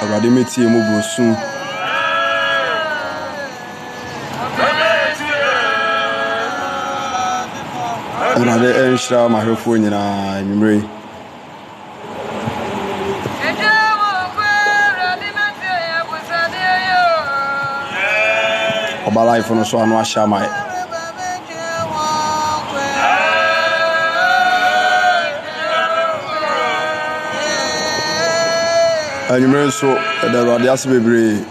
Awurade mɛtie mo brosu. Awurade nhyira m'ahwɛfoɔ nyinaa anwummerɛ yi. Ɔba life no so ano ahyɛ ama yɛ. Anwummerɛ nso ɛda Awurade ase bebree.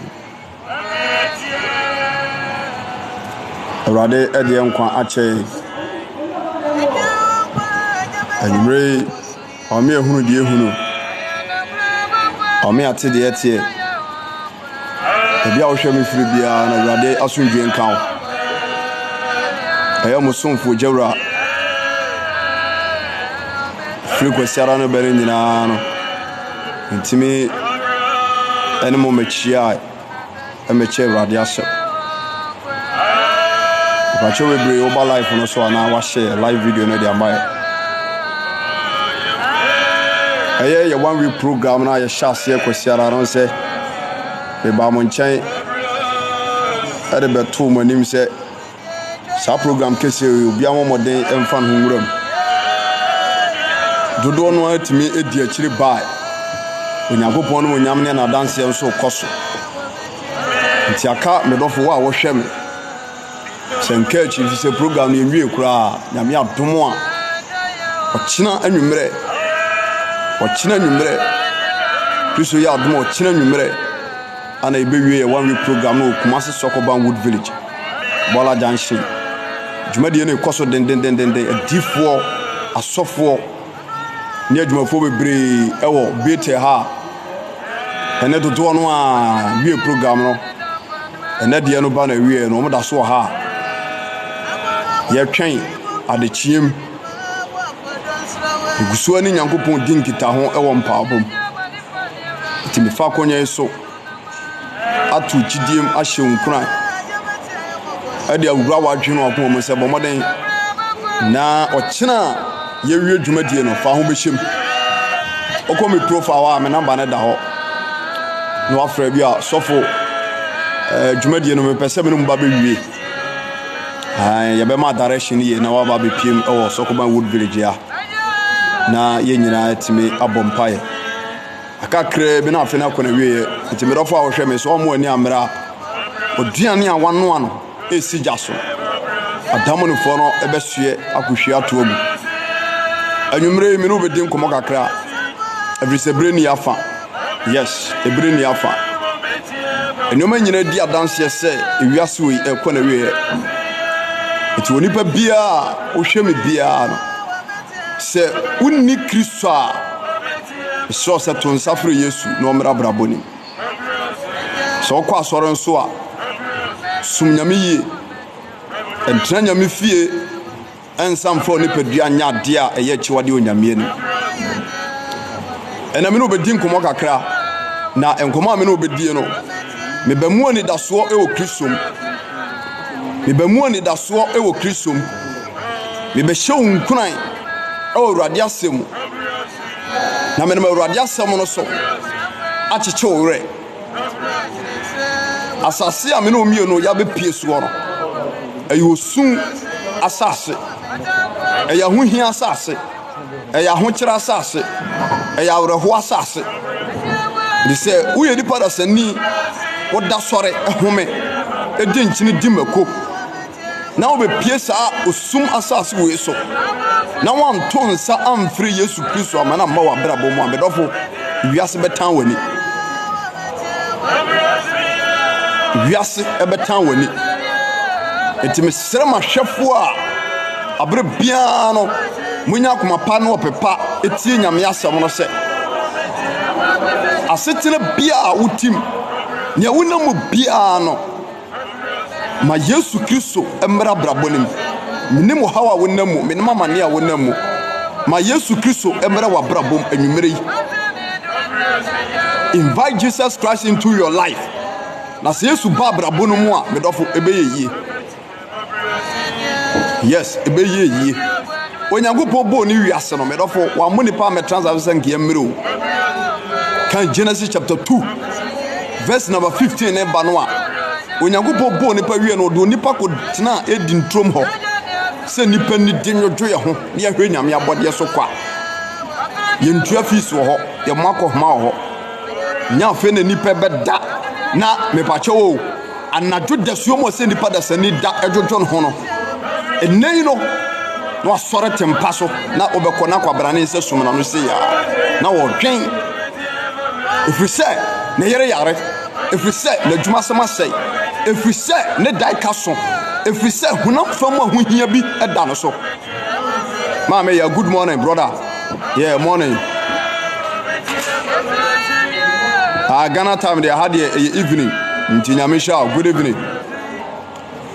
Awurade de yɛn nkwa akyɛ yɛn. Anwummerɛ yi, ɔma yɛhunu deɛ ɛhunu. Ɔma yɛate deɛ ɛteɛ. Baabi a wohwɛ me firi biara na Awurade asomdwoeɛ nka wo. Ɛyɛ mo somfo Gyawura. Firi Kwasiada no bɛ no nyinaa no, ntumi ne mo mmɛkyia mmɛkyɛ Awurade asɛm. Mpakyɛw bebree woba live no so anaa wahyɛ live video no de ama yɛ. Ɛyɛ yɛ one week program no a yɛhyɛ aseɛ Kwasiada no sɛ mebaa mo nkyɛn ɛde bɛtoo mo anim sɛ Saa program kɛseɛ yi obiara mmɔ mmɔden mfa ne ho nwura mu. Dodoɔ no ara tumi di akyire bae. Onyankopɔn ne onyam ne n'adanseɛ nso rekɔ so. Nti aka me dɔfo wo a wohwɛ me sɛ nka akyiri fi sɛ program no yɛnwie koraa Nyame adom a ɔkyena anwummerɛ ɔkyena anwummerɛ Kristo yɛ adom a ɔkyena anwummerɛ Ana yɛbɛwie yɛ one week program no wɔ Kumasi Sokoban Wood Village, Bɔla Junction. Dwumadie no rekɔ so dendendenden. Adiifoɔ, asɔfoɔ ne adwumafoɔ bebree wɔ Bethel ha a ɛnɛ dodoɔ no a wie program no. Ɛnɛ deɛ no ba na wie no, wɔn da so wɔ ha a yɛtwɛn adekyeɛ mu. Yɛgu so ne Nyankopɔn di nkitaho wɔ mpaebɔ mu. Nti mefa akonnwa yi so ato gyidie mu ahyɛ wo nkuran de awura w'adwene w'akoma mu sɛ bɔ mmɔden na ɔkyena a yɛwie dwumadie no fa ho bɛhyɛ mu. Wokɔ me profile hɔ a me namba no da hɔ na wafrɛ bi a sɔfo eh, dwumadie no mepɛ sɛ me ne mu ba bɛwie. Yɛbɛma direction yie na waba abɛpiem wɔ Sɔkoban Wood Village a na yɛn nyinaa atumi abɔ mpaeɛ. Akakraa bi na afe no akɔ n'awieɛ nti me dɔfo a wohwɛ me so ɔmo ani ammere a aduane a wanoa no ɛresi gya so adamonofoɔ no ɛbɛsoɛ akɔhwie ato agu. Anwummerɛ yi me ne wobɛdi nkɔmmɔ kakra ɛfiri sɛ berɛ ni afa. Yes, ɛberɛ ni afa. Nneɛma nyinaa di adanseɛ sɛ ewiase wei ɛrekɔ n'awieɛ. Nti onipa biara a wohwɛ me biara no, sɛ wonni Kristo a, mesrɛ wo sɛ to nsa frɛ Yesu na ɔmmra abrabɔ nim. Sɛ wokɔ asɔre nso a, som Nyame yie. Ntena Nyame fie Ɛnsa mfa onipadua nyɛ adeɛ a ɛyɛ akyiwadeɛ wɔ Nyame anim. Ɛnna me ne wobɛdi nkɔmmɔ kakra, na nkɔmmɔ a me ne wobɛdie no, meba mu anidasoɔ wɔ Kristo mu. Meba mu anidasoɔ wɔ Kristo mu. Mebɛhyɛ wo nkuran wɔ Awurade asɛm mu. Na menam Awurade asɛm no so akyekye wo werɛ. Asase a me ne wo mmienu yɛabɛpie soɔ no, ɛyɛ osu asase, ɛyɛ ahohia asase, ɛyɛ ahokyerɛ asase, ɛyɛ awerɛhoɔ asase. De sɛ woyɛ nipa dasani, woda sɔre home, di nkyene di mako. na wobɛpue saa osum asase wei so na wanto nsa amfiri Yesu Kristo ama no amma w'abrabɔ mu a, medɔfo, wiase bɛtan w'ani. Wiase bɛtan w'ani. Nti mesrɛ m'ahwɛfoɔ a abere biara no monya akoma pa ne ɔpɛ pa tie Nyame asɛm no sɛ asetena biara a wotim nea wonam mu biara no Ma Yesu Kristo mmra abrabɔ no mu. Menim ɔhaw a wonam mu, menim amane a wonam mu. Ma Yesu Kristo mmra w'abrabɔ mu anwummere yi. Invite Jesus Christ into your life. Na sɛ Yesu ba abrabɔ no mu a, medɔfo, ɛbɛyɛ yie. Yes, ɛbɛyɛ yie. Onyankopɔn bɔɔ ne wiase no, medɔfo, wammɔ nipa ammɛtena asase sɛ nka yɛmmere o. Kan Genesis chapter 2 verse number 15 ne ba no a, Onyankopɔn bɔɔ nipa wie no, ɔde onipa kɔtenaa Eden turom hɔ sɛ nipa nidi nnwodwo yɛ ho na yɛhwɛ Nyame abɔdeɛ so kwa. Yɛntua fees wɔ hɔ, yɛmmɔ akɔhoma wɔ hɔ. Nyɛ afei na nipa bɛda na mepakyɛw o, anadwo dasuo mu sɛ nipa dasani da dwodwo ne ho no, ɛnnɛ yi no, na wasɔre te mpa so na wobɛkɔ na kwabrane nsa sum n'ano sei a, na wɔdwen. Ɛfiri sɛ ne yere yare, ɛfiri sɛ n'adwumasɛm asɛe, ɛfiri sɛ ne dae ka so, ɛfiri sɛ honam fam ahohia bi da no so. Maame yeah, good morning brother. Yeah, morning. Ah, Ghana time deɛ ha deɛ ɛyɛ evening. Nti nyame hyɛ good evening.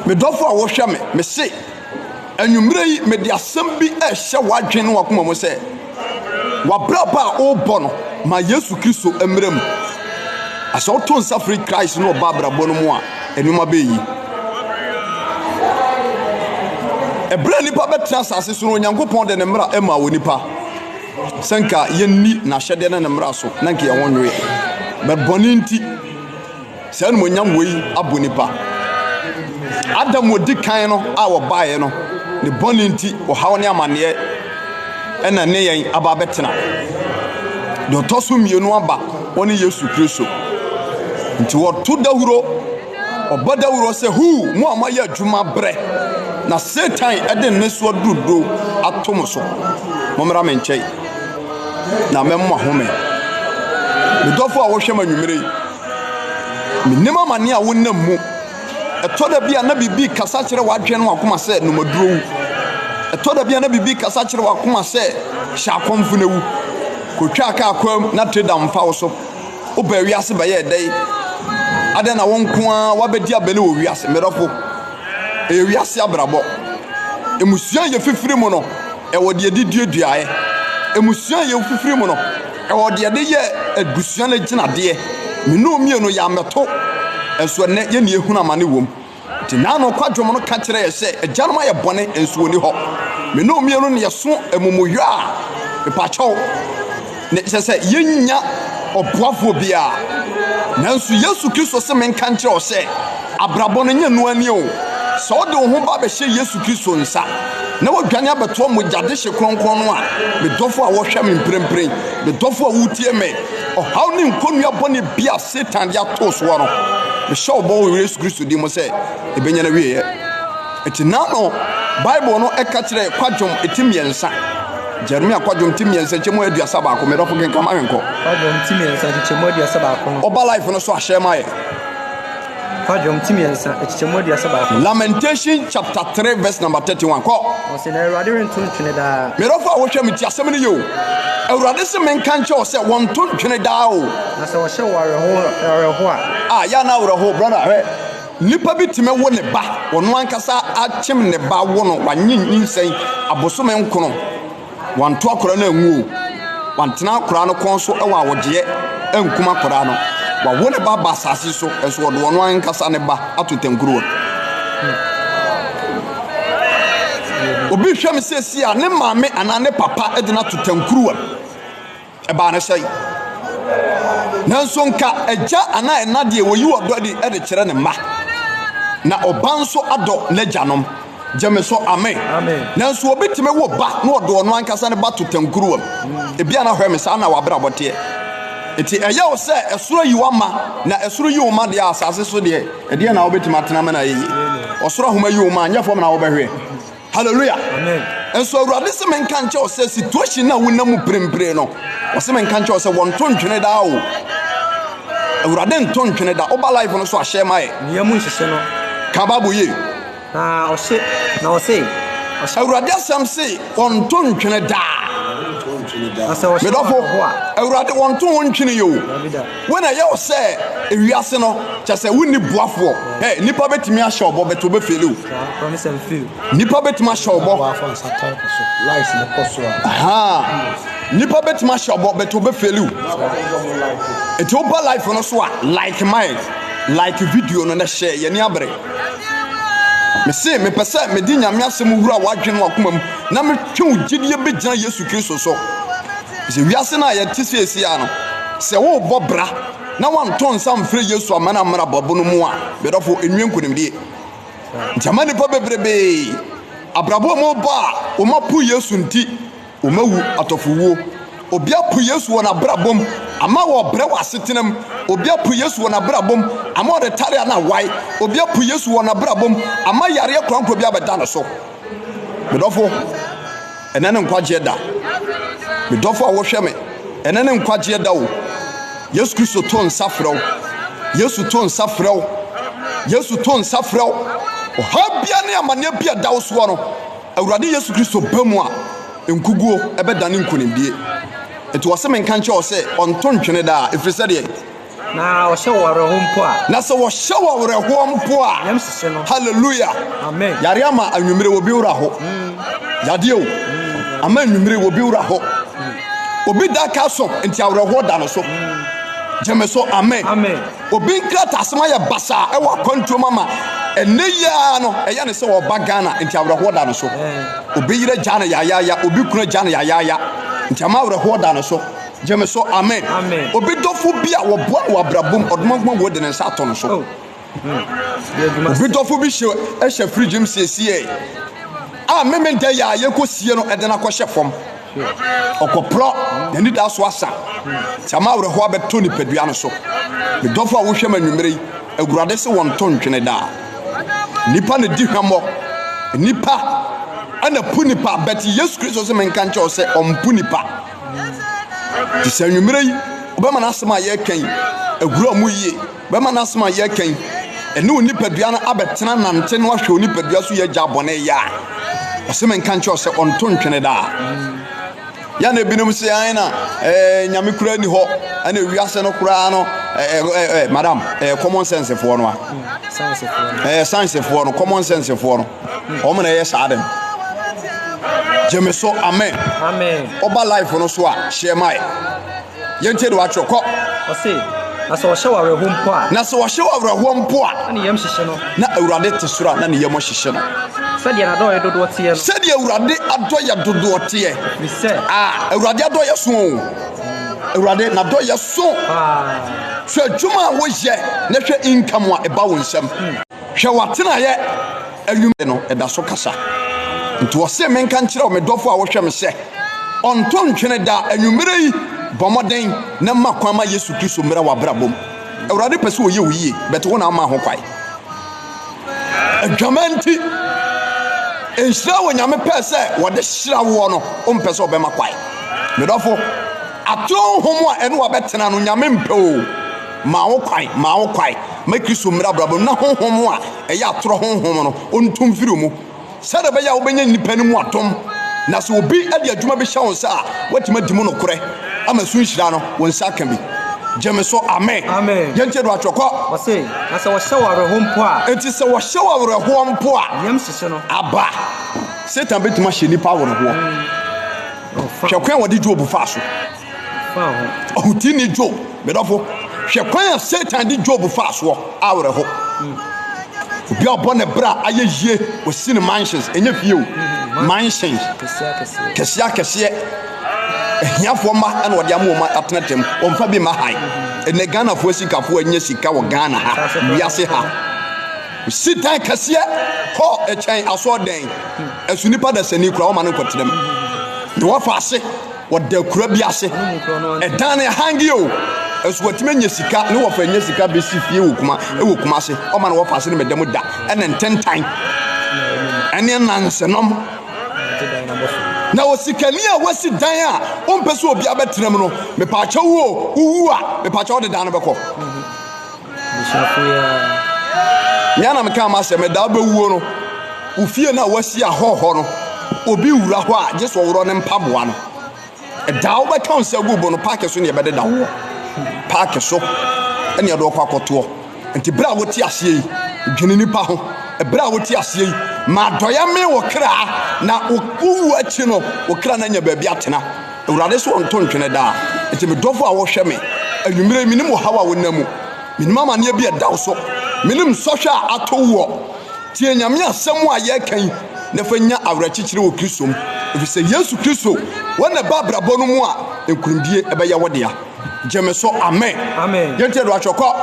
Me dɔfo a wɔhwɛ me, me se anwummerɛ yi mede asɛm bi ɛrehyɛ w'adwene ne w'akoma mu sɛ w'abrabɔ a wobɔ no ma Yesu Kristo mmerɛ mu. Asɛ woto nsa firi Christ na ɔba abrabɔ no mu a, nneɛma bɛyɛ yi. Ɛberɛ a nnipa bɛtena asase so no, Onyankopɔn de ne mmara maa onipa sɛ nka yɛnni n'ahyɛdeɛ ne ne mmara so na nka yɛn ho nwe. But bɔne nti, saa animuonyam wei abɔ nipa. Adam ɔdi kan no a wɔbaeɛ no, ne bɔne nti, ɔhaw ne amanneɛ ɛna ne yɛn aba abɛtena. Deɛ ɔtɔ so mmienu aba, ɔne Yesu Kristo. Nti wɔto dawuro, ɔbɔ dawuro sɛ, Huu, mo a moayɛ adwuma brɛ, na Satan de nnesoa duruduro ato mo so. Mommra me nkyɛn, na mɛma mo ahome. Me dɔfo a wohwɛ me anwummere yi, menim amane a wonam mu. Ɛtɔ da bi a na biribi kasa kyerɛ w'adwene ne w'akoma sɛ nom aduro wu. Ɛtɔ da bi a na biribi kasa kyerɛ w'akoma sɛ hyɛ akɔmfo na wu. Kotwaa kaa kwam na trader mfa wo so. Wobaa wiase bɛyɛɛ dɛn? Adɛn na wo nko ara woabɛdi abɛne wɔ wiase? Me dɔfo, ɛyɛ wiase abrabɔ. Mmusua a yɛfifiri mu no, ɛwɔ deɛ yɛde duaduaeɛ. Mmusua a yɛfifiri mu no, ɛwɔ deɛ yɛde yɛ abusua no agyinadeɛ. Me ne wo mmienu yɛammɛto, nso ɛnnɛ yɛn na yɛhunu amane wom. Nti naano kwadwom no ka kyerɛ yɛ sɛ agyanom ayɛ bɔne nso wɔnni hɔ. Me ne wo mmienu na yɛso amumuyɔ a mepakyɛw ne kyerɛ sɛ yɛnnya ɔboafoɔ biara. Nanso Yesu Kristo se menka nkyerɛ wo sɛ abrabɔ no nyɛ noa ni o. Sɛ wode wo ho ba bɛhyɛ Yesu Kristo nsa na wadwane abɛtoa mogya dehye kronkron no a, me dɔfo a wɔhwɛ me mprempren, me dɔfo a wotie me, ɔhaw ne nkonnua bɔne bi a Satan de ato soɔ no, mehyɛ wo bɔ wɔ Yesu Kristo din mu sɛ ɛbɛnya n'awieɛ. Enti na no Bible no ɛka kyerɛ kwadwom ti mmiɛnsa. Jeremia kwadwom ti mmiɛnsa nkyɛmu 31. Medɔfo kenkan ma menkɔ. Kwadwom ti mmiɛnsa nkyekyɛmu 31 no. Ɔba life no so ahyɛ ma yɛ. Kwadwom ti mmiɛnsa, nkyekyɛmu 31. Lamentation chapter 3 verse number 31. Kɔ. Ɔse na Awurade rento ntwene daa. Me dɔfo a wohwɛ me ti asɛm no yɛ o. Awurade se menka nkyerɛ wo sɛ wɔnto ntwene daa o. Na sɛ ɔhyɛ wo awerɛho awerɛho a. Ah, yɛ na awerɛho, brother, hwɛ. Nipa bi tumi wo ne ba, ɔno ankasa akyem ne ba wo no, wanye nyinsɛn abosome nkono. Wanto akwadaa no anwu o. Wantena akwadaa no kɔn so wɔ awogyeɛ ankum akwadaa no. Wawo ne ba aba asase so, nso ɔde ɔno ankasa ne ba ato tankuruwa. Obi hwɛ me seesei a, ne maame anaa ne papa de no ato tankuruwa. Ɛbaa no sɛn? Nanso nka agya anaa ɛna deɛ wɔyi ɔdɔ adi de kyerɛ ne mma, na ɔba nso adɔ n'agyanom. Gye me so, amen. Nanso obi tumi wo ba na ɔde ɔno ankasa ne ba to tankuruwa mu. Ebia na hwɛ me saa na w'abrabɔ teɛ. Nti ɛyɛ wo sɛ ɛsoro ayi wo ama, na ɛsoro yi wo ma deɛ a, asase so deɛ, ɛdeɛn na wobɛtumi atena ma no ayɛ yie? Ɔsoro ahoma yi wo ma a, nyɛ fam na wobɛhwe. Hallelujah. Amen. Nso Awurade sɛ menka nkyɛ wo sɛ situation na wonam mu pirempire no, ɔsɛ menka nkyɛ wo sɛ wɔnto ntwene daa o. Awurade nto ntwene da. Woba life no so ahyɛ ma yɛ. Nea mu nhyehye no. Ka Bible yie. Na ɔhye na ɔse ɔhyɛ. Awurade asɛm se wɔnto ntwene daa. Na sɛ ɔhyɛ Medɔfo, awerɛho a. Awurade wɔnto wo ntwene yɛ o. Dabi da. Wo na ɛyɛ wo sɛ ewiase no kyɛ sɛ wonni boafoɔ. Hey, nipa bɛtumi ahyɛ ɔbɔ bɛtɛ wobɛfeeli o. Promise and fail. Nipa bɛtumi ahyɛ ɔbɔ. Nipa bɛtumi ahyɛ ɔbɔ bɛtɛ wobɛfeeli o. Nti woba life no so a like mine, like video no na hyɛ yɛni abere. Mese mepɛ sɛ mede Nyame asɛm wura w'adwene w'akoma mu na metwe wo gyidie bɛgyina Yesu Kristo so. Sɛ wiase no a yɛte seesia no. Sɛ worebɔ bra na woanto nsa amfrɛ Yesu amma no ammra abrabɔ no mu a, me dɔfo, ɛnwie nkonimdie. Nti ama nnipa bebrebee abrabɔ a wɔrebɔ a wɔapo Yesu nti, wɔawu atɔfowuo. Obi apo Yesu wɔ n'abrabɔ mu ama wɔbrɛ wɔ asetena mu. Obi apo Yesu wɔ n'abrabɔ mu ama ɔde tare a na awae. Obi apo Yesu wɔ n'abrabɔ mu ama yareɛ korankora bi abɛda ne so. Me dɔfo, ɛnɛ ne nkwagyeɛ da. Me dɔfo a wohwɛ me, ɛnɛ ne nkwagyeɛ da o. Yesu Kristo to nsa frɛ wo. Yesu to nsa frɛ wo. Yesu to nsa frɛ wo. Ɔhaw bia ne amanneɛ bi a ɛda wo soɔ no, Awurade Yesu Kristo ba mu a, nkuguo ɛbɛdane nkonimdie. Nti ɔse menka nkyerɛ wo sɛ ɔnto ntwene daa, ɛfiri sɛ deɛ. Na ɔhyɛ wo awerɛhoɔ mpo a. Na sɛ wɔhyɛ wo awerɛhoɔ mpo a. Yam hyehye no. Hallelujah. Amen. Yare ama anwummere obi wura ho. Yadeɛ o. Ama anwummere obi wura ho. Obi da ka so nti awerɛhoɔ da no so. Gyeme so amen. Amen. Obi nkrataasɛm ayɛ basaa ɛwɔ akwantuo mu ama ɛnɛ yi ara no ɛyɛ ne sɛ ɔba Ghana nti awerɛhoɔ da no so. Obi yere gya no yayaaya, obi kunu gya no yayaaya nti ama awerɛhoɔ da no so. Gyeme so amen. Amen. Obi dɔfo bi a wɔboa no wɔ abrabɔ mu, ɔdomankoma wuo de ne nsa ato no so. Oh. Hmm. Obi dɔfo bi hyɛ ɛhyɛ fridge mu siesie a meme da yɛ a yɛkɔ sie no ɛde no akɔhyɛ fam. Ɔkɔporɔ n'ani da so asa. Sɛ ama awerɛhoɔ abɛtɔ nipadua no so. Me dɔfo a wohwɛ ma anwummere yi, Awurade se wɔn to ntwene daa. Nipa na di hwammɔ. Nipa ɛna pu nipa bɛte Yesu Kristo se menka nkyɛw sɛ ɔmpo nipa. Nti sɛ anwummerɛ yi wobɛma n'asɛm a yɛreka yi awura mu yie, bɛma n'asɛm a yɛreka yi ɛne wo nipadua no abɛtena nante no ahwɛ wo nipadua so yɛ agya bɔne yɛ a, ɔsɛ menka nkyerɛ sɛ ɔnto ntwene daa. Yɛ na ebinom sɛ an na ɛɛ nyame kura ni hɔ ɛna wiase no koraa no ɛɛ ɛɛ madam ɛɛ common sense foɔ no a ɛɛ science foɔ no common sense foɔ no. Wɔn na ɛyɛ saa de no. Gye me so, amen. Amen. Ɔba life no so a, hyɛ mae. Yɛntie de watwerɛ kɔ. Ɔse, na sɛ ɔhyɛ wɔ awerɛhoɔ mpo a. Na sɛ ɔhyɛ wɔ awerɛhoɔ mpo a. Na ne yam hyehye no. Na Awurade te soro a, na ne yam hyehye no. Sɛdeɛ n'adɔeɛ dodoɔ teɛ no. Sɛdeɛ Awurade adɔeɛ dodoɔ teɛ. Ɛfiri sɛ. Ah, Awurade adɔeɛ so o. Awurade n'adɔeɛ so. Paa. Hwɛ adwuma a woyɛ na hwɛ income a ɛba wo nsam. Hmm. Hwɛ w'atenaeɛ anwummerɛ no, ɛda so kasa. Nti ɔse menka nkyerɛ wo, me dɔfo a wohwɛ me sɛ, ɔnto ntwene da anwummerɛ yi, bɔ mmɔden na ma kwan ma Yesu Kristo mmra w'abrabɔ mu. Awurade pɛ sɛ ɔyɛ wo yie, but wo na woma ho kwan. Adwaman nti, nhyira wɔ Nyame pɛɛ sɛ wɔde hyira woɔ no, wompɛ sɛ ɔbɛma kwan. Me dɔfo, atoro honhom a ɛne wabɛtena no, Nyame mpɛ o. Ma wo kwan, ma wo kwan ma Kristo mmra abrabɔ mu na honhom a ɛyɛ atorɔ honhom no, ɔntu mfiri wo mu. Sɛdeɛ ɛbɛyɛ a wobɛnya nnipa no mu adom, na sɛ obi de adwuma bi hyɛ wo nsa a, woatumi adi mu nokorɛ ama so nhyira no, wo nsa aka bi. Gye me so, amen. Amen. Yɛntie do atwerɛ kɔ. Ɔse, na sɛ wɔhyɛ wo awerɛhoɔ mpo a. Enti sɛ wɔhyɛ wo awerɛhoɔ mpo a. Yam hyehye no. Aba. Satan bɛtumi ahyɛ nnipa awerɛhoɔ. Hwɛ kwan a wɔde Job faa so. Ɔhotini Job, me dɔfo, hwɛ kwan a Satan de Job faa soɔ awerɛho. Obi a ɔbɔ ne bra ayɛ yie, ɔsi ne mansions, ɛnyɛ fie o, mansions kɛseɛ akɛseɛ. Ahiafoɔ mma ɛna ɔde ama wɔn atena tɛm, wɔmfa bi mma han. Ɛnɛ Ghanafoɔ asikafoɔ anya sika wɔ Ghana ha, wiase ha. Si dan kɛseɛ hɔ ɛkyɛn asɔɔdan, ɛso nipa dasani koraa wɔma no nkɔtena mu. Ne wɔfa ase. Wɔda akura bi ase. Ɛdan no ɛhange o. Nso watumi anya sika ne wɔfa anya sika bɛsi fie wɔ kuma wɔ kuma ase. Ɔma no wɔfa ase no mɛda mu da ɛne ntentan ɛne nansenom. Na osikani a wasi dan a ɔmpɛ sɛ obi abɛtena mu no, mepaakyɛw wo o, wowu a, mepaakyɛw wode dan no bɛkɔ. Nea na meka ma sɛ meda wobɛwuo no, wo fie no a wasi ahɔhɔ no, obi wura hɔ a, gye sɛ ɔworɔ ne mpaboa no. Ɛda a wobɛka wo nsa gu bo no, paake so ne ɛbɛdeda woɔ. Paake so ɛne ɛde ɔkɔ akɔtoɔ. Nti berɛ a wote aseɛ yi, dwene nipa ho. Berɛ a wote aseɛ yi, ma adɔeɛ mee wo kra, na wowu akyi no, wo kra no anya baabi atena. Awurade so ɔnto ntwene daa. Enti me dɔfo a wohwɛ me anwummere yi, menim ɔhaw a wonam mu. Menim amanneɛ bi a ɛda wo so. Menim sɔhwɛ a ato woɔ. Tie Nyame asɛm a yɛreka yi na fa nya awerɛkyekyere wɔ Kristo mu. Ɛfiri sɛ Yesu Kristo, wɔ na ɛba abrabɔ no mu a, nkonimdie bɛyɛ wo dea. Gye me so amen. Amen. Yɛntie do atwɛ kɔ.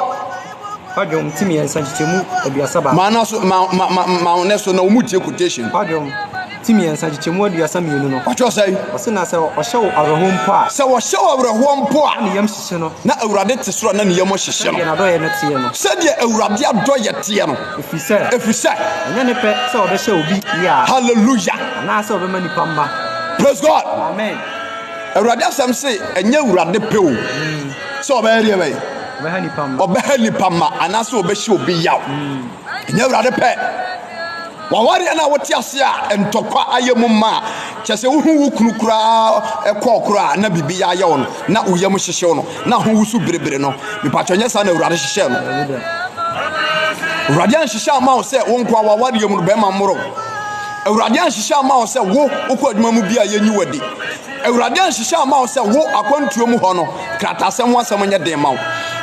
Kwadwom ti mmiɛnsa nkyekyɛmu 31. Ma na so ma ma ma ma wo ne so na wɔn tie quotation. Kwadwom ti mmiɛnsa nkyekyɛmu 32 no. Ɔtwerɛ sɛ. Ɔse na sɛ ɔhyɛ wo awerɛhoɔ mpo a. Sɛ ɔhyɛ wo awerɛhoɔ mpo a. Na ne yam hyehye no. Na Awurade te soro a na ne yam hyehye no. Sɛdeɛ n'adɔeɛ no teɛ no. Sɛdeɛ Awurade adɔeɛ teɛ no. Ɛfiri sɛ. Ɛfiri sɛ. Ɛnyɛ ne pɛ sɛ ɔbɛhyɛ obi yea. Hallelujah. Anaasɛ ɔbɛma nnipa mma. Praise God. Amen. Awurade asɛm se ɛnyɛ Awurade pɛ o sɛ ɔbɛyɛ deɛ bɛyɛ. Ɔbɛha nipa mma anaasɛ ɔbɛhyɛ obi yaw. Ɛnyɛ Awurade pɛ. Wawareɛ no a wote ase a ntɔkwa ayɛ mu ma a kyɛ sɛ wohu wo kunu koraa ɛkɔɔ koraa na biribi yɛ ayɛ wo no na wo yam hyehyew no na ho wusu berebere no mepatwɛ nyɛ saa na Awurade hyehyɛɛ no. Awurade anhyehyɛ ama wo sɛ wo nkoa wawareɛ mu no bɛrima mmoro. Awurade anhyehyɛ ama wo sɛ wo wokɔ adwuma mu bi a yɛnyi wadi. Awurade anhyehyɛ amma wo sɛ wo akwantuo mu hɔ no, krataasɛm ho asɛm nyɛ den ma wo.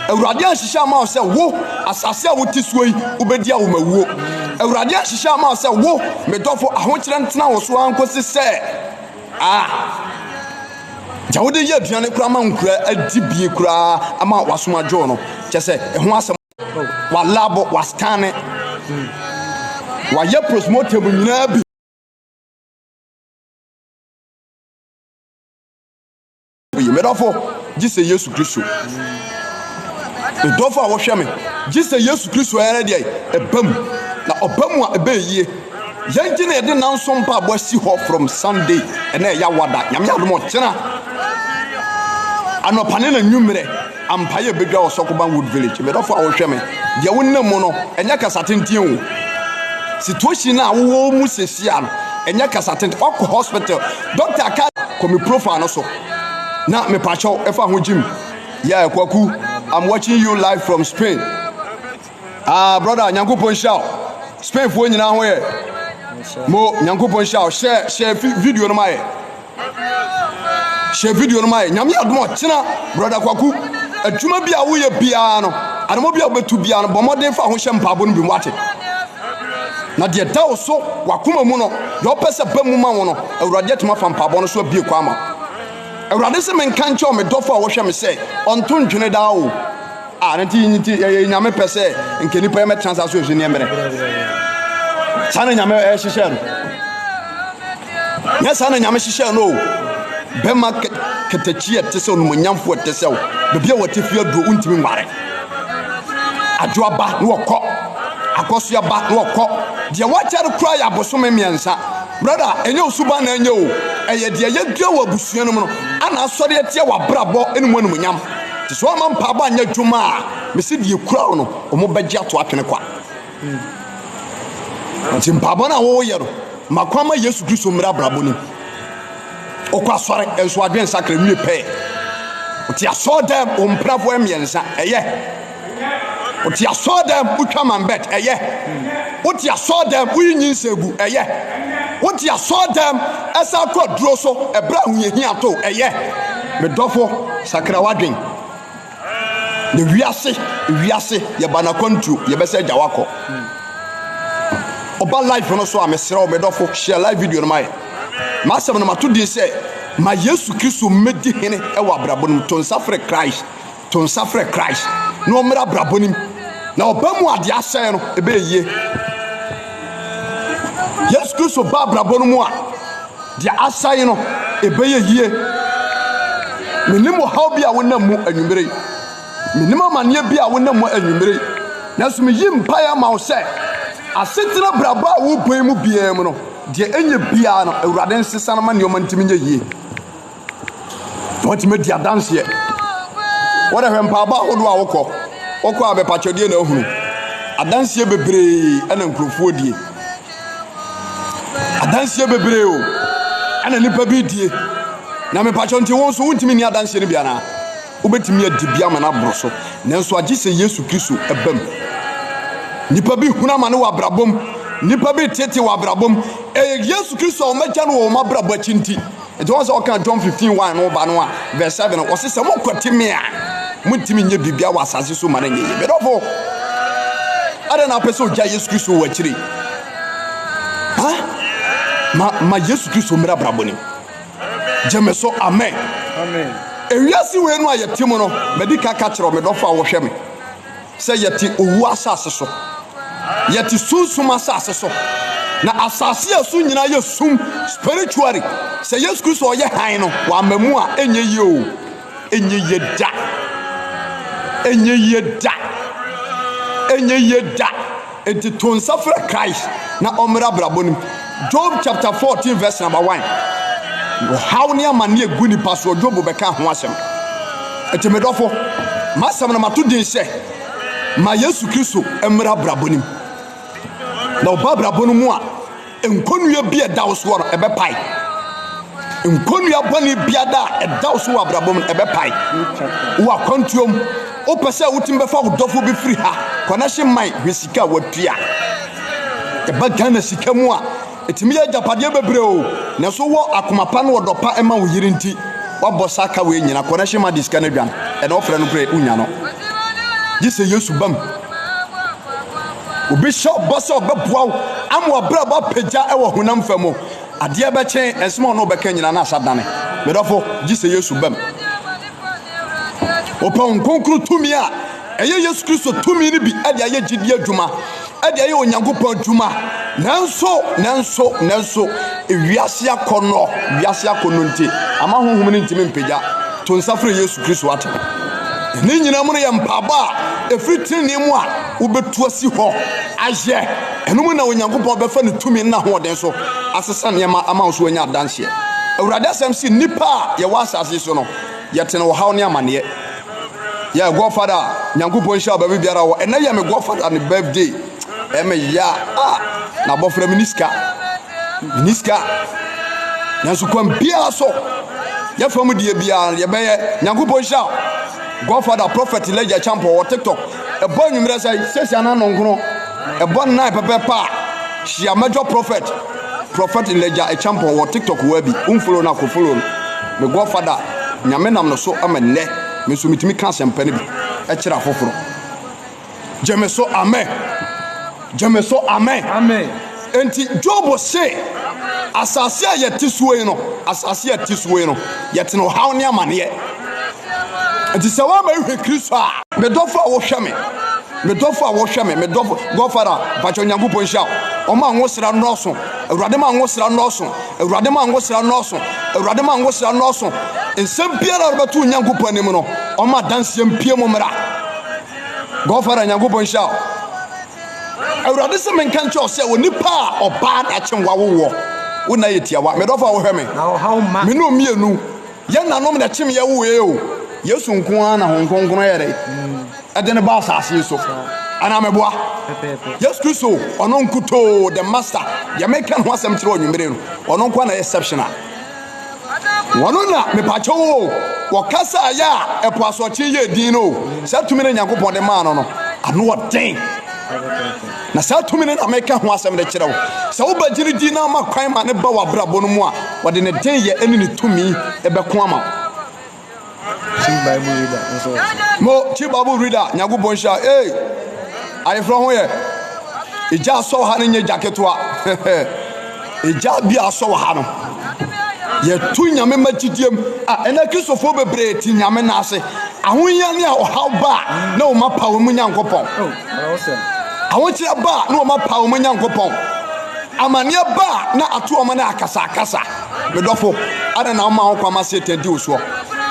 Awurade anhyehyɛ amma wo sɛ wo asase a wote soɔ yi, wobɛdi awomawuo. Awurade anhyehyɛ amma wo sɛ wo, me dɔfo, ahokyerɛ ntena wo so ara nkɔsi sɛ a deɛ wode yɛ aduane koraa ma nkura adi bie koraa ama wasom adwo no, kyɛ sɛ ɛho asɛm walabo, wastane, wayɛ postmortem nyinaa bi. Me dɔfo, gye sɛ Yesu Kristo. Me dɔfo a wɔhwɛ me, gye sɛ Yesu Kristo ɛyɛ deɛ ɛba mu. Na ɔba mu a ɛbɛyɛ yie. Yɛn gye na yɛde nanso mpaabɔ asi hɔ from Sunday ɛna ɛyɛ awada. Nyame adom ɔkyena. Anɔpa ne na nwummerɛ. Ampa yɛ bedwa wɔ Sɔkoban Wood Village. Me dɔfo a wohwɛ me, deɛ wonam mu no, ɛnyɛ kasa tenten o. Situation a wowɔ mu sesia no, ɛnyɛ kasa tenten. Wakɔ hospital, doctor ka kɔ me profile no so. Na mepakyɛw ɛfa ho gym. Yeah, Kwaku, I'm watching you live from Spain. Ah, brother, Nyankopɔn nhyira wo. Spain foɔ nyinaa ho yɛ. Mo, Nyankopɔn nhyira wo. Share, share video no ma yɛ. Hyɛ video no ma yɛ. Nyame adom ɔkyena brother Kwaku adwuma bi a woyɛ biara no anamɔ bi a wobɛtu biara no bɔ mmɔden fa ho hyɛ mpaabɔ no bi mu wate. Na deɛ da wo so wakoma mu no deɛ ɔpɛ sɛ ba mu ma wo no Awurade atumi afa mpaabɔ no so abie kwan ama. Awurade sɛ menka nkyɛ wo me dɔfo a wohwɛ me sɛ ɔnto ntwene daa o. Ah, ne nti nti ɛyɛ nyame pɛ sɛ nka nipa yɛ mɛtena saa so nso nneɛ mmerɛ. Saa na nyame ɛhyehyɛ no. Nyɛ saa na nyame hyehyɛ no o. Bɛma katakyi ɛte sɛ onumonyamfo ɛte sɛ wo. Baabi a wɔte fi aduro wontumi nware. Adwo aba na wɔkɔ. Akɔso aba na wɔkɔ. Deɛ wakyɛre koraa yɛ abosome mmiɛnsa. Brother, ɛnyɛ osuban na ɛnyɛ o. Ɛyɛ deɛ yɛdua wɔ abusua no mu no ana asɔre atia w'abrabɔ ne mu animuonyam. Nti sɛ woamma mpaabɔ anyɛ adwuma a, mese deɛ ekura wo no, wɔbɛgye ato atwene kwa. Nti mpaabɔ no a woyɛ no, ma kwan ma Yesu Kristo mmra abrabɔ no mu. Wokɔ asɔre nso adwene nsakra nwie pɛɛ. Wote asɔre dɛm, wo mpenafoɔ mmiɛnsa, ɛyɛ. Wote asɔre dɛm, wotwa man bet, ɛyɛ. Wote asɔre dɛm, woyi nyinsɛn gu, ɛyɛ. Wote asɔre dɛm, ɛsan kɔ aduro so, ɛberɛ a ahohiahia to, ɛyɛ. Me dɔfo, sakra w'adwen. Na wiase, wiase, yɛba n'akwantuo, yɛbɛsɛ agya wakɔ. Ɔba live no so a, mesrɛ wo, me dɔfo, share live video no ma yɛ. M'asɛm no mato din sɛ, ma Yesu Kristo mmɛdi hene wɔ abrabɔ no mu. To nsa frɛ Christ. To nsa frɛ Christ na ɔmmra abrabɔ no mu. Na ɔba mu a deɛ asɛe no, ɛbɛyɛ yie. Yesu Kristo ba abrabɔ no mu a, deɛ asɛe no, ɛbɛyɛ yie. Menim ɔhaw bi a wonam mu anwummere yi. Menim amanneɛ bi a wonam mu anwummere yi. Nanso meyi mpaeɛ ama wo sɛ, asetena brabɔ a wobɔ yi mu biara mu no, deɛ ɛnyɛ biara no, Awurade nsesa no ma nneɛma ntumi nyɛ yie. Na watumi adi adanseɛ. Wɔde hwɛ mpaabɔ ahodoɔ a wokɔ. Wokɔ a bɛpakyɛdeɛ na ahunu. Adanseɛ bebree ɛna nkurɔfoɔ die. Adanseɛ bebree o ɛna nipa bi die. Na mepakyɛ nti wo nso wontumi nni adanseɛ no bi anaa? Wobɛtumi adi bi ama no aboro so. Nanso agye sɛ Yesu Kristo ɛba mu. Nipa bi hunu amane wɔ abrabɔ mu. Nipa bi tete wɔ abrabɔ mu. Ɛyɛ Yesu Kristo a wɔagya no wɔ wɔn abrabɔ akyi nti. Nti wɔn sɛ ɔka John 15 1 no ba no a verse 7 no ɔse sɛ mokwati me a montumi nyɛ biribia wɔ asase so ma no nyɛ yie. Medɔfo, adɛn na wopɛ sɛ ogya Yesu Kristo wɔ akyire? Ha? Ma, ma Yesu Kristo mmra abrabɔ nim. Gye me so, amen. Amen. Ewiase wei no a yɛte mu no, madi ka ka kyerɛ me dɔfo a wɔhwɛ me sɛ yɛte owu asase so. Yɛte sunsum asase so. Na asase a so nyinaa yɛ sum spiritually. Sɛ Yesu Kristo ɔyɛ hann no, wamma mu a ɛnyɛ yie o. Ɛnyɛ yie da. Ɛnyɛ yie da. Ɛnyɛ yie da. Enti to nsa frɛ Christ na ɔmmra abrabɔ no mu. Job chapter 14 verse number 1. Ɔhaw ne amane egu nipa soɔ, Job bɛka ho asɛm. Enti me dɔfo, m'asɛm no mato din sɛ ma Yesu Kristo mmra abrabɔ no mu. Na ɔba abrabɔ no mu a, Nkonnua bi a ɛda wo soɔ no, ɛbɛpae. Nkonnua bɔne biara a ɛda wo so wɔ abrabɔ mu no, ɛbɛpae. Wɔ akwantuo mu, wopɛ sɛ wotumi bɛfa wo dɔfo bi firi ha kɔnɛhye man, hwɛ sika a watua. Ɛba Ghana sika mu a, ɛtumi yɛ agyapadeɛ bebree o. Nanso wɔ akoma pa ne ɔdɔ pa ma wo yere nti, wabɔ saa ka wei nyina. Kɔnɛhye man de sika no adwan. Ɛna wofrɛ no koraa wonya no. Gye sɛ Yesu ba mu. Obi hyɛ ɔbɔ sɛ ɔbɛboa wo ama w'abrabɔ apagya wɔ honam fam mu. Adeɛ bɛkye, nsɛm a ɔne wo bɛka nyinaa na asa dane. Me dɔfo, gye sɛ Yesu bam. Wopɛ Honhom Kronkron tumi a ɛyɛ Yesu Kristo tumi no bi de ayɛ gyidie adwuma, de ayɛ Onyankopɔn adwuma. Nanso, nanso, nanso, wiase akɔnnɔ, wiase akɔnnɔ nti, ama honhom no ntumi mpagya. To nsa frɛ Yesu Kristo ate. Ne nyinaa mu no yɛ mpaebɔ a ɛfiri tenenee mu a wobɛtu asi hɔ ayɛ. Ɛno mu na Onyankopɔn bɛfa ne tumi ne n'ahoɔden so asesa nneɛma ama wo so anya adanseɛ. Awurade asɛm se nnipa a yɛwɔ asase so no, yɛtene ɔhaw ne amaneɛ. Yɛ Godfather, Nyankopɔn nhyira baabi biara wɔ. Ɛnɛ yɛ me Godfather ne birthday. Ɛmɛ ya ah, na abɔfra me ni sika. Menni sika. Nanso kwan biara so, yɛ fam deɛ biara yɛbɛyɛ. Nyankopɔn nhyira wo. Godfather Prophet Elijah Champɔ wɔ TikTok. Ɛbɔ anwummerɛ sɛ sɛsi anaa nɔnkono. Ɛbɔ nnan pɛpɛpɛ a, hyia Major Prophet Prophet Elijah Champɔ wɔ TikTok wɔ bi. Womfollow no a, kɔ follow no. Me Godfather, Nyame nam no so ama nnɛ me nso metumi ka asɛmpa no bi kyerɛ afoforɔ. Gyeme so amen. Gyeme so amen. Amen. Enti Job se, asase a yɛte soɔ yi no, asase a yɛte soɔ yi no, yɛtena ɔhaw ne amaneɛ. Enti sɛ woama ehwɛ Kristo a, me dɔfo a wohwɛ me, me dɔfo a wohwɛ me, me dɔfo, Godfather, mpakyɛ Onyankopɔn nhyira wo. Ɔma nwosra nnɔɔso. Awurade ma nwosra nnɔɔso. Awurade ma nwosra nnɔɔso. Awurade ma nwosra nnɔɔso. Nsɛm biara a wobɛto Onyankopɔn anim no, ɔma adanseɛ mpie mu mmra. Godfather Nyankopɔn nhyira wo. Awurade sɛ menka nkyerɛ wo sɛ onipa a ɔbaa na akye wawo woɔ wo nna yɛ tiawa. Me dɔfo a wohwɛ me, me ne mmienu yɛn nanom na ɛkyem yɛ woeɛ o. Yesu nko ara na Honhom Kronkron yɛ dɛ ɛde no ba asase yi so. Anaa meboa? Yesu Kristo ɔno nkutoo the master deɛ meka ne ho asɛm kyerɛ ɔnwummere no ɔno nko ara na ɛyɛ exceptional. Wɔno na, mepakyɛw o, wɔkasa yɛ a ɛpo asorɔkye yɛɛ din no o, saa tumi no Nyankopɔn de maa no no, ano ɔden. Na saa tumi no na meka ho asɛm de kyerɛ wo. Sɛ wobɛgye no di na ama kwan ma ne ba w'abrabɔ no mu a, wɔde ne den yɛ ne ne tumi bɛko ama wo. Chief Bible reader nso wɔ so. Mo Chief Bible reader Nyankopɔn nhyira. Hey, ayefrɛ ho yɛ. Egya asɔ wɔ ha no nyɛ gya ketewa. Egya bi asɔ wɔ ha no. Yɛto nyame ma gyidie mu. A ɛnɛ Kristofoɔ bebree te nyame no ase. Ahohia ne a ɔhaw ba a na wɔn apa wɔn Nyankopɔn. Oh, Ahokyerɛ ba a na wɔn apa wɔn Nyankopɔn. Amaneɛ ba a na ato wɔn na akasakasa. Me dɔfo, adɛn na woma ho kwan ma Satan di wo soɔ?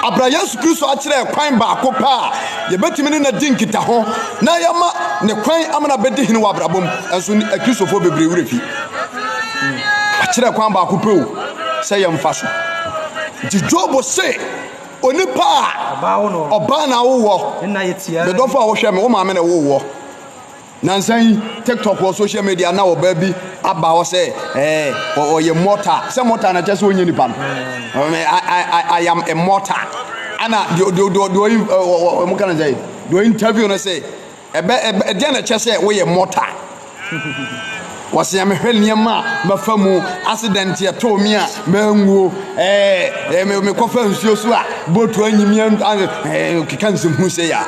Abra Yesu Kristo akyerɛ kwan baako pɛ a yɛbɛtumi ne no adi nkitaho na yɛama ne kwan ama no abɛdi hene wɔ abrabɔ mu. Ɛnso Akristofoɔ bebree werɛ fi. Akyerɛ kwan baako pɛ o sɛ yɛmfa so. Nti Job se onipa a ɔbaa na awowɔ. Me dɔfo a wohwɛ me, wo maame na ɛwowɔ. Nansa yi, TikTok wɔ social media na ɔbaa bi aba hɔ sɛ ɛɛ ɔyɛ mortal. Sɛ mortal na kyerɛ sɛ ɔnyɛ nipa no. I, I, I am a mortal. Ana deɛ deɛ deɛ deɛ ɔyi ɔmo ka no sɛ deɛ interview no sɛ ɛbɛ ɛbɛ ɛdeɛ na kyerɛ sɛ woyɛ mortal. Wɔsi ya mehwɛ nneɛma a mafa mu accident ɛtoo mi a manwuo ɛɛ ɛɛ mekɔfa nsuo so a bootu anyi mi ɛɛ keka nsɛm hu sɛ ya.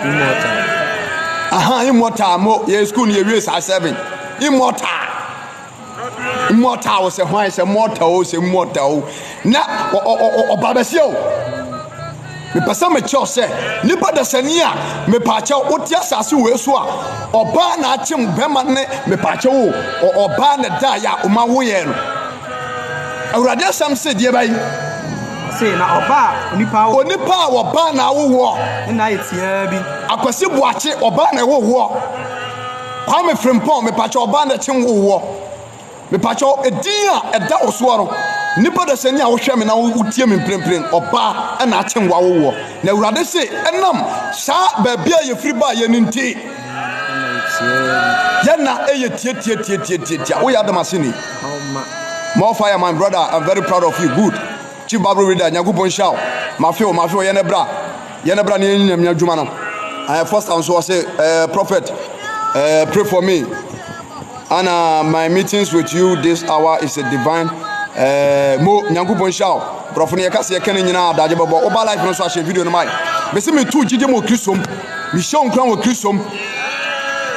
Immortal. Aha, immortal mo yɛ school no yɛwie saa seven. Immortal. Immortal sɛ hwan sɛ mortal o sɛ immortal o. Na ɔba bɛseɛ o. Mepɛ sɛ mekyerɛ wo sɛ, nipa dasani a mepaakyɛw wote asase wei so a, ɔbaa na akyem bɛrima ne mepaakyɛw o, ɔbaa na daeɛ a ɔma woyɛɛ no. Awurade asɛm se deɛ bɛyi. Se na ɔbaa onipa a Onipa a ɔbaa na awowoɔ. Ne nna yɛ tiaa bi. Akwasi Boakye ɔbaa na ɛwowoɔ. Kwame Frimpong mepaakyɛw ɔbaa na ɛkyem wowoɔ. Mepakyɛw, edin a ɛda wo soɔ no, nnipa dasani a wohwɛ me na wotie me mprempren, ɔbaa na akyen wo awo woɔ. Na Awurade se, ɛnam saa baabi a yɛfiri baeɛ no nti, yɛn nna yɛ tiatiatiatiatia. Woyɛ Adam aseni. More fire my brother, I'm very proud of you. Good. Chief Bible reader, Nyankopɔn nhyira wo. Mafe wo, mafe wo, yɛn bra. Yɛn bra ne yɛn nyame adwuma no. Foster nso ɔse, prophet, pray for me. Ana my meetings with you this hour is a divine eh, mo Nyankopɔn nhyira wo. Brɔfo no yɛka sɛ yɛka ne nyinaa adagye bɛbɔ. Woba life no so ahyɛ video no mae. Mese metu gyigye mu wɔ Kristo mu. Mehyɛ wo nkuran wɔ Kristo mu.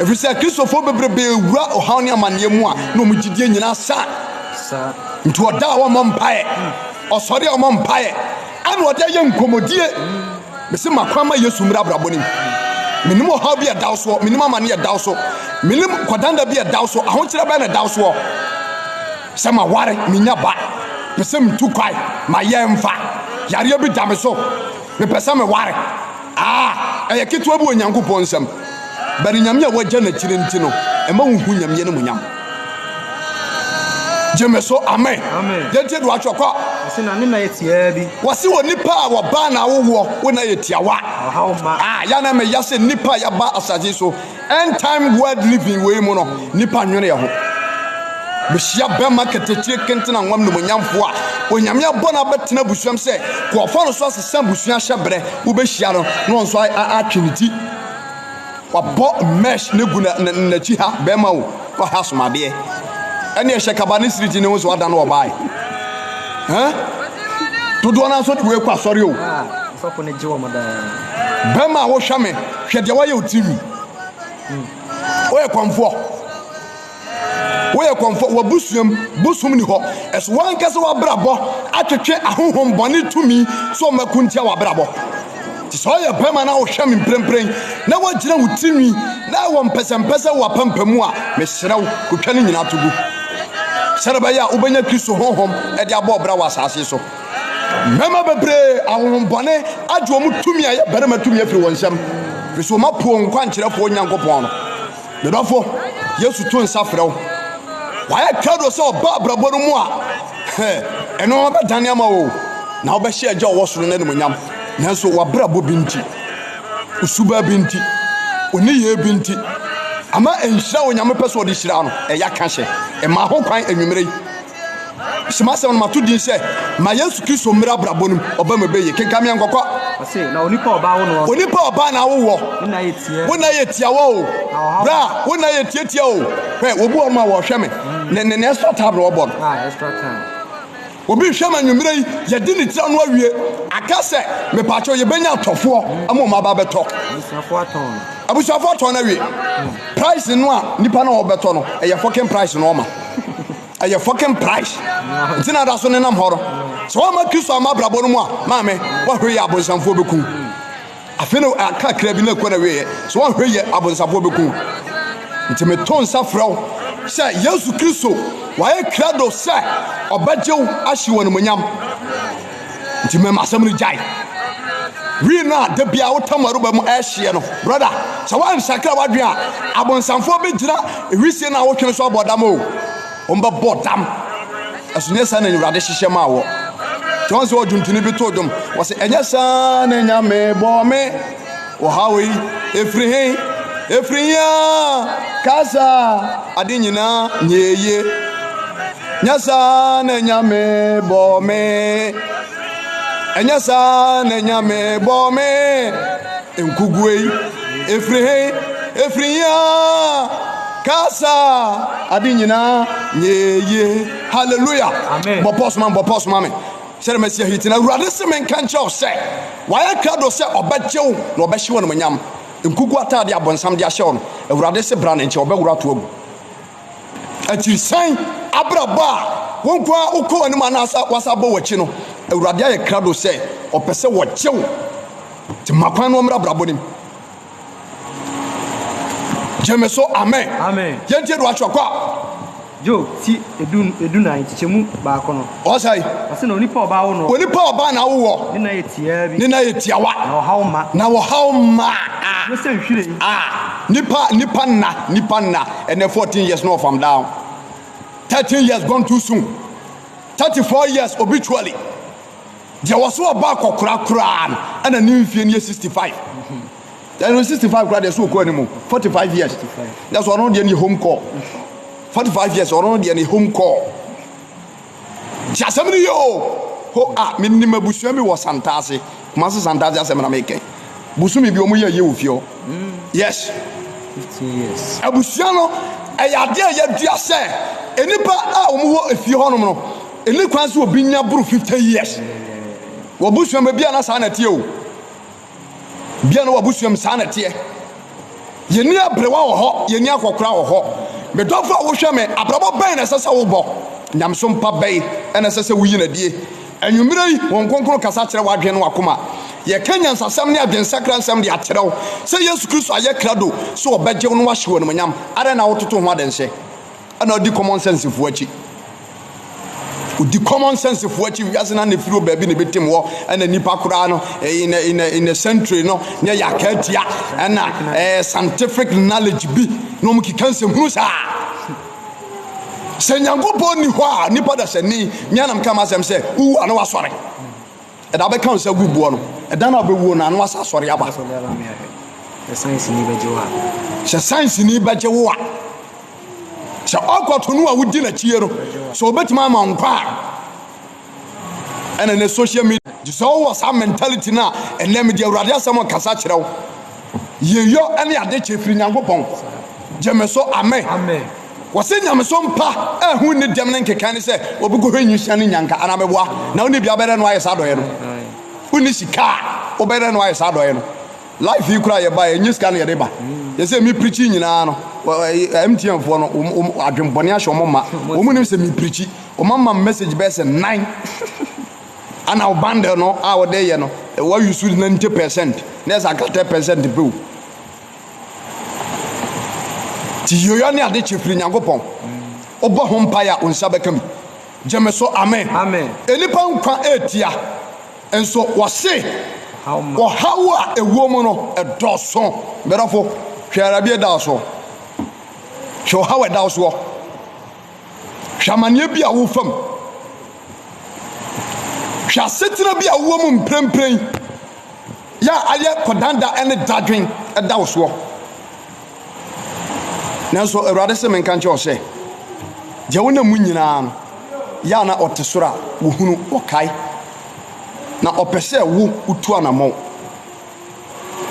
Ɛfiri sɛ Kristofoɔ bebrebe wura ɔhaw ne amanneɛ mu a na wɔn gyidie nyinaa sa. Nti ɔda a wɔmmɔ mpaeɛ, ɔsɔre a wɔmmɔ mpaeɛ, ɛna ɔde ayɛ nkɔmmɔdie. Mese ma kwan ma Yesu mmra abrabɔ no mu. Menim ɔhaw bi a ɛda wo soɔ, menim amane a ɛda wo so, menim kwadanda bi a ɛda wo so, ahokyerɛ bɛn na ɛda wo soɔ. Sɛ maware, menya ba, pɛ sɛ metu kwae, mayɛ mfa, yareɛ bi da me so, mepɛ sɛ meware. Ah, ɛyɛ ketewa bi wɔ Nyankopɔn nsam. Bɛne Nyame a wagya n'akyire nti no, ɛma wohu Nyame animuonyam. Gye me so, amen. Yɛntie de watwerɛ kɔ. Wɔse na ne nna yɛ tiaa bi. Wɔse wɔ nipa a wɔbaa na awowoɔ, wo nna yɛ tiawa. Ɔhaw ma. Ah, yɛ na meya sɛ nipa a yɛaba asase so, end time world living wei mu no, nipa nwene yɛ ho. Mehyia bɛrima katakyie kentena nwam nomonyamfoɔ a Onyame abɔ no abɛtena abusuam sɛ kɔɔfa no so asesa abusua hyɛ berɛ, wobɛhyia no na ɔnso atwe ne ti. Wabɔ mesh ne gu n'akyi ha bɛrima o waha asomadeɛ ɛne ɛhyɛ kaba ne siriti ne ho so ada no ɔbaae hɛn dodoɔ no nso de wei kɔ asɔre o bɛrima a wohwɛ me hwɛ deɛ wayɛ wo tirinwi woyɛ kɔmfoɔ Woyɛ kɔmfɔ, w'abusuam bosom ni hɔ. Ɛso w'ankasa w'abrabɔ atwetwe ahonhom bɔne tumi sɛ ɔmmɛko ntia w'abrabɔ. Nti sɛ ɔyɛ bɛrima na wohwɛ me mprempren na woagyina wo tirinwi na ɛwɔ mpɛsɛmpɛsɛ wɔ w'apampamu a, mesrɛ wo, kotwa ne nyinaa to gu. Sɛdeɛ ɛbɛyɛ a wobɛnya Kristo honhom de abɔ ɔbra wɔ asase so. Mmarima bebree ahonhom bɔne agye wɔn tumi a ɛyɛ barima tumi afiri wɔn nsam, ɛfiri sɛ wɔapo wɔn nkwankyerɛfoɔ Nyankopɔn no. Me dɔfo, Yesu to nsa frɛ wo. Wayɛ krado sɛ ɔba abrabɔ no mu a, ɛno bɛdane ama wo na wobɛhyɛ agya ɔwɔ soro no animuonyam. Nanso w'abrabɔ bi nti, osuba bi nti, oniyɛ bi nti, ama nhyira a Onyame pɛ sɛ ɔde hyira no, ɛyɛ aka hyɛ. Ɛma ho kwan anwummere yi. Hyɛ m'asɛm no mato din sɛ ma Yesu Kristo mmra abrabɔ no mu ɔba mu ɛbɛyɛ kenkan me nkɔkɔ. Ɔse na onipa ɔbaa wo no. Onipa ɔbaa na awowɔ. Wo nna yɛ tia. Wo nna yɛ tiawa o. Bra wo nna yɛ tiatia o. Hwɛ obi wɔ no ma wɔhwɛ me. Ne ne ne extra time na wɔbɔ no. Ah extra time. Obi hwɛ ma nwummerɛ yi yɛde ne tira no awie aka sɛ mepaakyɛw yɛbɛnya atɔfoɔ ama wɔn aba abɛtɔ. Abusuafoɔ atɔn no. Abusuafoɔ atɔn no awie. Price no a nipa no a ɔbɛtɔ no ɛyɛ fucking price no ɔma. Ɛyɛ fucking price. Nti na ada so nenam hɔ no. Sɛ wɔma Kristo ama abrabɔ no mu a, maame, wɔahwɛ yɛ abonsamfoɔ bɛku. Afei na aka kra bi na ɛkɔ na wieɛ. Sɛ wɔahwɛ yɛ abonsamfoɔ bɛku. Nti meto nsa frɛ wo sɛ Yesu Kristo wayɛ krado sɛ ɔbɛgye wo ahye wɔ animuonyam. Nti mɛma asɛm no gyae. Wii no a da biara wotam aruba mu ɛhyeɛ no, brother, sɛ woansakra w'adwene a, abonsamfoɔ bɛgyina wisie no a wotwe no so abɔ dam o. Wɔbɛbɔ dam. Ɛso nyɛ saa na Awurade hyehyɛ maa wɔ. Nti wɔn sɛ ɔdwontoni bi too dwom, wɔsɛ ɛnyɛ saa na Nyame bɔɔ me. Ɔhaw yi, ɛfiri he? Ɛfiri he a? Kasa ade nyinaa nyɛ yie. Nyɛ saa na Nyame bɔɔ me. Ɛnyɛ saa na Nyame bɔɔ me. Nkuguo yi, ɛfiri he? Ɛfiri he a? Kasa ade nyinaa nyɛ yie. Hallelujah. Amen. Bɔ pɔs ma me, bɔ pɔs ma me. Sɛdeɛ masi ahiti no, Awurade se menka nkyerɛ wo sɛ, wayɛ krado sɛ ɔbɛgye wo na ɔbɛhye wo animuonyam. Nkugu ataadeɛ a bonsam de ahyɛ wo no, Awurade se bra ne nkyɛn, ɔbɛworo ato agu. Akyirisan abrabɔ a wo nko ara wokɔ w'anim anaasɛ wasa bɔ w'akyi no, Awurade ayɛ krado sɛ ɔpɛ sɛ wɔgye wo. Nti ma kwan no ɔmmra abrabɔ nim. Gyeme so amen. Amen. Yɛntie do atwerɛ kɔ a. Job ti edunan nkyekyɛmu baako no. Ɔsɛe. Ɔse na onipa a ɔbaa wo no. Onipa a ɔbaa na wowɔ. Ne nna yɛ tiaa bi. Ne nna yɛ tiawa. Na ɔhaw ma. Na ɔhaw ma. Ne sɛ nhwiren. Ah, nipa nipa nna nipa nna ɛnɛ 14 years na ɔfam down. 13 years gone too soon. 34 years obituary. Deɛ wɔ so ɔba akɔkora koraa no ɛna ne mfie no yɛ 65. Ɛno 65 koraa deɛ so ɔkɔ anim 45 years. Na so ɔno deɛ ne home call. 45 years ɔno deɛ ne home call. Nti asɛm no yɛ o. Ho a menim abusua bi wɔ Santase. Kumasi Santase asɛm na mekɛn. Bosome bi wɔn yɛ yie wɔ fie hɔ. Yes. Abusua no ɛyɛ adeɛ a yɛdua sɛ nnipa a wɔn wɔ efie hɔnom no ɛni kwan sɛ obi nya boro 50 years. Wɔ abusua mu ebi a na saa na ɛteɛ o. Bia na w'abusua mu saa na ɛteɛ. Yɛnni aberewa wɔ hɔ, yɛnni akɔkora wɔ hɔ. Me dɔfo a wohwɛ me, abrabɔ bɛn na ɛsɛ sɛ wobɔ? Nyamesom pa bɛn na ɛsɛ sɛ woyi no adie? Anwummerɛ yi, Honhom Kronkron kasa kyerɛ w'adwene ne w'akoma. Yɛka nyansasɛm ne adwensakra nsɛm de akyerɛ wo sɛ Yesu Kristo ayɛ krado sɛ ɔbɛgye wo na wahyɛ wo animuonyam. Adɛn na wototo ho adanhyɛ? Ɛna ɔdi common sense foɔ akyi. Odi common sense foɔ akyi wiase na ne firi baabi na ebetem hɔ ɛna nipa koraa no in a, in a, in a century no ne yɛ akatua ɛna ɛɛ scientific knowledge bi na wɔn keka nsɛmhunu saa. Sɛ Nyankopɔn ni hɔ a nipa da sɛ ni mmea nam kama asɛm sɛ wowu a na wasɔre. Ɛda bɛka nsa gu boɔ no ɛda na wobɛwuo no ano asa asɔre aba. Sɛ science ni bɛgye wo a. Sɛ science ni bɛgye wo a. Sɛ ɔkɔto no a wodi n'akyie no, sɛ ɔbɛtumi ama nkwa a, ɛna ne social media. Nti sɛ wowɔ saa mentality no a, ɛnɛ mede Awurade asɛm kasa kyerɛ wo. Yeyɔ ne ade kyɛ firi Nyankopɔn. Gye me so, amen. Wɔse nyamesom pa a ɛho nni dɛm ne nkeka ne sɛ obi kɔhwɛ nyihyia ne nyanka anaa meboa na wonni bia wobɛdɛ no ayɛ saa adɔeɛ no. Wonni sika a wobɛdɛ no ayɛ saa adɔeɛ no. Life yi koraa yɛba yɛ nye sika na yɛde ba. Yɛ sɛ mi pirikyi nyinaa no MTN foɔ no adwenbɔne ahyɛ wɔn ma. Wɔn nim sɛ mi pirikyi. Wɔn ama message bɛyɛ sɛ nan. Ana wo bundle no a wɔde yɛ no wɔ use 90% na ɛsɛ aka 10% pɛ o. Ti yoyɔ ne ade kye firi Nyankopɔn. Wobɔ ho mpaeɛ a wo nsa bɛka mi. Gye me so amen. Amen. Nnipa nkwa etia. Nso wɔse ɔhaw a ɛwɔ mu no ɛdɔɔso. Me dɔfo, hwɛ Awurade ɛda wo soɔ. Hwɛ ɔhaw a ɛda wo soɔ. Hwɛ amanneɛ bi a wofa mu. Hwɛ asetena bi a wowɔ mu mprempren yɛ a ayɛ kɔdanda ne dadwen ɛda wo soɔ. Nanso Awurade se menka nkyerɛ wo sɛ, deɛ wonam mu nyinaa no, yɛ a na ɔte soro a wɔhunu, ɔkae, na ɔpɛ sɛ wo wotu anammɔn.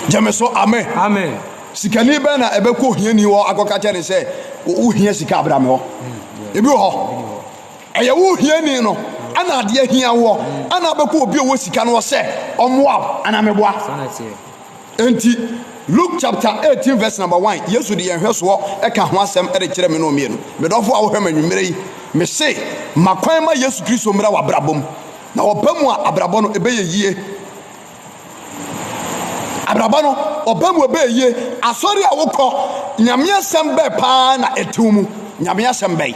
Gye me so, amen. Amen. Sikani bɛn na ɛbɛkɔ ohiani hɔ akɔka kyerɛ ne sɛ wohia sika abra me hɔ? Ebi wɔ hɔ. Ɛyɛ wo hiani no ɛna adeɛ hia woɔ ɛna abɛkɔ obi a ɔwɔ sika no hɔ sɛ ɔmmoa wo anaa meboa. Enti, Luke chapter 18 verse number 1, Yesu de yɛn nhwɛsoɔ ka ho asɛm de kyerɛ me ne wo mmienu. Me dɔfo a wohwɛ me anwummerɛ yi, mese, ma kwan ma Yesu Kristo mmra w'abrabɔ mu. Na ɔba mu a, abrabɔ no ɛbɛyɛ yie. Abrabɔ no, ɔba mu ɛbɛyɛ yie. Asɔre a wokɔ, Nyame asɛm bɛɛ paa na ɛtew mu. Nyame asɛm bɛn?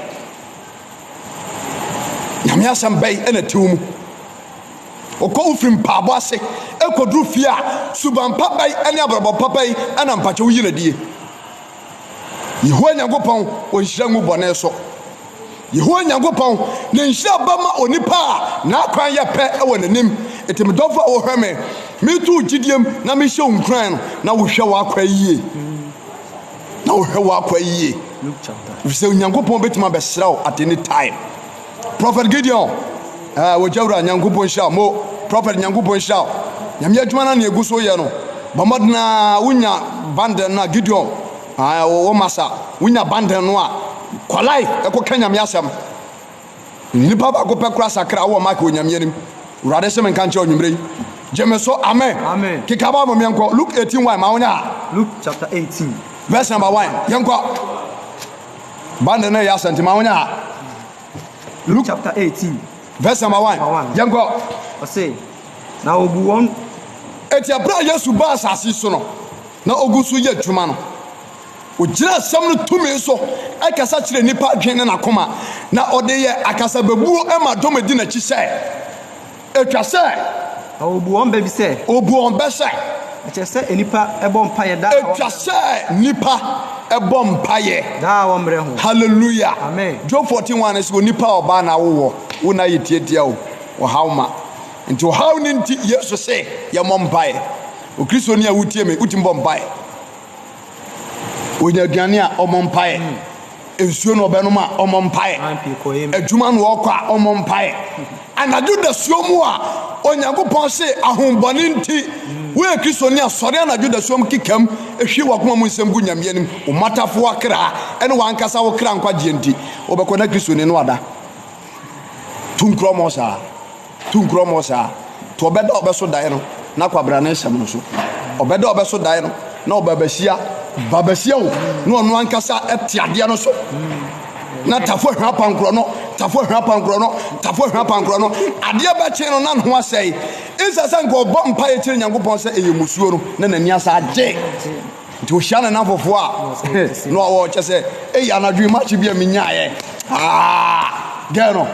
Nyame asɛm bɛn na ɛtew mu? Wokɔ wo fi mpaabɔ ase kɔduru fie a, suban pa bɛn ne abrabɔ pa bɛn na mpakyɛ woyi no adie? Yehowa Nyankopɔn, ɔnhyira ngu bɔne so. Yehowa Nyankopɔn, ne nhyira bɛma onipa a n'akwan yɛ pɛ wɔ n'anim. Enti me dɔfo a wohwɛ me, meto wo gyidiem na mehyɛ wo nkuran no, na wohwɛ w'akwan yie. Na wohwɛ w'akwan yie. Efisɛ Onyankopɔn bɛtumi abɛsra wo at any time. Prophet Gideon, eh, wɔgya wura Nyankopɔn nhyira mo. Prophet Nyankopɔn nhyira wo. Nyame adwuma no na egu so yɛ no. Bɔ mmɔden a wonya bundle no a Gideon, eh, wo masa, wonya bundle no a kɔ live ɛkɔ ka Nyame asɛm. Nipa baako pɛ kora sakra wɔ mark wɔ Nyame anim. Awurade sɛ menka nkyerɛ ɔnwummerɛ yi. Gye me so, amen. Amen. Keka ba mom yɛnkɔ. Luke 18 1 ma wonya ha. Luke chapter 18. Verse number 1. Yɛnkɔ. Bundle no yɛ asɛnti ma wonya ha. Luke chapter 18. Verse number 1. Yɛnkɔ. Ɔse, na obu wɔn. Enti ɛberɛ a Yesu baa asase so no, na ɔgu so yɛ adwuma no, ɔgyina asɛm no tumi so kasa kyerɛ nnipa adwene ne n'akoma, na ɔde yɛ akasabebuo ma dɔm di n'akyi sɛ, Etwa sɛ. Na ɔbu wɔn bɛ bi sɛ. Ɔbu wɔn bɛ sɛ. Ɛkyerɛ sɛ nnipa bɔ mpaeɛ da a. Etwa sɛ nnipa bɔ mpaeɛ. Da a wɔmmrɛ ho. Hallelujah. Amen. Job 14:1 sɛ onipa a ɔbaa na awowɔ wo na yɛ tiatia o ɔhaw ma nti ɔhaw no nti Yesu se yɛmmɔ mpaeɛ. Okristoni a wotie me wotumi bɔ mpaeɛ. Onya aduane a ɔmmɔ mpaeɛ. Nsuo na ɔbɛnom a ɔmmɔ mpaeɛ. Adwuma na ɔkɔ a ɔmmɔ mpaeɛ. Anadwo dasuo mu a Onyankopɔn se ahombɔne nti woyɛ Kristoni a sɔre anadwo dasuo mu kekam hwie w'akoma mu nsɛm gu Nyame anim. Wo matafo akra ne w'ankasa wo kra nkwagyeɛ nti wobɛkɔ na Kristoni no ada. Tu nkorɔmɔ saa. Tu nkorɔmɔ saa. Nti ɔbɛda a ɔbɛso daeɛ no na kwabra ne nsɛm no so. Ɔbɛda a ɔbɛso daeɛ no na ɔba basia, ba basia o, na ɔno ankasa te adeɛ no so. Na tafo ahwa apankorɔ no, tafo ahwa apankorɔ no, tafo ahwa apankorɔ no. Adeɛ bɛkye no na ne ho asɛe. Nsa sɛ nka ɔbɔ mpaeɛ kyerɛ Nyankopɔn sɛ ɛyɛ musuo no, na n'ani asa agye. Nti ɔhyia ne namfofoɔ a na ɔkyɛ sɛ ei anadwo yi makye bi a menyaeɛ ah gɛɛ no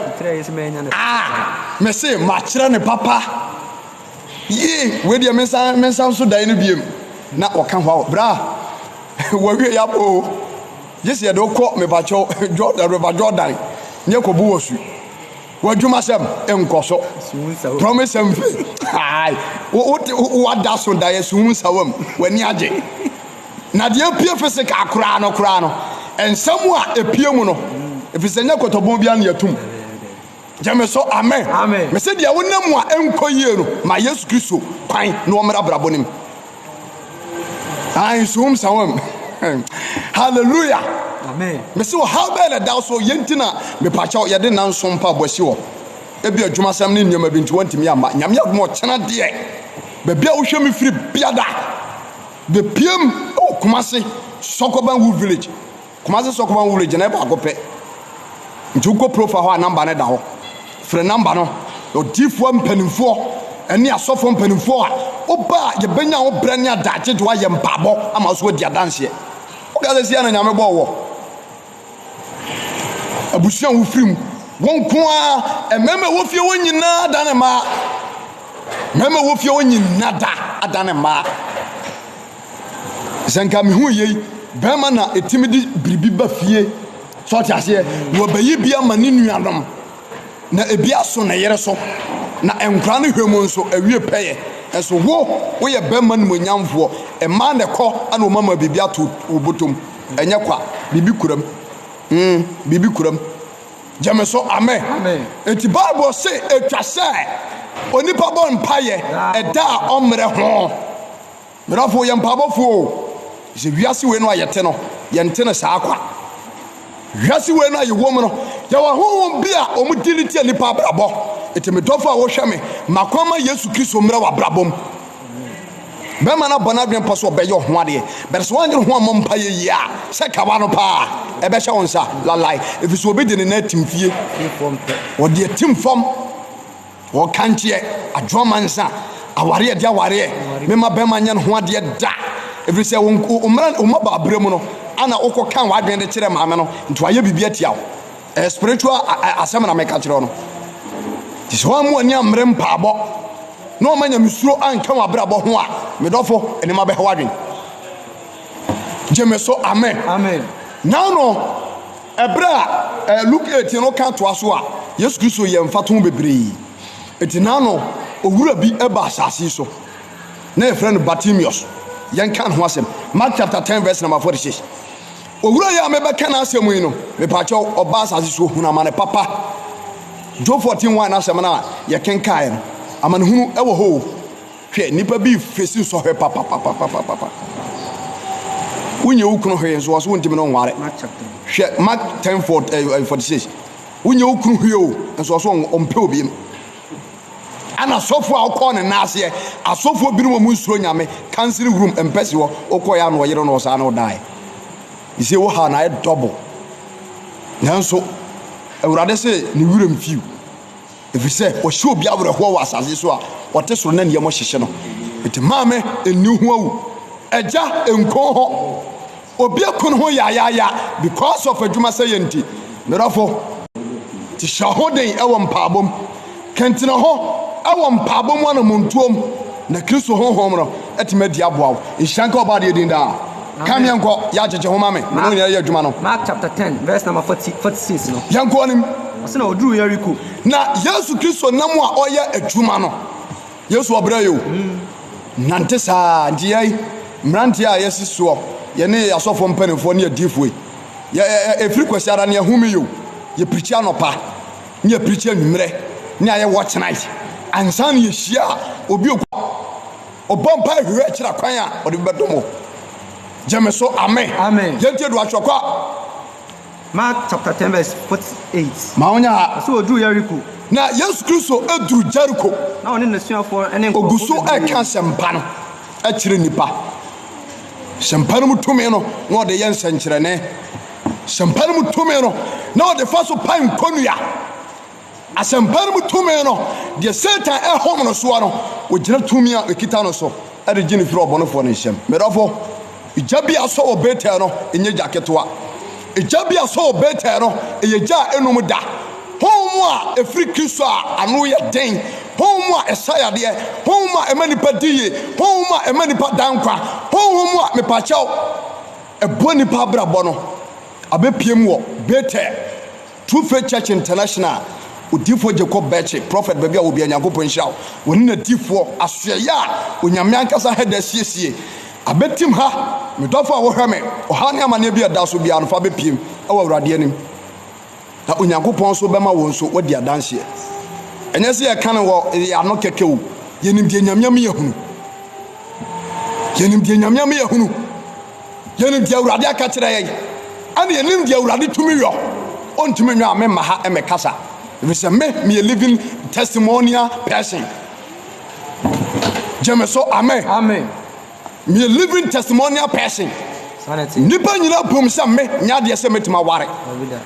ah mese makyerɛ ne papa yie wei deɛ mensa mensa nso dan no biem na ɔka hɔ a bra wawie yɛabɔ o gye sɛ yɛde wokɔ mepakyɛw Jordan River Jordan ne ɛkɔbu wɔ su W'adwumasɛm nkɔ so. Promise and faith. Ae. Wote wada so da yɛ suhun nsawam. W'ani agye. Na deɛ epie physical koraa no koraa no, nsɛm a epie mu no, efisɛ nyɛ kɔtɔbɔn biara na yɛtum. Gye me so, amen. Amen. Mese deɛ wonam mu a ɛnkɔ yie no, ma Yesu Kristo kwan na ɔmmra abrabɔ no mu. Ae, suhum sawam. Hallelujah. Amen. Mese ɔhaw bɛyɛ na ɛda so yɛn nti na mepakyɛw yɛde nanso mpa bɔ asi hɔ. Ebi adwumasɛm ne nneɛma bi nti wɔntumi amma. Nyame adom ɔkyena deɛ baabi a wohwɛ me firi biada bepiem wɔ Kumase Sɔkɔban Wood Village. Kumasi Sɔkɔban Wuro gyinae baako pɛ. Nti wokɔ profile hɔ a namba no da hɔ. Frɛ namba no. Odiyifoɔ mpanimfoɔ ne asɔfoɔ mpanimfoɔ a woba a yɛbɛnya wo berɛ ne adagye de woayɛ mpaabɔ ama wo so woadi adanseɛ. Woka sɛ sia na Nyame bɔɔ wɔ. Abusua a wofiri mu, wo nko ara, mmarima ɛwɔ fie hɔ nyinaa adane mmaa. Mmarima ɛwɔ fie hɔ nyinaa da adane mmaa. Sɛ nka mehu yei, bɛrima na ɛtumi de biribi ba fie. Sɛ ɔte aseɛ, na ɔbɛyi bi ama ne nuanom, na ebi aso ne yere so, na nkora no hwɛ mu nso awie pɛyɛ. Nso wo, woyɛ bɛrima nimonyamfoɔ, mmaa na ɛkɔ ana ɔma ma biribi ato wo bɔtɔm. Ɛnyɛ kwa, biribi kuram. Mm, biribi kuram. Gye me so, amen. Enti Bible se etwa sɛ onipa bɔ mpaeɛ ɛda a ɔmmerɛ ho. Medɔfo, yɛ mpaebɔfoɔ o. Sɛ wiase wei no a yɛte no, yɛnte no saa kwa. Wiase wei no a yɛwɔ mu no, yɛwɔ honhom bi a wɔn di ne tia nipa abrabɔ. Enti medɔfo a wohwɛ me, ma kwan ma Yesu Kristo mmra w'abrabɔ mu. Bɛrima no abɔ n'adwene pɔ sɛ ɔbɛyɛ ɔho adeɛ, bɛrɛ sɛ wanyere ho ammɔ mpaeɛ yie a, sɛ kawa no paa, ɛbɛhyɛ wo nsa lalae. Ɛfiri sɛ obi de ne nan atim fie, ɔde atim fam. Ɔkankyeɛ, adwoama nsa, awareɛ de awareɛ, mema bɛrima nyɛ ne ho adeɛ da. Ɛfiri sɛ wo mmara wo mmabaaberɛ mu no, ana wokɔka w'adwene de kyerɛ maame no, nti wayɛ biribi atia wo. Ɛyɛ spiritual asɛm na meka kyerɛ no. Nti sɛ woammu ani ammere mpaabɔ na ɔma nyamesuro anka w'abrabɔ ho a, me dɔfo, nneɛma bɛha w'adwene. Gye me so, amen. Amen. Now no, ɛberɛ a eh, Luke 18 no ka toa so a, Yesu Kristo yɛ mfatoho bebree. Enti now no, owura bi ba asase yi so, na yɛfrɛ no Bartimaeus. Yɛnka ne ho asɛm. Mark chapter 10 verse number 46. Owura yi a mebɛka n'asɛm yi no, mepaakyɛw, ɔbaa asase so ohunu amane papa. Job 14 1 n'asɛm no a yɛkenkaeɛ no, amanehunu wɔ hɔ o. Hwɛ, nnipa bi fesi nsɔhwɛ papapapapapa. Wonyɛ wo kunu hwee nso, wɔso wontumi no nware. Hwɛ, Mark 10 46. Wonyɛ wo kunu hwee o, nso wɔso ɔmpɛ obi. Ɛna sɔfo a ɔkɔɔ ne nan aseɛ, asɔfoɔ binom a wɔn nsuro Nyame, council room mpɛsi hɔ, ɔkɔɛ a na ɔyere no ɔsaa na ɔdaeɛ. Ɛsɛ wo ha na ayɛ double. Nanso, Awurade se ne werɛ mfiw. Ɛfiri sɛ ɔhyɛ obi awerɛhoɔ wɔ asase so a, ɔte soro na ne yam hyehye no. Nti maame nni ho awu. Agya nko ho. Obi aku ne ho yaayaaya because of adwuma sɛ yɛ nti. Me dɔfo, ti hyɛ ho den wɔ mpaabɔ mu. Kɛntena hɔ wɔ mpaabɔ mu anamontuo mu na Kristo honhom no atumi adi aboa wo. Nhyira nka Ɔbɔadeɛ din daa. Ka meɛ nkɔ, yɛ akyekye ho ma me, me ne wo nyinaa yɛ adwuma no. Mark chapter 10 verse number 40, 46 no. Yɛnkɔ anim. Ɔsɛ na ɔduruu Yeriko. Na Yesu Kristo nam a ɔyɛ adwuma no. Yesu ɔbrɛ yɛ o. Nante saa nti yɛn mmeranteɛ a yɛsi soɔ, yɛne asɔfoɔ mpanimfoɔ ne adiifoɔ yi, yɛ ɛfiri Kwasiada ne ɛhome yɛ o. Yɛpirikyi anɔpa ne yɛpirikyi anwummerɛ ne ayɛ watch night ansa na yɛhyia a obi okɔ ɔbɔ mpa ahwehwɛ akyira kwan a ɔde bɛdom wo. Gye me so amen. Amen. Yɛntie do atwerɛ kɔ. Mark chapter 10 verse 48. Ma wonya ha. Ɔsɛ ɔduruu Yeriko. Na Yesu Kristo duru Jeriko. Na ɔne n'asuafoɔ ne Ogu nkurɔfoɔ so bebree. reka asɛmpa no kyerɛ nnipa. Asɛmpa no mu tumi no na ɔde yɛ nsɛnkyerɛnne. Asɛmpa no mu tumi no na ɔde fa so pae nkonnua. Asɛmpa no mu tumi no, deɛ Satan rehom no soɔ no, ɔgyina tumi a ɛkita no so de gye no firi ɔbɔnefoɔ no nsam. Me dɔfo, egya bi a asɔ wɔ Betel no, ɛnyɛ gya ketewa. Egya bi a asɔ wɔ Betel no, ɛyɛ gya a ɛnum da. Honhom a ɛfiri Kristo a ano yɛ den, honhom a ɛsa yadeɛ, honhom a ɛma nipa di yie, honhom a ɛma nipa da nkwa, honhom a mepakyɛw ɛboa nipa abrabɔ no abɛpiem wɔ Betel. True Faith Church International Odiyifoɔ Jacob Berkye, Prophet baabi a wɔ biara Nyankopɔn nhyira wo, wɔne n'adiyifoɔ, asoɛeɛ a Onyame ankasa hɛda asiesie abɛtim ha, me dɔfo a wohwɛ me, ɔhaw ne amaneɛ bi a ɛda so biara no fa bɛpiem wɔ Awurade anim, na Onyankopɔn nso bɛma wo nso woadi adanseɛ. Ɛnyɛ sɛ yɛka no wɔ yɛn ano kɛkɛ o, yɛnim deɛ Nyame ama yɛahunu. Yɛnim deɛ Nyame ama yɛahunu. Yɛnim deɛ Awurade aka kyerɛ yɛn, ɛna yɛnim deɛ Awurade tumi yɔ. Ɔntumi nyɔ a memma ha mmɛkasa, ɛfiri sɛ me meyɛ living testimonial person. Gye me so, amen. Amen. Meyɛ living testimonial person. Nnipa nyinaa bom sɛ me nyɛ adeɛ sɛ mɛtumi aware.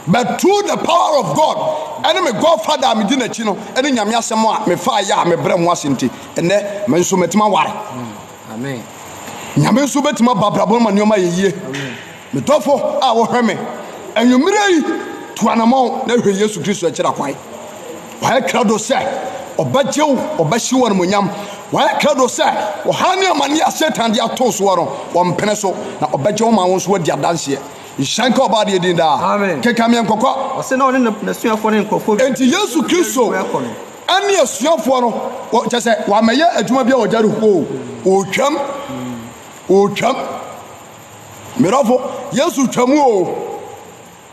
But through the power of God, ɛne me Godfather a medi n'akyi no, ɛne Nyame asɛm a mefa yɛ a mebrɛ ho ase nti, ɛnɛ me nso mɛtumi aware. Amen. Nyame nso bɛtumi aba abrabɔ no ma nneɛma ayɛ yie. Me dɔfo a wohwɛ me anwummerɛ yi, tu anamɔn na hwɛ Yesu Kristo akyira kwan. Wayɛ krado sɛ ɔbɛgye wo, ɔbɛhye wo animuonyam. Wayɛ krado sɛ ɔhaw ne amaneɛ a Satan de ato soɔ no, ɔmpene so, na ɔbɛgye wo ma wo nso woadi adanseɛ. Nhyira nka Ɔbɔadeɛ din daa. Amen. Keka me nkɔkɔ. Ɔse na ɔne n'asuafoɔ ne nkurɔfoɔ bi. Enti Yesu Kristo rekɔ no. Ɛne asuafoɔ no, wɔ, kyerɛ sɛ, wɔammɛyɛ adwuma biara wɔ Jericho o, wɔretwam, wɔretwam. Me dɔfo, Yesu twam o,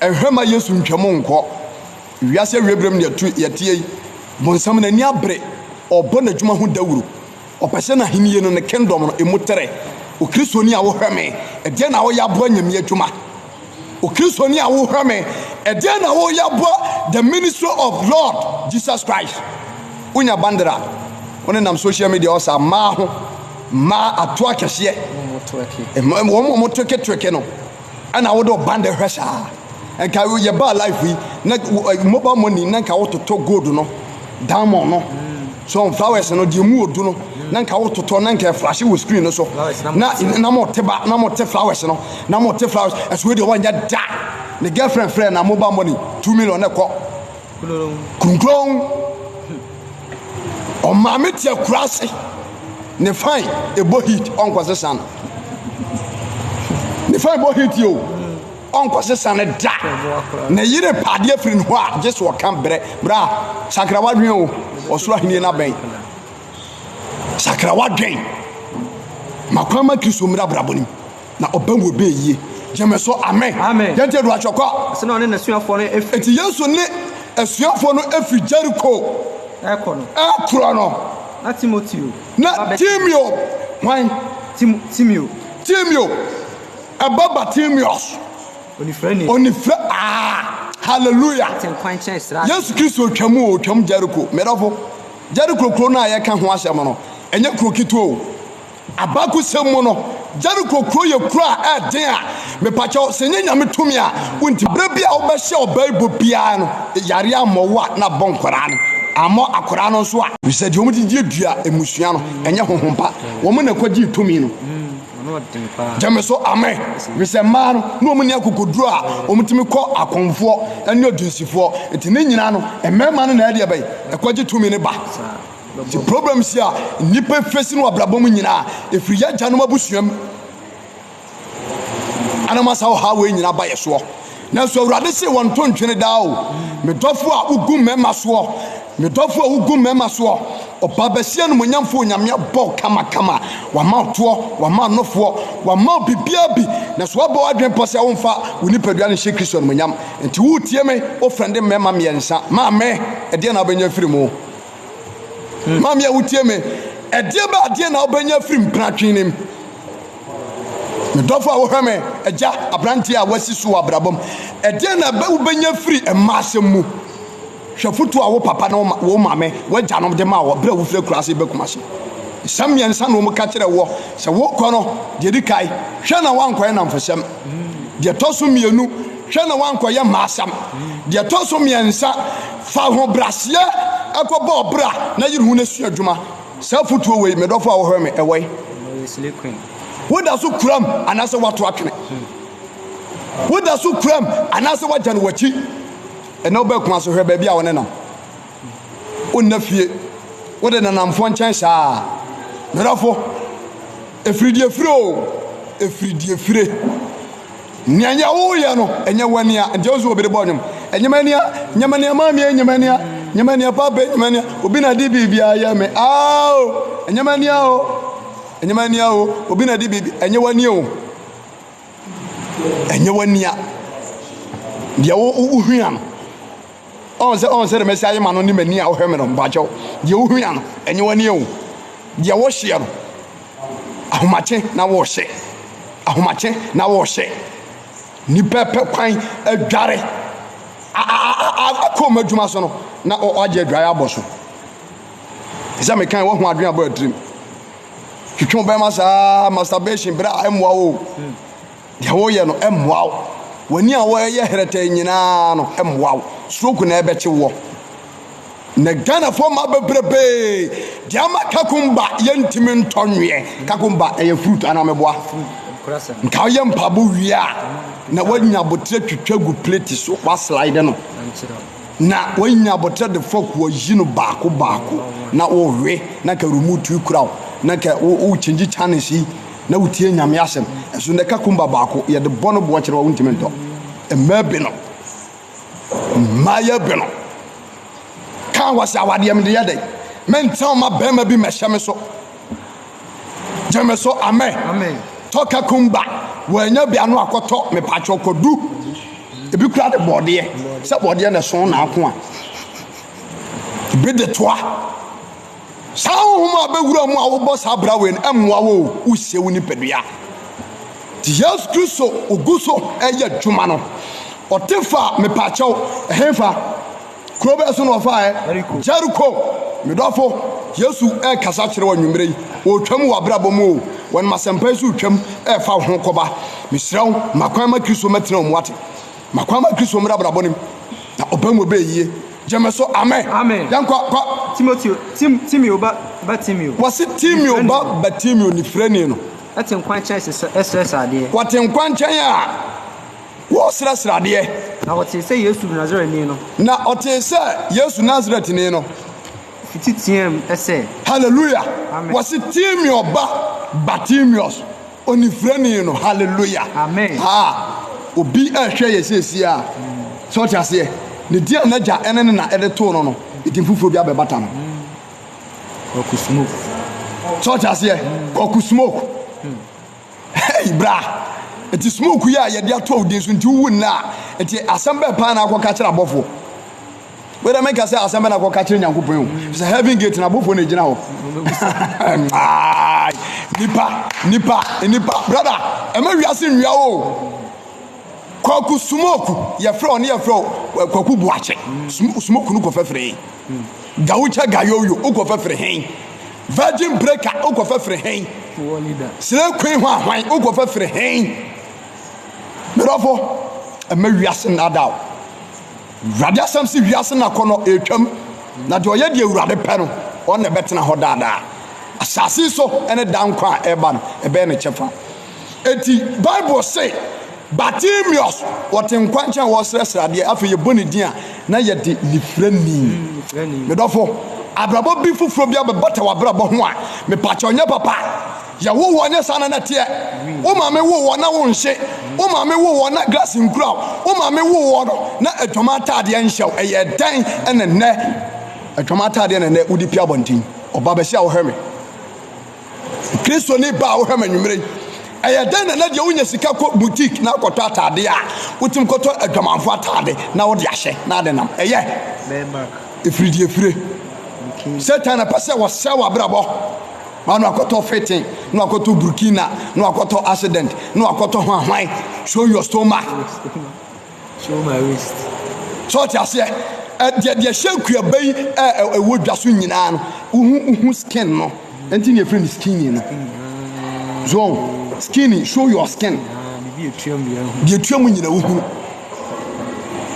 ɛhwɛ ma Yesu ntwam nkɔ. Wiase awie berɛ mu na yɛtu yɛteɛ yi, bonsam n'ani abere, ɔrebɔ n'adwuma ho dawuro. Ɔpɛ sɛ n'ahennie no, ne kingdom no, emu trɛ. Okristoni a wohwɛ me, ɛdeɛn na woyɛ aboa Nyame adwuma? Okristoni a wohwɛ me, ɛdeɛn na woyɛ aboa the ministry of Lord Jesus Christ? Wonya bandera, wo ne nam social media ɔsa mmaa ho, mmaa ato akɛseɛ, wɔn a wɔtweketweke no, ɛna wode ɔbandɛ hwɛ saa. Nka yɛ baa life yi na mobile money na nka wototɔ gold no, diamond no, so flowers no deɛ mu odu no na nka wototɔ na nka ɛflashe wɔ screen no so na na mo te ba na mo te flowers no na mo te flowers ɛso deɛ wɔnyɛ da ne girlfriend frɛ na mobile money 2 million na ɛkɔ kunkun ɔmaame te akura ase ne fine ɛbɔ heat ɔnkɔ sesa no ne fine bɔ heat yi o ɔnkɔ sesa no da ne yere paadeɛ firi ne hɔ a gye so ɔka brɛ bra sakra wadwen o ɔsoro ahenni no abɛn sakra wadwen ma kwan ma Kristo mmra abrabɔ nim na ɔbɛn wɔ bɛn yie gyeme so amen Amen. Yɛntie do atwɛkɔ. Ɔsɛ na ɔne n'asuafoɔ no efiri. Eti Yesu ne asuafoɔ no efiri Jericho ɛkɔ no. Ɛkorɔ no. Na Timoteo. Na Timeo hwan? Tim Timeo. Timeo ɛba Bartimeus. Onifirani. Onifira ah hallelujah. Te nkwan kyɛn sra. Yesu Kristo twam o twam Jericho. Medɔfo Jericho kuro no a yɛka ho asɛm no ɛnyɛ kuro ketewa o. Abakɔsɛm mu no, Jericho kuro yɛ kuro a ɛyɛ den a, mepakyɛw, sɛ ɛnyɛ Nyame tumi a, wonti. Berɛ bi a wobɛhyɛ ɔbaa yi bɔ biara no, yareɛ ammɔ wo a, na abɔ nkwadaa no. Ammɔ akwadaa no nso a. Efisɛ deɛ wɔde duadua mmusua no, ɛnyɛ honhom pa. Wɔn na ɛkɔgyee tumi no. Gyeme so, amen. Efisɛ mmaa no, na wɔn nni akokoduro a wɔtumi kɔ akɔmfoɔ ne odunsifoɔ. Nti ne nyinaa no, mmarima no na ɛdeɛ bɛn? Ɛkɔgye tumi no ba. Nti problems a nnipa fesi no wɔ abrabɔ mu nyinaa, ɛfiri yɛn agyanom abusua mu. Ana ma saa ɔhaw wei nyinaa ba yɛ soɔ. Nanso Awurade se wɔnto ntwene daa o. Me dɔfo a wogu mmarima soɔ, me dɔfo a wogu mmarima soɔ, ɔbaa basia animuonyamfoɔ Onyame abɔ wo kamakama, wama wo toɔ, wama wo nofoɔ, wama wo biribiara bi, nanso woabɔ w'adwene pɔ sɛ womfa wo nipadua no nhyɛ Kristo animuonyam. Nti woretie me, wofɛnde mmarima mmiɛnsa. Maame, ɛdeɛn na wobɛnya afiri mu? Maame a wotie me, ɛdeɛ bɛ adeɛ na wobɛnya afiri mpenatwe no mu? Me dɔfo a wohwɛ me, agya, aberanteɛ a woasi so wɔ abrabɔ mu, ɛdeɛn na wobɛnya firi mma asɛm mu? Hwɛ foto a wo papa ne wo maame, w'agyanom de maa wɔ berɛ a wofiri akuraase ba Kumasi. Nsɛm mmiɛnsa na wɔka kyerɛ woɔ sɛ wokɔ no, deɛ ɛdi kae, hwɛ na woankɔyɛ nnamfosɛm. Deɛ ɛtɔ so mmienu, hwɛ na woankɔyɛ mmaasɛm. Deɛ ɛtɔ so mmiɛnsa, fa ahobrɛaseɛ kɔbɔ ɔbra na yere ho na sua adwuma. Saa afotuo wei, me dɔfo a wohwɛ me, ɛwɔ he? Woda so kura mu anaasɛ woato atwene? Woda so kura mu anaasɛ woagya no w'akyi? Ɛnɛ wobɛ Kumase hwɛ baabi a wo nenam. Wonna fie, wode nanamfoɔ nkyɛn saa. Me dɔfo, ɛfiri deɛ fire o, ɛfiri deɛ fire. Nea nea woyɛ no, ɛnyɛ w'ania. Nti ɛwɔ sɛ obi de bɔ nnwom. Ɛnyɛ m'ania, nyɛ m'ania maame, ɛnyɛ m'ania, nyɛ m'ania papa, ɛnyɛ m'ania. Obi na de biribi ayɛ me. Ao, ɛnyɛ m'ania o, ɛnyɛ m'ania o. Obi na de biribi, ɛnyɛ w'ania o, ɛnyɛ w'ania. Deɛ wo wohua no, ɔn sɛ ɔn sɛ de mɛsi ayɛ ma no ne m'ani a wohwɛ me no, mpakyɛw. Deɛ wohua no, ɛnyɛ w'ania o. Deɛ wohyeɛ no. Ahomakye na wɔrehyɛ. Ahomakye na wɔrehyɛ. Nnipa pɛ kwan adware akɔ wɔn adwuma so no na wɔagye adwae abɔ so. Sɛ mekan wɔho adwene abɔ atirim. Twetwe wo bɛrima saa masturbation berɛ a ɛmmoa wo. Deɛ woyɛ no ɛmmoa wo. W'ani a wɔyɛ herɛtɛɛ nyinaa no ɛmmoa wo. Stroke na ɛbɛkye woɔ. Na Ghanafoɔ mmaa bebrebee deɛ ama kakumba yɛntumi ntɔ nweɛ. Kakumba ɛyɛ fruit anaa meboa? Nka woyɛ mpaabɔ wie a na woanya aboterɛ twitwa gu plate so woaslide no na woanya aboterɛ de fork wɔyi no baako baako na wowe na nka remote yi kura wo na nka wo change channels yi na wotie Nyame asɛm. Ɛso nnɛ kakumba baako yɛde bɔ no boɔ kyerɛ wo a wontumi ntɔ. Mmaa bi no. Mmaayɛ bi no kaa wɔ sɛ awadeɛ mede yɛ dɛn mentena ma bɛrima bi mɛhyɛ me so gye me so amen tɔ kakumba wɔanya bi ano akɔtɔ mepatwɛ kɔdu ebi kura de bɔɔdeɛ sɛ bɔɔdeɛ na ɛso na ako a ebi de toa Saa honhom a bɛwura mu a wobɔ saa bra wei no, ɛmmoa wo o, wosie wo nipadua. Nti Yesu Kristo ogu so ɛyɛ adwuma no, ɔte fa mepaakyɛw, ɛhenfa? Kuro bɛɛ so na ɔfaeɛ? Jericho. Me dɔfo, Yesu ɛrekasa kyerɛ wo anwummerɛ yi, ɔretwam wɔ abrabɔ mu o, wɔnam asɛmpa yi so retwam ɛrefa wo ho kɔba. Mesrɛ wo, ma kwan ma Kristo mmɛtena wo mu wate. Ma kwan ma Kristo mmra abrabɔ no mu, na ɔba mu ɔbɛyɛ yie. Gyeme so amen. Amen. Yɛnkɔ kɔ. Timoteo, Tim, Timeo ba Bartimeo. Wɔse Timeo ba Bartimeo nifirani no. Ɛte nkwankyɛn sesɛ ɛsrɛsrɛ adeɛ. Wɔte nkwankyɛn a wɔresrɛsrɛ adeɛ. Na ɔtee sɛ Yesu Nasaretni no. Na ɔtee sɛ Yesu Nasaretni no. Fiti teaam sɛ. Hallelujah. Amen. Wɔse Timeo ba Bartimeus. Onifirani no, hallelujah. Amen. Ah, obi ɛhwɛ yɛ seesie a, sɛ ɔte aseɛ, ne din a n'agya ɛne ne na ɛde too no no, edin foforɔ bi abɛbata no. Kwaku smoke. Sɛ ɔte aseɛ, kwaku smoke. Hey, bra. Nti smoke yi a yɛde ato wo din so nti wowu nna a, nti asɛm bɛɛ paa na akɔka kyerɛ abɔfoɔ. Wei dɛ menka sɛ asɛm bɛ na kɔka kyerɛ Nyankopɔn o. Sɛ heaven gate na abɔfoɔ na egyina hɔ. Nipa, nipa, nipa. Brother, ɛma wiase nwia o. Kwaku smoke, yɛfrɛ ɔne yɛfrɛ o kwaku buakye. Smoke no kɔfɛ firi. Gawucha gayoyo, wokɔfɛ firi hen. Virgin breaker, wokɔfɛ firi hen. Slay queen ho ahwan, wokɔfɛ firi hen. Medɔfo, ɛma wiase nnaadaa o. Awurade asɛm se wiase no akɔnnɔ ɛretwam. Na deɛ ɔyɛ deɛ Awurade pɛ no, ɔno na ɛbɛtena hɔ daadaa. Asase so ne daa nkwa a ɛreba no, ɛbɛyɛ ne kyɛfa. Enti Bible se, Bartimeus, wɔte nkwa nkyɛn a wɔresrɛsrɛ adeɛ, afei yɛbɔ ne din a, na yɛde nifirani. Mm, Medɔfo, abrabɔ bi foforɔ bi abɛbata w'abrabɔ ho a, mepakyɛ ɔnyɛ papa. Yɛwo wɔ nyɛ saa na na ɛteɛ. Wo maame wo wɔ na wo nhye. Wo maame wo wɔ na glass nkura wo. Wo maame wo wɔ no na adwama ataadeɛ nhyɛ wo. Ɛyɛ dɛn ɛna nnɛ adwama ataadeɛ na nnɛ wode pia abɔnten? Ɔba bɛsi a wohwɛ me. Kristoni ba a wohwɛ me anwummerɛ yi, ɛyɛ dɛn na na deɛ wonya sika kɔ boutique na akɔtɔ ataadeɛ a wotumi kɔtɔ adwamanfo ataade na wode ahyɛ na ade nam? Ɛyɛ ɛfiri deɛ ɛfire. Satan na pɛ sɛ wɔsɛ w'abrabɔ ma no akɔtɔ fitting na wakɔtɔ burkina na wakɔtɔ accident na wakɔtɔ hwanhwan. Show your stomach. Show my waist. So ɔte aseɛ? Deɛ deɛ hyɛ kuaba yi ɛwɔ dwa so nyinaa no, wohu wohu skin no. Ɛnti na yɛfrɛ no skinny no. So skinny, show your skin. Deɛ etua mu nyinaa wohunu.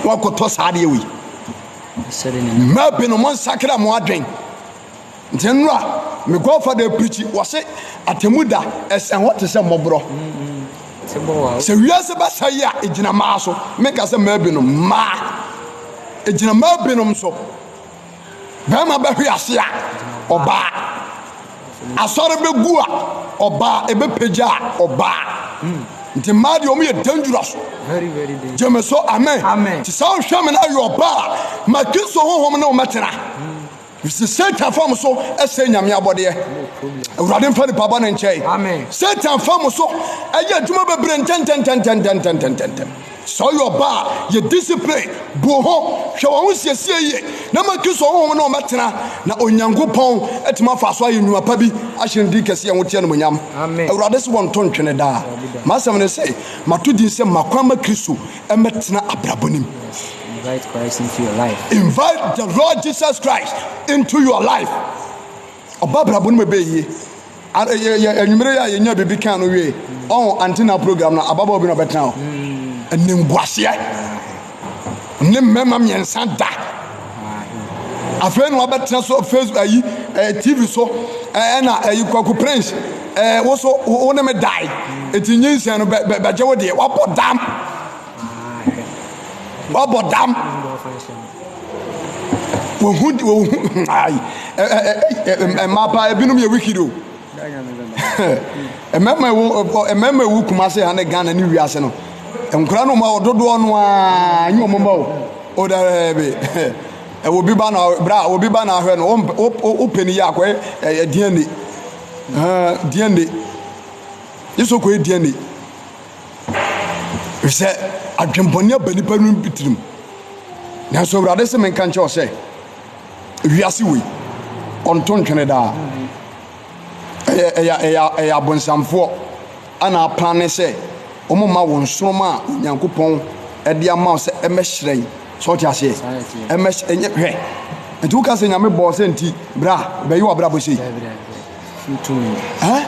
Wakɔtɔ saa adeɛ wei. Mmaa binom nsakra mo adwen. Nti nnora me godfather preachi wɔse atemu da ɛsɛn hɔ te sɛ mmɔborɔ. Sɛ wiase bɛsɛe a egyina mmaa so. Menka sɛ mmaa binom, mmaa. Egyina mmaa binom so. Bɛrima bɛhwe ase a ɔbaa. Asɔre bɛgu a ɔbaa, ɛbɛpagya a ɔbaa. Nti mmaa deɛ wɔn yɛ dangerous. Gyeme so amen. Nti sɛ wohwɛ me na ayɛ ɔbaa ma Kristo honhom ne wo mɛtena. Efisɛ Satan fa mo so sɛe Nyame abɔdeɛ. Awurade mfa nipa bɔne nkyɛe. Satan fa mo so ɛyɛ adwuma bebree ntɛntɛntɛntɛntɛntɛntɛntɛm. Sɛ ɔyɛ ɔba a, yɛ discipline, bu ho, hwɛ wɔn ho siesie yie, na ma Kristo honhom ne wɔn bɛtena, na Onyankopɔn atumi afa so ayɛ nnwuma pa bi ahyɛ ne din kɛse a ɛho teɛ animuonyam. Awurade se wɔnto ntwene daa. M'asɛm ne sɛ, mato din sɛ ma kwan ma Kristo mmɛtena abrabɔ no mu. Invite Christ into your life. Invite the Lord Jesus Christ into your life. Ɔba abrabɔ no mu ɛbɛyɛ yie. Anwummere yi a yɛnya biribi kan no wie. Ɔn antena program no ababaawa bi na ɔbɛtena hɔ. Animguaseɛ ne mmarima mmiɛnsa da. Afei na wabɛtena so Facebook ayi ɛɛ TV so ɛna ayi Kwaku Prince ɛɛ woso wo ne me dae. Eti nyinsɛn no bɛ bɛ bɛgye wo deɛ wabɔ dam. Wabɔ dam. Wɔhu wɔhu ayi ɛ mmaa paa ebinom yɛ wicked o. Mmarima ɛwɔ mmarima ɛwɔ Kumasi ha ne Ghana ne wiase no nkwadaa no ma dodoɔ no ara nye wɔn mma o. O daabi ɛwɔ bi ba na bra obi ba na ahwɛ no wo wo pɛ ne yie akɔyɛ ɛyɛ DNA DNA yɛ sɛ ɔkɔyɛ DNA. Efisɛ adwemmɔne aba nnipa no bi tirim. Nanso Awurade se menka nkyerɛ wo sɛ, wiase wei, ɔnto ntwene daa. Ɛyɛ ɛyɛ ɛyɛ ɛyɛ abonsamfoɔ ana aplane sɛ wɔn mma wɔn nsoroma a Onyankopɔn de ama wo sɛ ɛmɛhyerɛn. Sɛ ɔte aseɛ, ɛmɛ ɛnyɛ hwɛ. Nti woka sɛ Nyame bɔɔ sɛ nti bra bɛyɛ w'abrabɔ sei. Ɛn?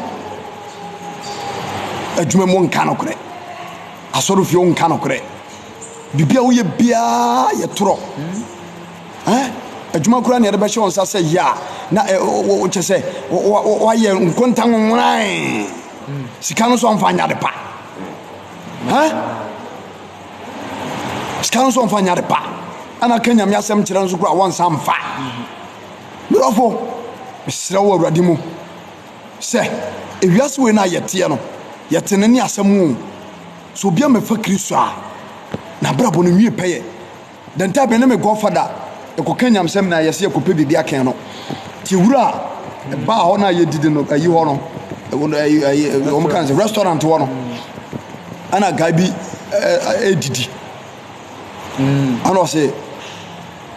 Adwuma mu nka nokorɛ. Asɔrefie nka nokorɛ. Biribi a woyɛ biara yɛ torɔ. Ɛn? Adwuma koraa na yɛde bɛhyɛ wɔn nsa sɛ yɛ a na kyɛ sɛ woayɛ nkonta nwonworan. Sika no nso ɔmfa nyɛ ade pa. Ɛn? Sika no nso ɔmfa nyɛ ade pa. Ɛna ka Nyame asɛm kyerɛ nso koraa wɔnsa mfa. Me dɔfo, mesrɛ wo Awurade mu sɛ ewiase wei no a yɛteɛ no, yɛte no ne asɛm o. Sɛ obi ammɛfa Kristo a, n'abrabɔ no nwie pɛyɛ. The time me ne me godfather yɛkɔka nyamsɛm na yɛsɛ yɛkɔpɛ biribi akɛn no. Nti wura a ɛbaa hɔ no a yɛdidi no ayi hɔ no, wɔn ka no sɛ restaurant hɔ no, ɛna guy bi ɛdidi. Ɛna ɔse,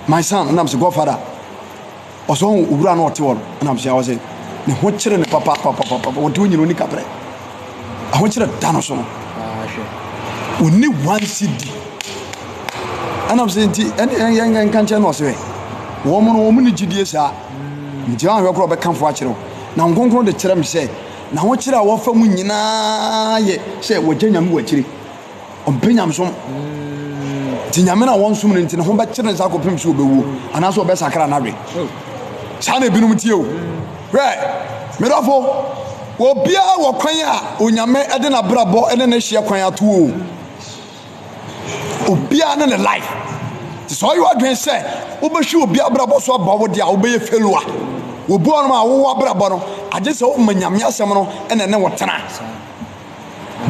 My son, ɛna mese, Godfather, ɔsɛ ɔhu owura no ɔte hɔ no, ɛna mese, ɔsɛ ne ho kyerɛ ne papa papa papa, ɔte hɔ nyina ɔni kaprɛ, ahokyerɛ da no so no, ɔni one cedi, ɛna mese, nti ɛne yɛn nka nkyɛn na ɔsɛ wɔn no wɔn ni gyidie saa, nti wɔn ahwɛ korɔ ɔbɛkamfo akyerɛ wo, na nkonkron de kyerɛ me sɛ, na ahokyerɛ a wɔfa mu nyinaa yɛ sɛ wɔgya Nyame wɔ akyire. Ɔmpɛ nyamesom. Nti Nyame no a wɔnsom no nti ne ho bɛkyere ne nsa akɔpem sɛ ɔbɛwuo anaasɛ ɔbɛsakra n'adwen. Saa na ebinom tie o. Hwɛ, me dɔfo, obiara wɔ kwan a Onyame de n'abrabɔ ne ne hyeɛ kwan ato o. Obiara ne ne life. Nti sɛ ɔyɛ w'adwene sɛ wobɛhwɛ obi abrabɔ so aba wo deɛ a wobɛyɛ failure. Obi wɔ nom a wowɔ abrabɔ no, agye sɛ woma Nyame asɛm no na ɛne wo tena.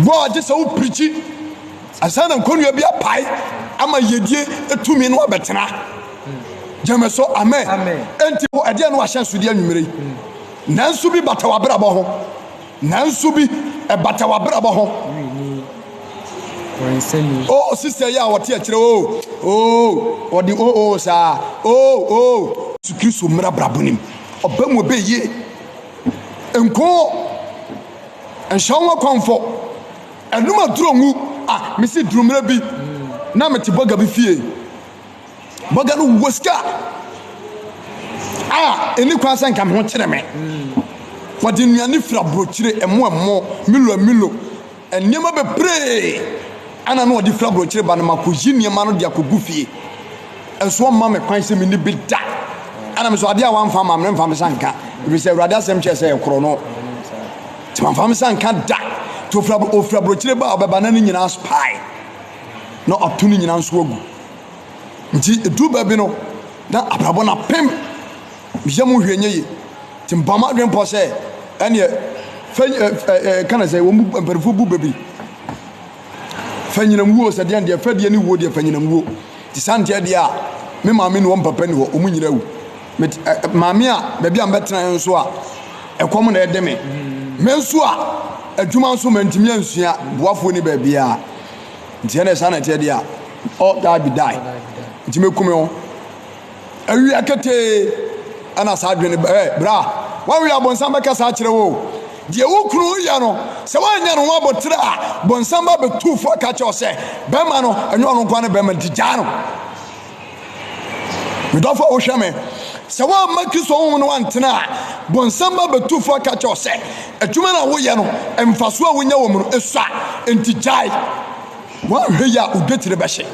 Boa agye sɛ wo pirikyi ansa na nkonnua bi apae ama yiedie tumi no abɛtena. Gyeme so amen. Enti ɛdeɛ no ahyɛnsodeɛ anwummere yi. Nanso bi bata w'abrabɔ ho. Nanso bi ɛbata w'abrabɔ ho. Oh, sister yi a wɔte akyerɛ o, oh, ɔde o o saa, oh, oh. Yesu Kristo mmra brabɔ nim. Ɔba mu ɔbɛyie. Nko nhyɛ wo ho akɔmfo. Ɛnom aduro ngu. Ah, mesi duru mmerɛ bi na mete bɔga bi fie. Bɔga no wɔ sika a ɛni kwan sɛ nka me ho kyerɛ me. Wɔde nnuane firi aburokyire, ɛmo ɛmo, milo milo, nneɛma bebree ɛna na wɔde firi aburokyire ba no ma kɔyi nneɛma no de akɔgu fie. Nso ɔmma me kwan sɛ menni bi da. Ɛna me so adeɛ a wamfa ma me mfa me sa nka. Ɛfiri sɛ Awurade asɛm kyerɛ sɛ ɛkorɔ no. Nti mamfa me sa nka da. Nti ofiri aburokyire ba a ɔbɛba na ne nyinaa spy. Na ɔto ne nyinaa nso agu. Nti ɛduru baabi no na abrabɔ no apem. Meyɛ mu hwee nyɛ yie. Nti mebɔ m'adwene pɔ sɛ ɛneɛ fɛ ka na sɛ wɔn bu mpanimfoɔ bu bɛ bi. Fa nyinam wuo sɛ deɛ deɛ fɛ deɛ ne wuo deɛ fa nyinam wuo. Nti saa nteɛ deɛ a me maame ni hɔ me papa ni hɔ wɔn nyinaa awu. Met ɛ maame a baabi a mebɛtena nso a ɛkɔm na ɛde me. Me nso a adwuma nso mantumi ansua boafoɔ ni baabiara. Nti ɛna saa na ɛteɛ deɛ a all die be die. Nti mɛku me ho. Awia ketee ɛna saa adwene ba ɛ bra wɔnwe abonsam bɛka saa akyerɛ wo. Deɛ wo kunu yɛ no sɛ woanyɛ no ho aboterɛ a bonsam ba bɛtu fo aka kyerɛ wo sɛ bɛrima no ɛnyɛ ɔno nkoa ne bɛrima nti gyaa no. Me dɔfo a wohwɛ me, sɛ woamma Kristo honhom no antena a, bonsam ba bɛtu fo aka kyerɛ wo sɛ adwuma no a woyɛ no, mfaso a wonya wɔ mu no, esua, enti gyae. Woanhwɛ yie a, wo dwetire bɛhye.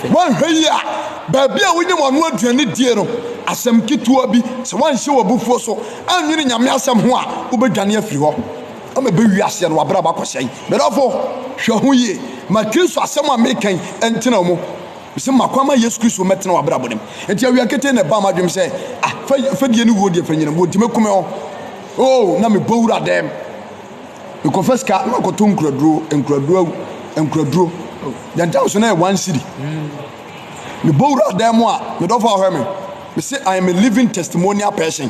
Woanhwɛ yie a, baabi a wonya w'ano aduane die no, asɛm ketewa bi, sɛ woanhyɛ w'abufuo so, annwene Nyame asɛm ho a, wobɛdwane afiri hɔ. Ama ɛbɛwie aseɛ no, w'abrabɔ akɔsɛe. Me dɔfo, hwɛ ho yie. Ma Kristo asɛm a meka yi ntena wo mu. Mese ma kwan ma Yesu Kristo mmɛtena w'abrabɔ no mu. Enti awia ketee na ɛbaa m'adwenem sɛ, ah, fa, fɛdie ne wuo deɛ fa nyinam wuo nti mɛku me ho. Oh, na mebɔ wura dɛm. Mekɔfa sika na makɔtɔ nkuraduro, nkuraduro, nkuraduro. Yɛn so na yɛ one city. Mebɔ wura dɛm mu a, me dɔfo ahwɛ me. Mese I am a living testimonial person.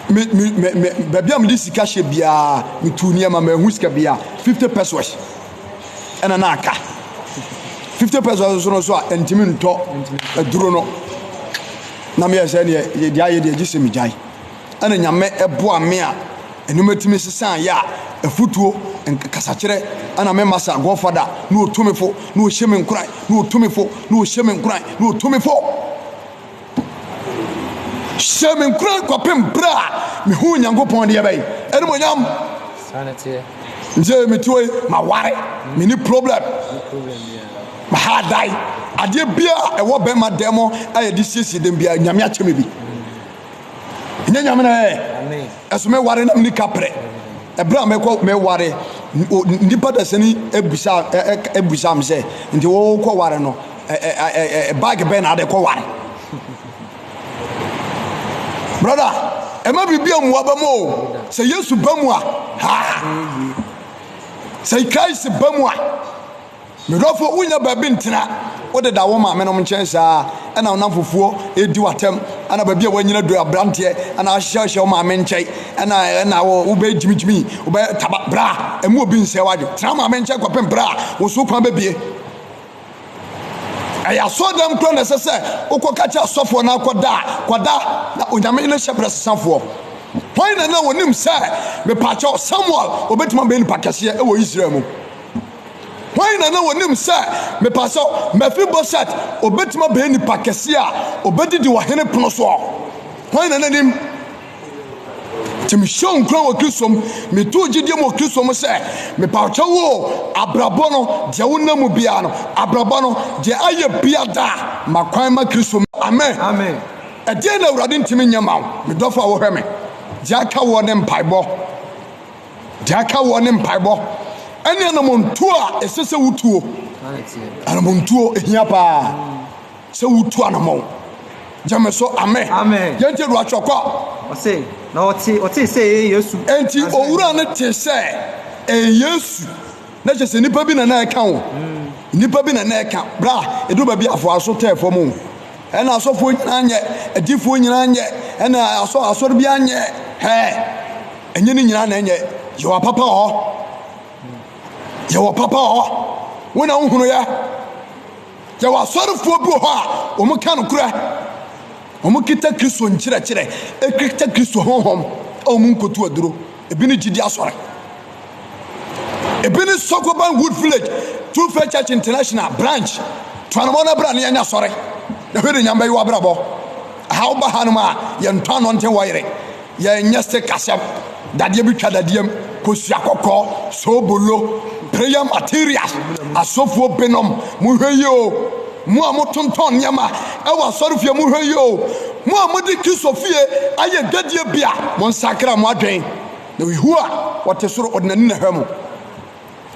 Me me me me baabi a mede sika hyɛ biara, metu nneɛma mahu sika biara 50 pesos. Ɛna na aka 50 pesos nso no so a ɛntumi ntɔ aduro no. Na meyɛ sɛ deɛ deɛ ayɛ deɛ gye sɛ megyae. Ɛna Nyame boa me a nneɛma tumi sesaa yɛ a afutuo, kasakyerɛ ɛna me masa Godfather na ɔtu me fo na ɔhyɛ me nkuran na ɔtu me fo na ɔhyɛ me nkuran na ɔtu me fo hyɛ me nkuran kɔpem berɛ a mehuu Nyankopɔn deɛ bɛyi animonyam nti metuo yi maware menni problem maha dae adeɛ bia ɛwɔ bɛrima dɛm a yɛde siesie dɛm bia Nyame akyɛ me bi. Ɛnyɛ Nyame na ɛyɛ. Ɛso me ware na meni kaprɛ. Ɛberɛ a mekɔ me ware, nipa dasani ebisa ebisa me sɛ, nti wo kɔ ware no, bag bɛn na ade kɔ ware? Brother, ɛma biribi a mua ba mu o. Sɛ Yesu ba mu a, ha. Sɛ Christ ba mu a, Me dɔfo, wunnya baabi ntena. Wodeda wo maamenom nkyɛn saa, ɛna wo nnamfofoɔ redi w'atɛm, ɛna baabi a woanyina du aberanteɛ, ɛna ahyehyɛhyɛ wo maame nkyɛn, ɛna ɛna wobɛyɛ gyimigyimi, wobɛyɛ taba. Bra, ɛmu obi nsɛe w'adwe. Tena maame nkyɛn kɔpem bra a wo so kwan bɛbie. Ɛyɛ asɔɔdɛm kura na ɛsɛ sɛ wokɔka kyerɛ asɔfoɔ na akɔda a, kɔda na Onyame ne hyɛbrɛ sesafoɔ. Hwan na na wɔnim sɛ mepaakyɛw Samuel obɛtumi abɛyɛ nipa kɛseɛ wɔ Israel mu? Hwan na na onim sɛ, mepa sɛ, Mefiboset obetumi abɛyɛ nipa kɛse a obedidi ɔhene pono soɔ? Hwan na na nim? Nti mehyɛ wo nkuran wɔ Kristo mu, meto wo gyidie mu wɔ Kristo mu sɛ, mepakyɛ wo o, abrabɔ no, deɛ wonam mu biara no, abrabɔ no, deɛ ayɛ biada, ma kwan ma Kristo mu. Amen. Amen. Ɛdeɛn na Awurade ntumi nyɛ ma wo, me dɔfo a wohwɛ me? Deɛ aka woɔ ne mpaebɔ. Deɛ aka woɔ ne mpaebɔ ɛne anamontuo a ɛsɛ sɛ wotuo. Anamontuo ɛhia paa sɛ wotu anamɔn. Gyeme so amen. Amen. Yɛntie do atwerɛ kɔ. Ɔse na ɔte ɔte sɛ ɛyɛ Yesu. Enti owura no te sɛ ɛyɛ Yesu. Na kyerɛ sɛ nnipa bi na na ɛka o. Nnipa bi na na ɛka. Bra, ɛduru baabi afoa so tɛɛ fam o. Ɛna asɔfoɔ nyinaa nyɛ, adiifoɔ nyinaa nyɛ, ɛna asɔ asɔre biara nyɛ. Hɛɛ. Ɛnyɛ ne nyinaa na ɛnyɛ. Yɛwɔ papa wɔ hɔ. Yɛwɔ papa wɔ hɔ. Wo na wohunu yɛ. Yɛwɔ asɔrefoɔ bi wɔ hɔ a wɔn ka nokorɛ. Wɔn kita Kristo nkyerɛkyerɛ, ekita Kristo honhom a wɔn nkotu aduro. Ebi ne gyidi asɔre. Ebi ne Sokoban Wood Village True Faith Church International branch. Tuanamɔ na bra ne yɛnyɛ asɔre. Na hwɛ de nyame bɛyɛ w'abrabɔ. Aha woba hanom a yɛntɔ anɔnten wɔ yere. Yɛnyɛ sikasɛm, dadeɛ bi twa dadeɛ mu, kosua kɔkɔɔ, soobolo, prayer materials. Asɔfoɔ binom, mohwɛ yie o. Mo a motontɔn nneɛma ɛwɔ asɔrefie, mohwɛ yie o. Mo a mode Kristo fie ayɛ dwadie bea, monsakra mo adwen. Na Yehowa ɔte soro, ɔde n'ani na ɛhwɛ mo.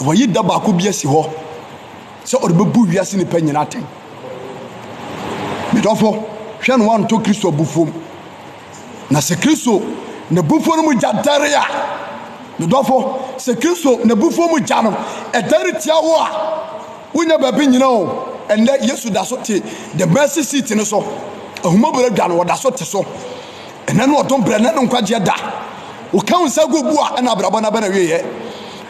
Wayi da baako bi asi hɔ sɛ ɔde bɛbu wiase nnipa nyinaa atɛn. Medɔfo, hwɛ na woantɔ Kristo abufuo mu. Na sɛ Kristo n'abufuo no mu gya dɛre a, me dɔfo, sɛ Kristo n'abufuo mu gya no ɛdɛre tia wo a, wonya baabi nyina o. Ɛnnɛ Yesu da so te the mercy seat no so. Ahummɔborɔ adwa no, ɔda so te so. Ɛnnɛ no ɔdom berɛ, ɛnnɛ no nkwagyeɛ da. Woka wo nsa gu bu a, ɛna abrabɔ no aba na wieɛ.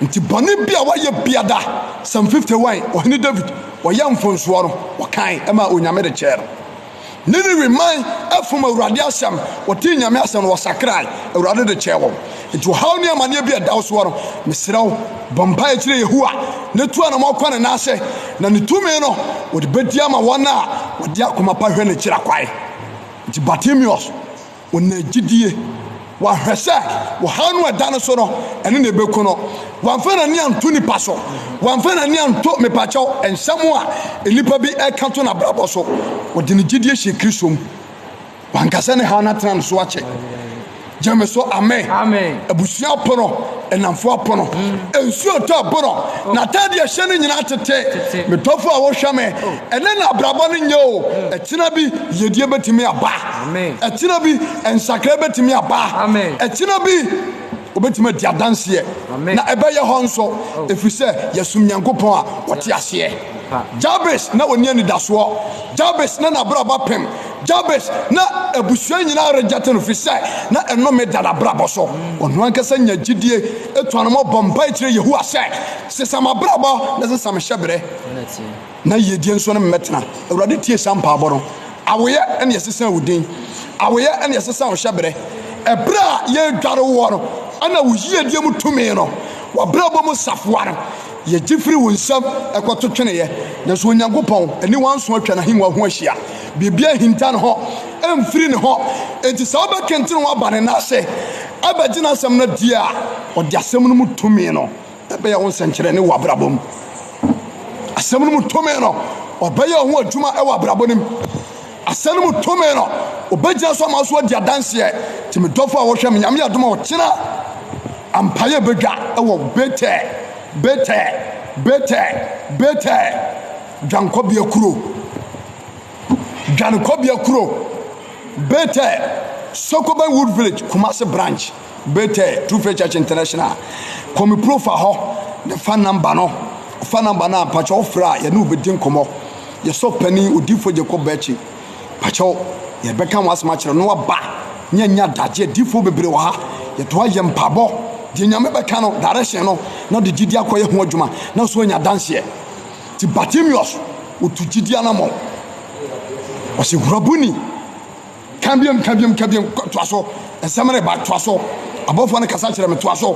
Nti bɔne bi a woayɛ biada, Psalm 51, Ɔhene David, ɔyɛ mfonsoɔ no, ɔkae ɛma Onyame de kyɛɛ no. Niniwe man fom Awurade asɛm, wɔtee Nyame asɛm no, wɔsakrae, Awurade de kyɛɛ wɔn. Enti ɔhaw ne amaneɛ bi a ɛda wo soɔ no, mesrɛ wo, bɔ mpaeɛ kyerɛ Yehowa, na tu anamɔn kɔ ne nan ase, na ne tumi no, ɔde bɛdi ama wɔn a wɔde akoma pa hwɛ n'akyiri akwan. Enti Bartimeus. Ɔnyaa gyidie. Wahwɛ sɛ ɔhaw no a ɛda no so no, ɛno na ɛbɛku no. Wamfa n'ani anto nipa so. Wamfa n'ani anto, mepakyɛw, nsɛm a nnipa bi ɛka to n'abrabɔ so. Ɔde ne gyidie hyɛ Kristo mu. Wanka sɛ ne haw no atena ne so akyɛ. Gye me so, amen. Amen. Abusua apono, nnamfo apono, nsuo tɔ abono, oh. n'ataade ɛhyɛ no nyinaa tete. Me dɔfo a wohwɛ me, oh. ɛnɛ na abrabɔ no nyɛ o. Hmm. Ɛkyena bi yiedie bɛtumi aba. Ɛkyena bi nsakra bɛtumi aba. Ɛkyena bi wobɛtumi adi adanseɛ na ɛbɛyɛ hɔ nso oh. ɛfiri sɛ yɛsom Nyankopɔn a ɔte aseɛ. Jabes na ɔni anidasoɔ. Jabes na n'abrabɔ apem. Jabes na abusua nyinaa reject no firi sɛ na ɛnome da n'abrabɔ so. Ɔno ankasa nya gyidie etu anamɔ bɔ mpae kyerɛ Yehowa sɛ, sesa m'abrabɔ na sesa me hyɛberɛ na yiedie nso ne me mmɛtena. Awurade tie saa mpaabɔ no. Awoyɛ ɛne ɛsesa wo din. Awoyɛ ɛne ɛsesa wo hyɛberɛ. Ɛberɛ a yɛredware woɔ no, ɛna wo yiedie mu tumi no, w'abrabɔ mu safoa no, Yɛgye firi wo nsam kɔto tweneeɛ, nanso Onyankopɔn aniwa nso atwa n'ahennwa ho ahyia. Biribiara nhinta ne hɔ, ɛmfiri ne hɔ. Enti sɛ wobɛkentene wo aba ne nan ase abɛgye n'asɛm no adi a, ɔde asɛm no mu tumi no bɛyɛ wo nsɛnkyerɛnne wɔ abrabɔ mu. Asɛm no mu tumi no, ɔbɛyɛ wo ho adwuma wɔ abrabɔ no mu. Asɛm no mu tumi no, obɛgyina so ama so adi adanseɛ. Nti me dɔfo a wɔhwɛ me, Nyame adom a ɔkyena ampaeɛ bɛdwa wɔ Betel, Betel, Betel, Betel, dwankɔbea kuro, dwanekɔbea kuro, Betel, Sokoban Wood Village, Kumasi branch, Betel, True Faith Church International. Kɔ me profile hɔ na fa namba no, fa namba no a mpakyɛ wofrɛ a yɛne wo bɛdi nkɔmmɔ. Yɛsɔ panin Odiyifo Jacob Bɛkyi. Pakyɛw, yɛbɛka ho asɛm akyerɛ no aba ne anya adagye. Adiyifoɔ bebree wɔ ha. Yɛtoa yɛ mpaabɔ. Deɛ Nyame bɛka no, direction no, na ɔde gyidie akɔyɛ ho adwuma, na nso anya adanseɛ. Nti Bartimeus, ɔtu gyidie anamɔn. Ɔse, Rabuni. Ka biom, ka biom, ka biom, toa so. Nsɛm no reba, toa so. Abɔfoɔ no kasa kyerɛ me, toa so.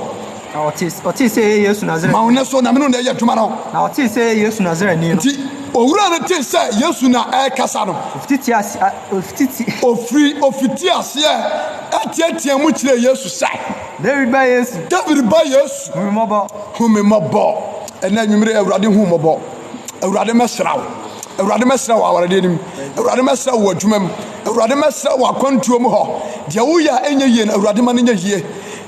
Na ɔtee ɔtee sɛ ɛyɛ Yesu Nasareni. Ma wo nne so, na me ne wo na ɛyɛ adwuma no. Na ɔtee sɛ ɛyɛ Yesu Nasareni no. Nti owura no tee sɛ Yesu na ɛrekasa no. Ɔfiti ase a ɔfiti. Ɔfiri ɔfiti aseɛ. Ɛteatea mu kyerɛɛ Yesu sɛ. David ba Yesu. David ba Yesu. Hu me mmɔbɔ. Hu me mmɔbɔ. Ɛnɛ anwummere Awurade hu mmɔbɔ. Awurade mɛsra wo. Awurade mɛsra wo awaredeɛ no mu. Awurade mɛsra wo adwuma mu. Awurade mɛsra wo akwantuo mu hɔ. Deɛ woyɛ a ɛnyɛ yie no, Awurade ma no nyɛ yie.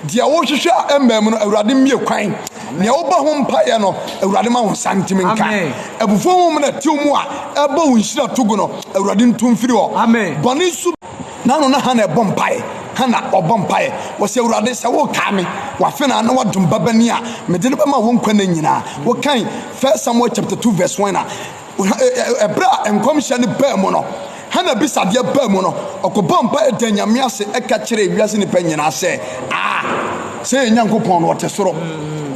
Deɛ wohwehwɛ a ɛmmaa mu no, Awurade mmie kwan. Nea wobɔ ho mpaeɛ no, Awurade ma wo nsa ntimi nka. Abufuo honhom na ɛtew mu a ɛbɔ wo nhyira to gu no, Awurade ntu mfiri hɔ. Bɔne su. N'ano na Hana ɛbɔ mpaeɛ. Hana ɔbɔ mpaeɛ. Wɔsɛ Awurade sɛ wokaa me w'afenaa na wadom babani a mede no bɛma wo nkwa nna nyinaa. Wokan 1 Samuel chapter 2 verse 1 a, ɛberɛ a nkɔmhyɛ no baa mu no, Hana bisadeɛ baa mu no, ɔkɔbɔɔ mpaeɛ da Nyame ase ɛka kyerɛɛ wiase nnipa nyinaa sɛ, Ah, sɛ yɛn Nyankopɔn no ɔte soro,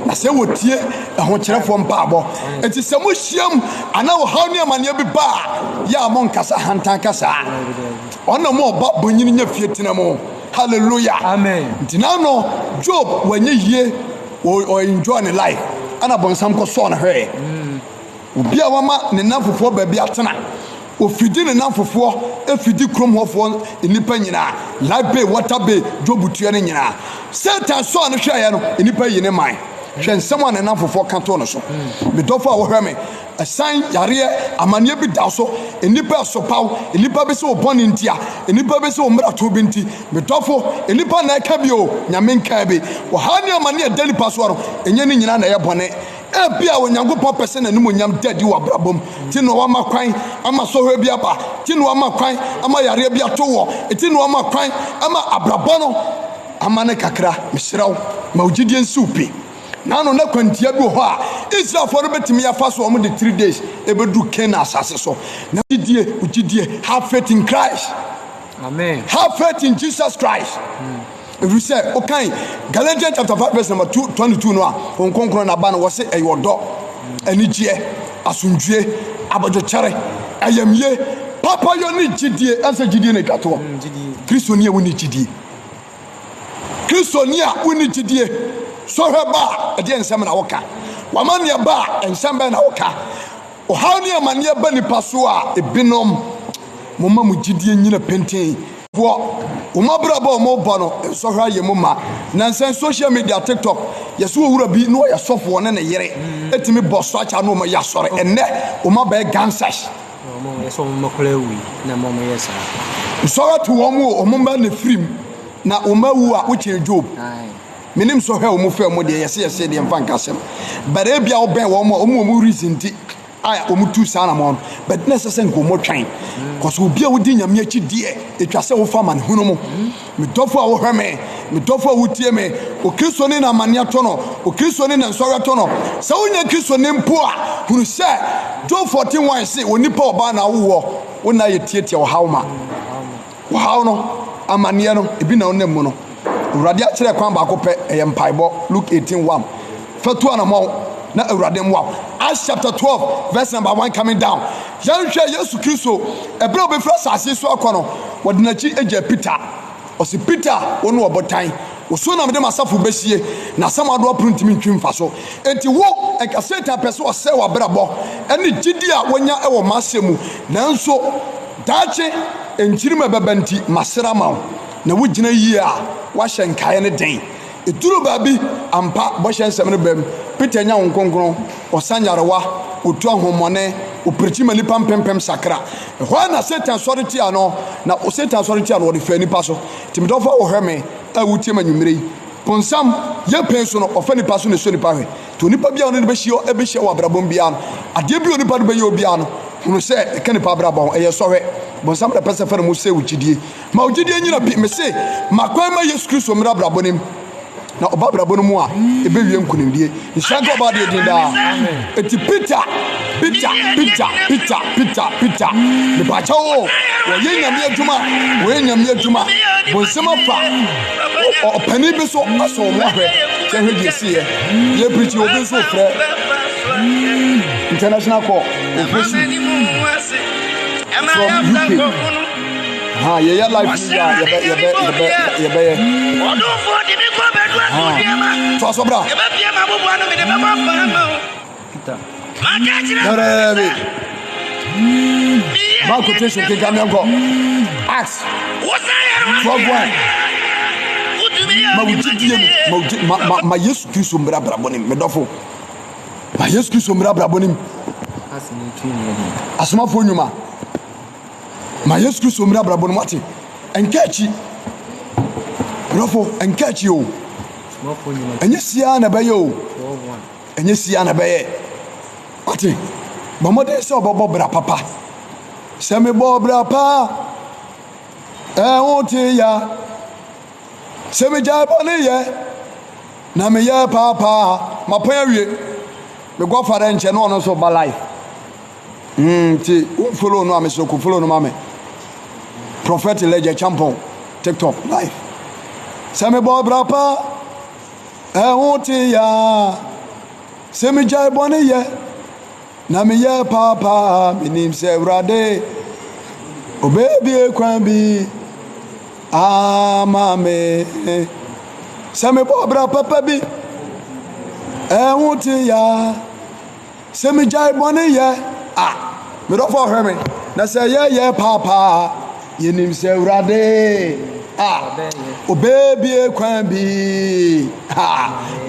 na sɛ wɔtie ahokyerɛfoɔ mpaabɔ. Enti sɛ mohyiam anaa ɔhaw ne amanneɛ bi ba a, yɛ a monkasa ahantan kasaa. Ɔna mu ɔba bonyini nya fie tena mu. Hallelujah. Amen. Nti na no Job wanyɛ yie, ɔ enjoy ne life. Ɛna bɔnsam kɔ sɔɔ no hwɛɛ. Obi a wama ne nnamfofoɔ baabi atena, ofidi ne nnamfofoɔ, efidi kurom hɔfoɔ nnipa nyinaa, Life Bay, Water Bay, Job tua no nyinaa. Satan sɔɔ no hwɛeɛ no, nnipa yi ne man. Hwɛ nsɛm a ne nnamfofoɔ ka too no so. Me dɔfo a wohwɛ me, ɛsan, yareɛ, amanneɛ bi da so, nnipa ɛsopa wo, nnipa bi sɛ wo bɔne ntia, nnipa bi sɛ wo mmarato bi nti. Me dɔfo, nnipa na ɛka bi o, Nyame nkaa bi. Ɔhaw ne amanneɛ a ɛda nipa soɔ no, ɛnyɛ ne nyinaa na ɛyɛ bɔne. Ebia Onyankopɔn pɛ sɛ n'animuonyam da adi wɔ abrabɔ mu, nti na wama kwan ama sɔhwɛ bi aba, nti na wama kwan ama yareɛ bi ato wɔ, nti na wama kwan ama abrabɔ no ama no kakra. Mesrɛ wo, ma wo gyidie nsi wo pi. Naano na kwantia bi wɔ hɔ a Israelfoɔ no bɛtumi afa so, wɔn de 3 days ɛbɛduru Canaan asase so. Na gyidie, wo gyidie, have faith in Christ. Amen. Have faith in Jesus Christ. Ɛfiri sɛ wokan Galatians chapter 5 verse number 2, 22 no a, Honhom Kronkron na aba no wɔ se ɛyɛ ɔdɔ, anigyeɛ, asomdwie, abodwokyɛre, ayamye, papayɔ ne gyidie. Ɛnsɛ gyidie na ɛtwa toɔ. Kristoni a wonni gyidie. Kristoni a wonni gyidie, sɔhwɛ ba a, ɛdeɛ nsɛm na woka? W'amanneɛ ba a, nsɛm bɛn na woka? Ɔhaw ne amanneɛ ba nipa so a, ebinom, momma mo gyidie nnyina pintinn. Foɔ, wɔn abrabɔ a wɔrebɔ no, nsɔhwɛ ayɛ mu ma. Nansa social media, TikTok, yɛsɛ owura bi na ɔyɛ sɔfo, ɔne ne yere ɛtumi bɔ structure na wɔyɛ asɔre. Ɛnnɛ, wɔn abɛyɛ gangsters. Nsɔhwɛ to wɔn o, wɔn mma na firim, na wɔn awu a, wokyɛn Job. Menim sɔhwɛ a wɔn faa mu deɛ, yɛse yɛse deɛ mfa nka asɛm. But ebia wobɛn wɔn a, wɔn wɔn reason nti a wɔn tu saa anamɔn no. But na ɛsɛ sɛ nka wɔn twɛn. Cause obi a wodi Nyame akyi deɛ, etwa sɛ wofa amanehunu mu. Me dɔfo a wohwɛ me, me dɔfo a wotie me, Okristoni na amaneɛ to no, Okristoni na nsɔhwɛ to no. Sɛ wonyɛ Kristoni mpo a, hunu sɛ Job 14:1 se, onipa ɔbaa na awoɔ, wo nna yɛ tiatia ɔhaw ma. Ɔhaw no, amanneɛ no, ebi na wonam mu no. Awurade akyerɛ kwan baako pɛ, ɛyɛ mpaebɔ. Luke 18 1. Fa tu anamɔn na Awurade mmoa wo. Acts chapter 12 verse number 1 coming down. Yɛnhwɛ Yesu Kristo, ɛberɛ a ɔbɛfiri asase so akɔ no, wɔde n'akyi gyaa Peter. Ɔse, Peter, wo ne ɔbotan, wo so na mede m'asafo bɛsie, na asamando apono ntumi ntwi mfa so. Enti wo, nka Satan pɛ sɛ ɔsɛe w'abrabɔ ne gyidi a woanya wɔ m'asɛm mu, nanso Daakye nkyirimma bɛba nti, masrɛ ama wo, na wugyina yie a, woahyɛ nkaeɛ no den. Ɛduru baabi, ampa, bɔhyɛ nsɛm no bam, Peter nya Honhom Kronkron, ɔsa nyarewa, ɔtu ahonhommɔne, ɔpirikyi ma nnipa mpempem sakra. Ɛhɔ ara na Satan sɔre tia no, na Satan sɔre tia no, ɔde faa nnipa so. Nti me dɔfo a wɔhwɛ me a wotie me anwummere yi, bonsam yɛ pɛn so no, ɔfa nnipa so na ɛsɔ nnipa hwɛ. Nti onipa biara a ɔne no bɛhyia bɛhyia wɔ abrabɔ mu biara no, adeɛ bi a onipa no bɛyɛ obiara no, hunu sɛ ɛka nipa abrabɔ ho, ɛyɛ sɔhwɛ. Bonsam na ɛpɛ sɛ fa ne mu sɛe wo gyidie. Ma wo gyidie nyina pi. Mese, ma kwan ma Yesu Kristo mmra abrabɔ no mu. Na ɔba abrabɔ no mu a, ɛbɛwie nkonimdie. Nhyira nka ɔbaa deɛ din daa. Enti Peter, Peter, Peter, Peter, Peter, Peter, mepakyɛw o, wɔyɛ Nyame adwuma, wɔyɛ Nyame adwuma. Bonsam afa ɔpanin bi so asɔ wɔn ahwɛ, sɛ hwɛ deɛ ɛsiiɛ. Yɛ pirikyi obi nso frɛ international call ofosu from UK. Ha yɛyɛ live yi a yɛbɛ yɛbɛ yɛbɛ yɛbɛyɛ. Ha to aso bra. Dɛrɛbi. Ma quotation kenkan mi nkɔ. Acts 12:1. Ma wo gyidie no, ma wo ma ma ma Yesu Kristo mmra abrabɔ no mu, me dɔfo. Ma Yesu Kristo mmra abrabɔ no mu. Asomafoɔ nnwuma. Ma Yesu Kristo mmra abrabɔ no mu ate. Ɛnka akyi. Brɔfo, ɛnka akyi o. Ɛnyɛ siaa na ɛbɛyɛ o. Ɛnyɛ siaa na ɛbɛyɛ. Wate? Bɔ mmɔden sɛ ɔbɛbɔ bra papa. Sɛ mebɔ bra pa, ɛho te ya. Sɛ megyae bɔne yɛ, na meyɛ paapaa, mapɔn awie. Me godfather nkyɛ na ɔno nso ba life. Nti wo follow no a mesrɛ ko follow no ma me. Prophet Elijah Champon TikTok live. Sɛ mebɔ bra pa, ɛho te ya. Sɛ megyae bɔne yɛ, na meyɛ paapaa, menim sɛ Awurade obebie kwan bi ama me. Sɛ mebɔ bra papa bi, ɛho te ya. Sɛ megyae bɔne yɛ a, me dɔfo ɔhwɛ me. Na sɛ yɛyɛ paapaa a, yɛnim sɛ Awurade a obebie kwan bi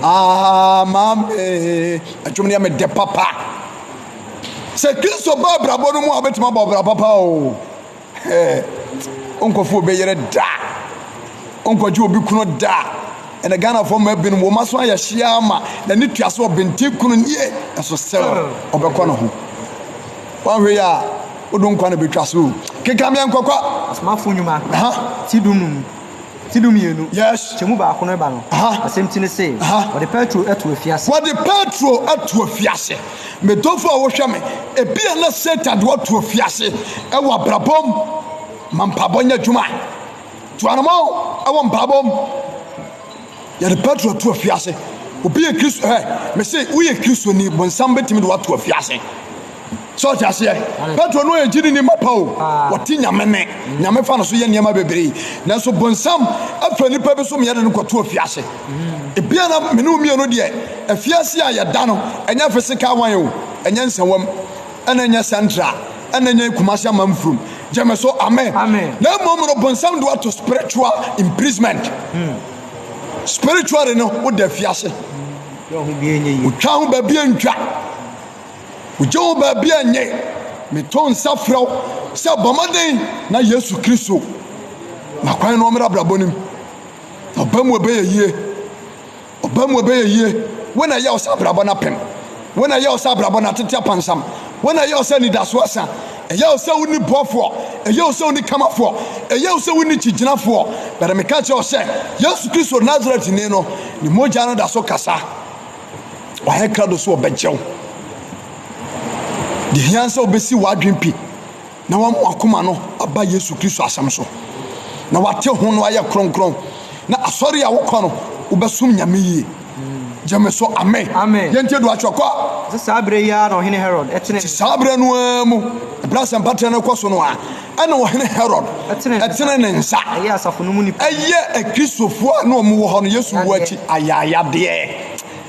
ama me. Ɛtwom no yɛ me dɛ papa. Sɛ Kristo ba abrabɔ no mu a, wobɛtumi abɔ abra papa o. Wonkɔfo obi yere da. Wonkɔgye obi kunu da. Ɛnɛ Ghanafoɔ mmaa binom wɔn aso ayɛ hye ama n'ani tua sɛ ɔbɛnten kunu nie ɛso sɛ ɔbɛkɔ ne ho. Woanhwɛ yi a wode nkwa na bɛtwa so. Keka meɛ nkɔkwa. Asomafo nnwuma ti dunum ti dumienu Yes. kyɛmu baako no ba no asɛm ti ne se wɔde Petro ato afiase. Wɔde Petro ato afiase. Me dɔfo a wohwɛ me, ebia na Satan de wo ato afiase wɔ abrabɔ mu. Ma mpaebɔ nyɛ adwuma. Tu anamɔn wɔ mpaebɔ mu. Yɛde Petro ato afiase. Obi yɛ Kristo ɛ, mese woyɛ Kristoni, bonsam bɛtumi de woato afiase. Sɛ ɔte aseɛ, Petro no yɛ gyidi ni mapa o, wɔte nyame ne, nyame fa no so yɛ nneɛma bebree. Nanso bonsam afa nipa bi so meyɛde no kɔto afiase. Ebia na me ne wo mmienu deɛ, afiase a yɛda no, ɛnyɛ physical one o, ɛnyɛ nsawam, ɛna ɛnyɛ central, ɛna ɛnyɛ Kumasi amanfurum. Gye me so, amen. Amen. Na mmom no, bonsam de wato spiritual imprisonment. Spiritually no, woda afiase. Wotwa ho baabi antwa. Wogye wo baabi a nye. Meto nsa frɛ wo sɛ bɔ mmɔden na Yesu Kristo ma kwan no ɔmmra abrabɔ no mu. Ɔba mu ɛbɛyɛ yie. Ɔba mu ɛbɛyɛ yie. Wo na ɛyɛ wo sɛ abrabɔ no apem. Wo na ɛyɛ wo sɛ abrabɔ no atete apansam. Wo na ɛyɛ wo sɛ anidasoɔ asa. Ɛyɛ wo sɛ wonni boafoɔ. Ɛyɛ wo sɛ wonni kamafoɔ. Ɛyɛ wo sɛ wonni kyigyinafoɔ. But meka kyerɛ wo sɛ Yesu Kristo Nasaretni no, ne mogya no da so kasa. Wayɛ krado sɛ ɔbɛgye wo. Deɛ hia sɛ wobɛsi w'adwene pi na wama w'akoma no aba Yesu Kristo asɛm so, na wate ho no ayɛ kronkron, na asɔre a wokɔ no wobɛsom Nyame yie. Gye me so, amen. Amen. Yɛntie do atwerɛ kɔ. Sɛ saa berɛ yi ara na ɔhene Herod tene. Sɛ saa berɛ no ara mu, ɛberɛ asɛmpa trɛ no kɔ so no a, ɛna ɔhene Herod ɛtene ne nsa. Ɛyɛ asafo no mu nipa. Ɛyɛ akristofoɔ a na wɔn wɔ hɔ no Yesu wu akyi ayayadeɛ.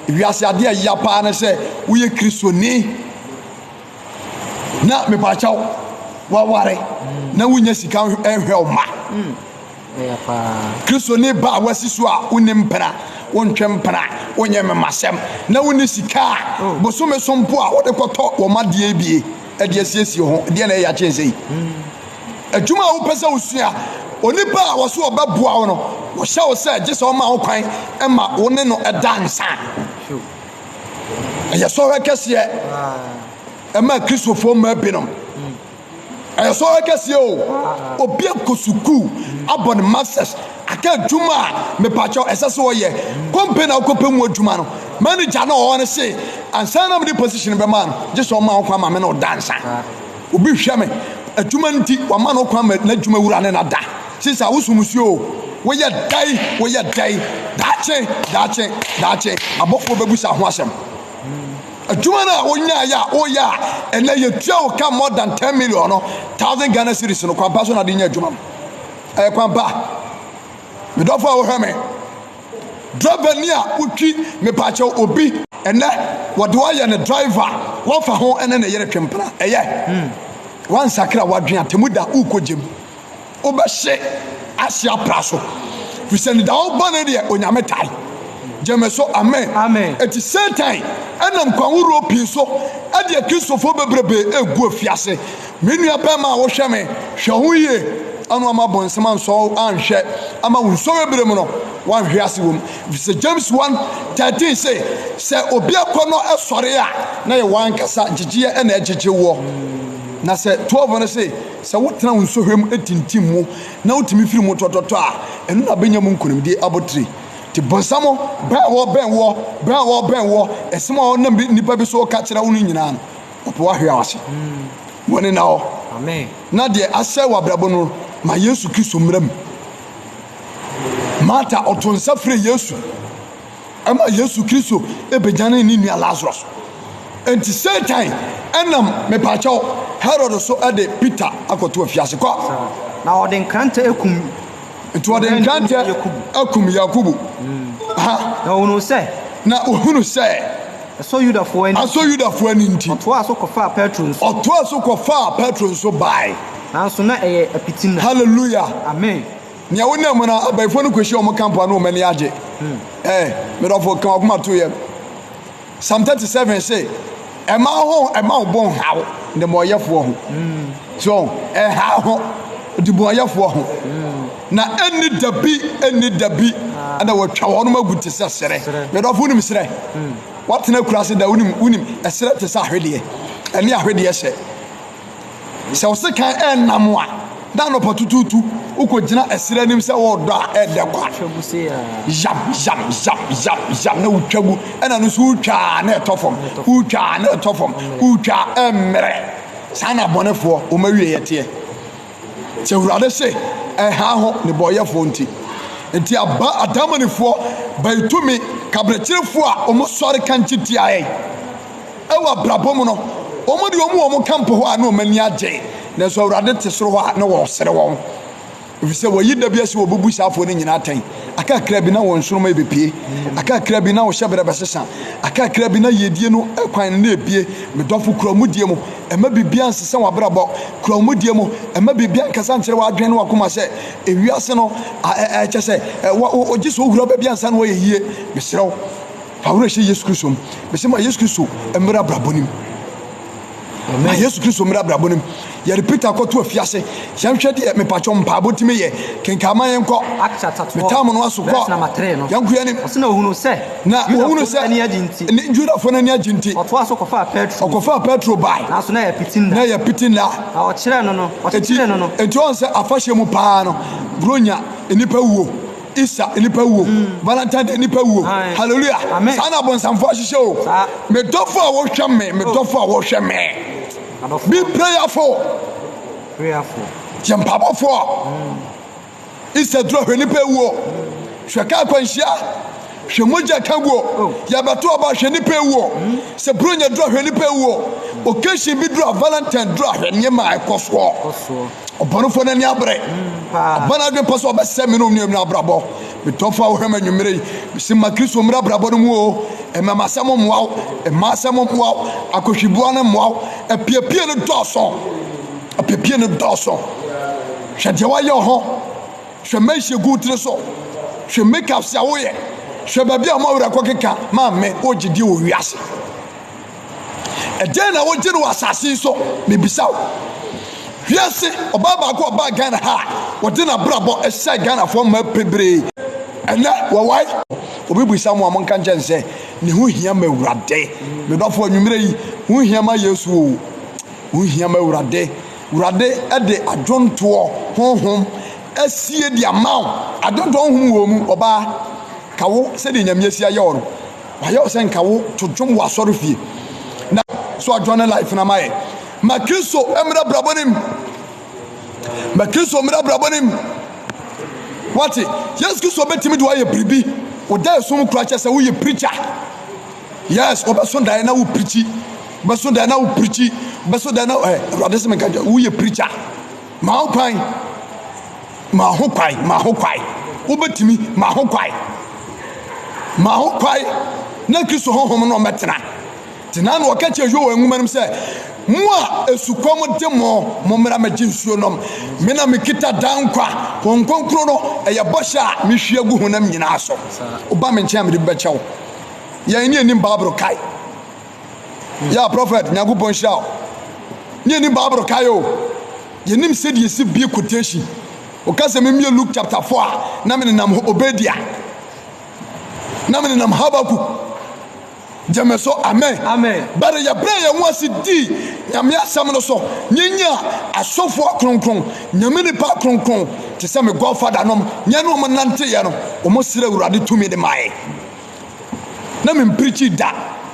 Wiase adeɛ ɛya paa ne sɛ woyɛ kristoni. Na mepaakyɛw, waware na wonya sika nhwɛ wo mma. Kristoni ba a wasi so a wonni mpena, wontwe mpena, wonyɛ memasɛm, na wonni sika a oh. bosome so mpo a wode kɔtɔ wɔn adeɛ bie de asiesie ho, deɛ na ɛyɛ akyɛn sɛ yi. Adwuma a wopɛ sɛ wosua, onipa a wɔso ɔbɛboa wo no, wɔhyɛ wo sɛ gye sɛ ɔma wo kwan ma wo ne no ɛda nsa. Ɛyɛ sɔhwɛ kɛseɛ ɛma Kristofoɔ mmaa binom. Ɛyɛ sɔhwɛ kɛseɛ o. Obi akɔ sukuu abɔ ne masters aka adwuma a mepakyɛw ɛsɛ sɛ ɔyɛ. Kɔmpani a wokɔpɛ mu adwuma no, manager no ɔwɔ no se ansa na mede position bɛma no, gye sɛ ɔma wo kwan ma me ne wo da nsa. Obi hwɛ me adwuma nti wama no kwan ma n'adwuma wura ne no ada. Sisa wosom nsuo o, woyɛ dɛn, woyɛ dɛn, daakye, daakye, daakye, abɔfoɔ bɛbusa ho asɛm. Adwuma no a wonyaeɛ a woyɛ a ɛnɛ yɛtua wo ka more than 10 million no, thousand Ghana cedis no, kwampa so na de nya adwuma no. Ɛyɛ kwampa. Medɔfo a wohwɛ me, driver ni a wotwi mepaakyɛw obi ɛnɛ wɔde woayɛ ne driver wɔfa ho ɛne ne yere twempena ɛyɛ hmm. wansakra wadwen atemu da wokɔ gyem wobɛhye ahye apra so. Firi sɛ anidaho bɔne deɛ, Onyame tae. Gyeme so, amen. Amen. Enti Satan nam kwan horoɔ pii so de Akristofoɔ bebrebe regu afiase. Me nua bɛrima a wohwɛ me, hwɛ ho yie ano ama bonsam ansɔ wo anhwɛ ama wo nsɔhwɛ berɛ mu no woanhwe ase wɔ mu. Ɛfiri sɛ James 1 13 se, sɛ obi akɔnnɔ sɔre a, na yɛ w'ankasa gyegyeɛ na ɛgyegye woɔ. Na sɛ 12 no se, sɛ wotena wo nsɔhwɛ mu tintim mu na wotumi firi mu tɔtɔtɔ a, ɛno na bɛnya mu nkonimdie abotire. Nti bonsam, bɛn a wɔbɛn woɔ, bɛn a wɔbɛn woɔ, ɛsɛm a ɔnam nnipa bi so ka kyerɛ wo no nyinaa no, ɔpɛ wahwe ase. Wɔne na hɔ. Na deɛ asɛe w'abrabɔ no, ma Yesu Kristo mmra mu. Marta ɔto nsa frɛ Yesu ɛma Yesu Kristo ɛbɛgyane ne nua Lazarus. Enti Satan ɛnam mepaakyɛw Herod so ɛde Peter akɔto afiase kɔ. Na ɔde nkrantɛ akum. Nti ɔde nkrantɛ akum Yakobo. Ha. Na ɔhunu sɛ. Na ɔhunu sɛ. Asɔ Yudafoɔ ani. Asɔ Yudafoɔ ani nti. Ɔtoaa so kɔfaa Petro nso. Ɔtoaa so kɔfaa Petro nso bae. Nanso na ɛyɛ apiti nna. Hallelujah. Amen. Nea wonam mu no, abayifoɔ no kɔhyia wɔn kampo a na wɔn ani agye. Ɛɛ, me dɔfo, ka w'akoma to yam. Psalm 37 se, ɛma ho ɛma wo bo nhaw nnebɔneyɛfoɔ ho. So ɛha ho nnebɔneyɛfoɔ ho. Na ɛnni da bi, ɛnni da bi, ɛna wɔatwa wɔn agu te sɛ serɛ. Me dɔfo, wonim serɛ? Woatena akuraase da, wonim, wonim, ɛserɛ te sɛ ahwedeɛ. Ɛne ahwedeɛ hyɛ. Sɛ wo sekan ɛnnam a, na anɔpa tutuutu wokɔgyina ɛserɛ anim sɛ wɔredɔ a, ɛdɛ kwa. Yam, yam, yam, yam, yam, na wotwa gu. Ɛna no nso wotwa a na ɛtɔ fam. Wotwa a na ɛtɔ fam. Wotwa a ɛmmerɛ. Saa na abɔnefoɔ wɔn awieeɛ teɛ. Sɛ Awurade se, ɛha ho nnebɔneyɛfoɔ nti. Nti aba adamanifoɔ, bayitumi, kaberekyerefoɔ a wɔsɔre kankye tia yɛn. Wɔ abrabɔ mu no, wɔn deɛ wɔn wɔ wɔn kampo hɔ a na wɔn ani agye, nanso Awurade te soro hɔ a na wɔresere wɔn. Ɛfiri sɛ wɔyi da bi asi wɔbubu saa afoɔ no nyinaa atɛn. Aka kakra bi na wɔn nsoromma rebɛpue. Aka kakra bi na wo hyɛberɛ bɛsesa. Aka kakra bi na yiedie no kwan no na ebie. Me dɔfo, kura wo mudie mu. Mma biribiara nsesa w'abrabɔ. Kura wo mudie mu. Mma biribiara nkasa nkyerɛ w'adwene ne w'akoma sɛ ewiase no, kyɛ sɛ, gye sɛ wohura baabi ansa na woayɛ yie. Mesrɛ wo. Fa wo werɛ hyɛ Yesu Kristo mu. Mese ma Yesu Kristo mmra abrabɔ no mu. Ma Yesu Kristo mmra abrabɔ no mu. Yɛde Peter kɔto afiase. Yɛnhwɛ deɛ mepakyɛw mpaebɔ tumi yɛ. Kenkan ma yɛnkɔ. Acts chapter 12, Metaa mo no aso verse kɔ. number 3 no. Yɛnko yɛn anim. Ɔse na ohunu sɛ Na ohunu Yudafo no sɛ ani agye nti, ne Yudafo no ani agye nti, ɔtoaa so kɔfaa Petro nso. ɔkɔfaa Petro bae. Nanso na ɛyɛ apiti nna. Na ɛyɛ apiti nna. Na ɔkyerɛɛ no no, Enti, ɔkyekyeree no no. enti ɔn sɛ afahyɛ mu paa no, Buronya, nnipa wuo. Easter nnipa wuo, Valentine day nnipa wuo. Hallelujah. Saa na abonsamfo ahyehyɛ o. Me dɔfo a wohwɛ me, me dɔfo a wohwɛ me. Be prayerful. Yɛ mpaabɔfoɔ. Easter duro hwɛ nnipa wuo. Hwɛ kaa kwanhyia. Hwɛ mogya ka guo. Yɛbɛto aba hwɛ nnipa wuo. Sɛ buronya duro hwɛ nnipa wuo. Occasion bi duro a Valentine duro a hwɛ nneɛma a ɛkɔ soɔ. Ɔbɔnefoɔ no ani abere. Ɔba n'adwene pɛ sɛ ɔbɛsɛe me ne onua no abrabɔ. Me dɔfo a wohwɛ me anwummere yi, mese ma Kristo mmra abrabɔ no mu o. Mma m'asɛm mmoa wo, mma asɛm mmoa wo, akɔhwiboa no mmoa wo. Apiepie no dɔɔso. Apiepie no dɔɔso. Hwɛ deɛ wayɛ wo ho. Hwɛ mɛnhyɛ gu wo tiri so. Hwɛ makeups a woyɛ. Hwɛ baabi a wɔn awerɛ kɔkeka. Maame, wogye die wɔ wiase. Ɛdɛn na wogye no wɔ asase yi so? Mebisa wo. Wiase ɔbaa baako a ɔbaa Ghana ha a wɔde n'abrabɔ hyɛɛ Ghanafoɔ mma bebree. Ɛnɛ wɔwae. Obi bisa mo a monka nkyɛn sɛ ne ho hia ma Awurade. Me dɔfo anwummerɛ yi, ho hia ma Yesu o. Ho hia ma Awurade. Awurade de adwontoɔ honhom asie de ama wo. Adwontoɔ honhom wɔ mu ɔbaa. Ka wo sɛdeɛ Nyame asi ayɛ wo no. Wayɛ wo sɛ nka wo to dwom wɔ asɔre fie. Na so adwane life na mayɛ. Ma Kristo mmra brabɔ nim. Ma Kristo mmra brabɔ nim. Wate, Yesu Kristo bɛtumi de wayɛ biribi. Woda esum kora kyɛ sɛ woyɛ preacher. Yes, wɔbɛso daeɛ na wo preachi. Wɔbɛso daeɛ na wo preachi. Wɔbɛso daeɛ na eh, Awurade sɛ menka nkyɛ woyɛ preacher. Ma ho kwan. Ma ho kwan, ma ho kwan. Wobɛtumi, ma ho kwan. Ma ho kwan na Kristo honhom no mmɛtena. Nti na na ɔka kyerɛ Yoel nwoma no mu sɛ, Mo a esukɔm de mo, mommra mmɛgye nsuo nom. Me na mekita daa nkwa. Honhom Kronkron no, ɛyɛ bɔhyɛ a mehwie agu honam nyinaa so. Woba me nkyɛn a, mede bi bɛkyɛ wo. Yɛn ne yɛnim Bible kae. Yeah, prophet, Nyankopɔn nhyira wo. Ne yɛnim Bible kae o. Yɛnim sɛdeɛ yɛsi bie quotation. Woka sɛ memmie Luke chapter 4 a, na menenam Obadia. Na menenam Habakkuk. Gyeme so amen. Amen. Bɛre yɛbrɛɛ yɛn ho ase dii Nyame asɛm no so na yɛnyaa asɔfoɔ akronkron, Nyame nipa akronkron te sɛ me godfather nom, yɛne wɔn nanteeɛ no, wɔn srɛ Awurade tumi de maeɛ. Na me mprikyi da.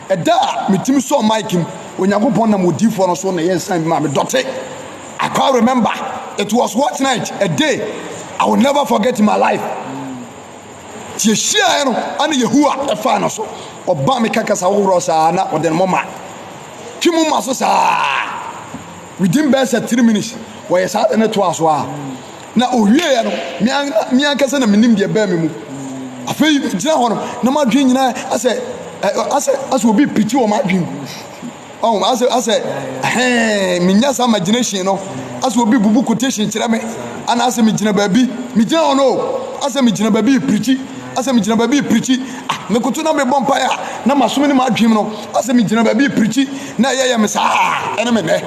Ɛda a metumi sɔɔ mic mu, Onyankopɔn nam odiyifoɔ no so na ɛyɛ nsan bi maa me dɔte. I quite remember, it was what night, a day I will never forget in my life. Nti yɛhyiaeɛ no, ana Yehowa ɛfaa no so. Ɔbaa me ka kasa hohorɔ saa na ɔde ne moma twe mu ma so saa. Within bɛyɛ sɛ 3 minutes, wɔyɛ saa de ne toa so a. Na owieɛ no, me ankasa na menim deɛ ɛbaa me mu. Afei gyina hɔ no, na m'adwene nyinaa asɛ obi pirikyi wɔ m'adwene mu. Ɔn asɛ hɛn menya saa imagination no, asɛ obi bubu quotation kyerɛ me, ana asɛ megyina baabi, megyina hɔ no o, asɛ megyina baabi pirikyi, asɛ megyina baabi pirikyi, ah mekoto na mebɔ mpaeɛ a, na masom ne m'adwene no, asɛ megyina baabi pirikyi, na ɛyɛ yɛ me saa, ɛne me nɛ.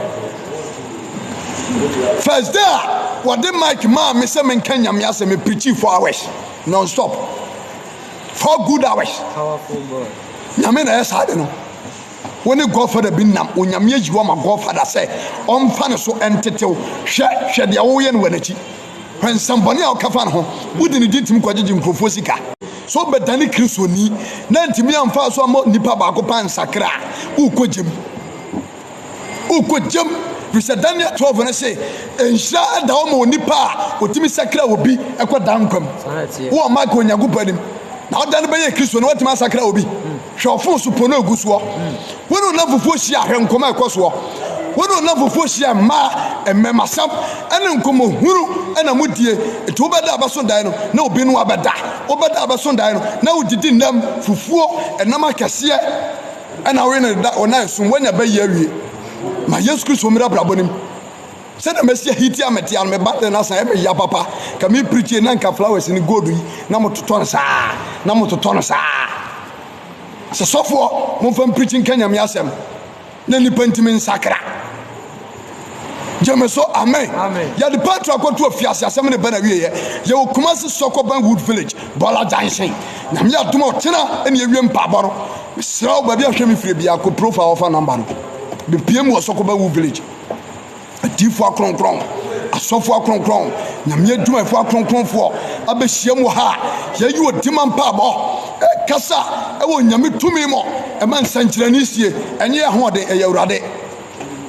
First day a wɔde mic maa me sɛ menka Nyame asɛm, me pirikyi 4 hours non stop, 4 good hours. Powerful God. Nyame na ɛyɛ saa de no. Wo ne godfather bi nam, Onyame ayi wo ama godfather sɛ ɔmfa ne so ntetew. Hwɛ, hwɛ deɛ woyɛ no wɔ n'akyi. Hwɛ nsɛmbɔne a woka fa ne ho. Wode ne din tumi kɔgyegye nkurɔfoɔ sika. Sɛ wobɛdane Kristoni na antumi amfa so amma nipa baako pɛ ansakra a, wokɔ gyam. Wokɔ gyam. Firi sɛ Daniel 12 no se, nhyira da hɔ ma onipa a ɔtumi sakra obi kɔ daa nkwa mu. Wowɔ mark wɔ Onyankopɔn anim, na woda no bɛyɛ Kristoni, woatumi asakra obi. Hwɛ ɔfon so pono a egu soɔ. Wo ne wo nnamfofoɔ hyia a, hwɛ nkɔmmɔ a ɛkɔ soɔ. Wo ne wo nnamfofoɔ hyia a, mmaa, mmarimasɛm ne nkɔmmɔ hunu na modie. Nti wobɛda abɛso daeɛ no, na obi ne wo abɛda. Wobɛda abɛso daeɛ no, na wodidi nnam, fufuo, ɛnam akɛseɛ ɛna wowe no da, ɔna ɛsum, woanya bɛyɛ awie. Ma Yesu Kristo mmra abrabɔ no mu. Sɛdeɛ mɛsi ahiti a mete ano, me ba de no asan ɛmɛ ya papa. Ka me preachie na nka flowers ne gold yi na mototɔ no saa, na mototɔ no saa. Sɛ sɔfoɔ, momfa mpreachi nka Nyame asɛm na nnipa ntumi nsakra. Gyeme so amen. Yɛde Petro akɔto afiase, asɛm ne ba na wieɛ. Yɛwɔ Kumasi Sɔkɔban Wood Village, Bɔla Junction. Nyame adom a ɔkyena ɛne yɛwie mpaabɔ no. Mesrɛ wo baabi a hwɛ me firi biara kɔ profile ɔfa number no. Bepie mu wɔ Sɔkɔban Wood Village. Adiyifoɔ akronkron, asɔfoɔ akronkron, Nyame adwumayɛfoɔ akronkronfoɔ abɛhyia mu wɔ ha a yɛyi odima mpaabɔ, ɛkasa ɛwɔ Nyame tumi mu, ɛma nsɛnkyerɛnne sie, ɛnyɛ yɛn ahoɔden, ɛyɛ Awurade.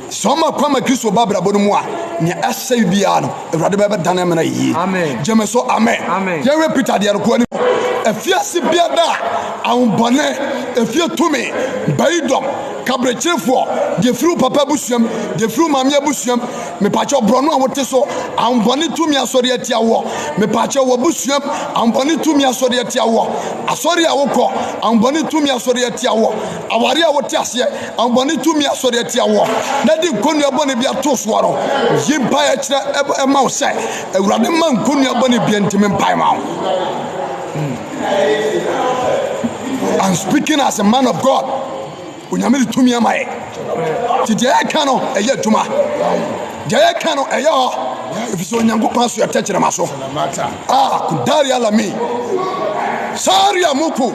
Sɛ ɔma kwan ma Kristo ba abrabɔ no mu a, nea ɛsɛe biara no, Awurade bɛbɛdane amena yie. Gyeme so amen. Yɛnhwɛ Peter deɛ no kɔ anim. Afiase biara a ahobɔne, efie tumi, bayidɔm, Kaberekyerefoɔ, deɛ firi wo papa abusuam, deɛ firi wo maame abusuam, mepaakyɛw borɔno a wote so, ahonbɔne tumi asɔre atia woɔ, mepaakyɛw w'abusuam, ahonbɔne tumi asɔre atia woɔ, asɔre a wokɔ, ahonbɔne tumi asɔre atia woɔ, aware a wote aseɛ, ahonbɔne tumi asɔre atia woɔ, na de nkonnua bɔne bi ato soɔ no, yi mpaeɛ kyerɛ ɛma wo sɛ, Awurade ma nkonnua bɔne bia ntumi mpae ma wo. I'm speaking as a man of God. Onyame de tumi ama yɛ. Nti deɛ yɛka no ɛyɛ adwuma. Deɛ yɛka no ɛyɛ hɔ. Ɛfiri sɛ Onyankopɔn aso yɛ tɛkyerɛma so. Ah, kudari alami. Saria muku.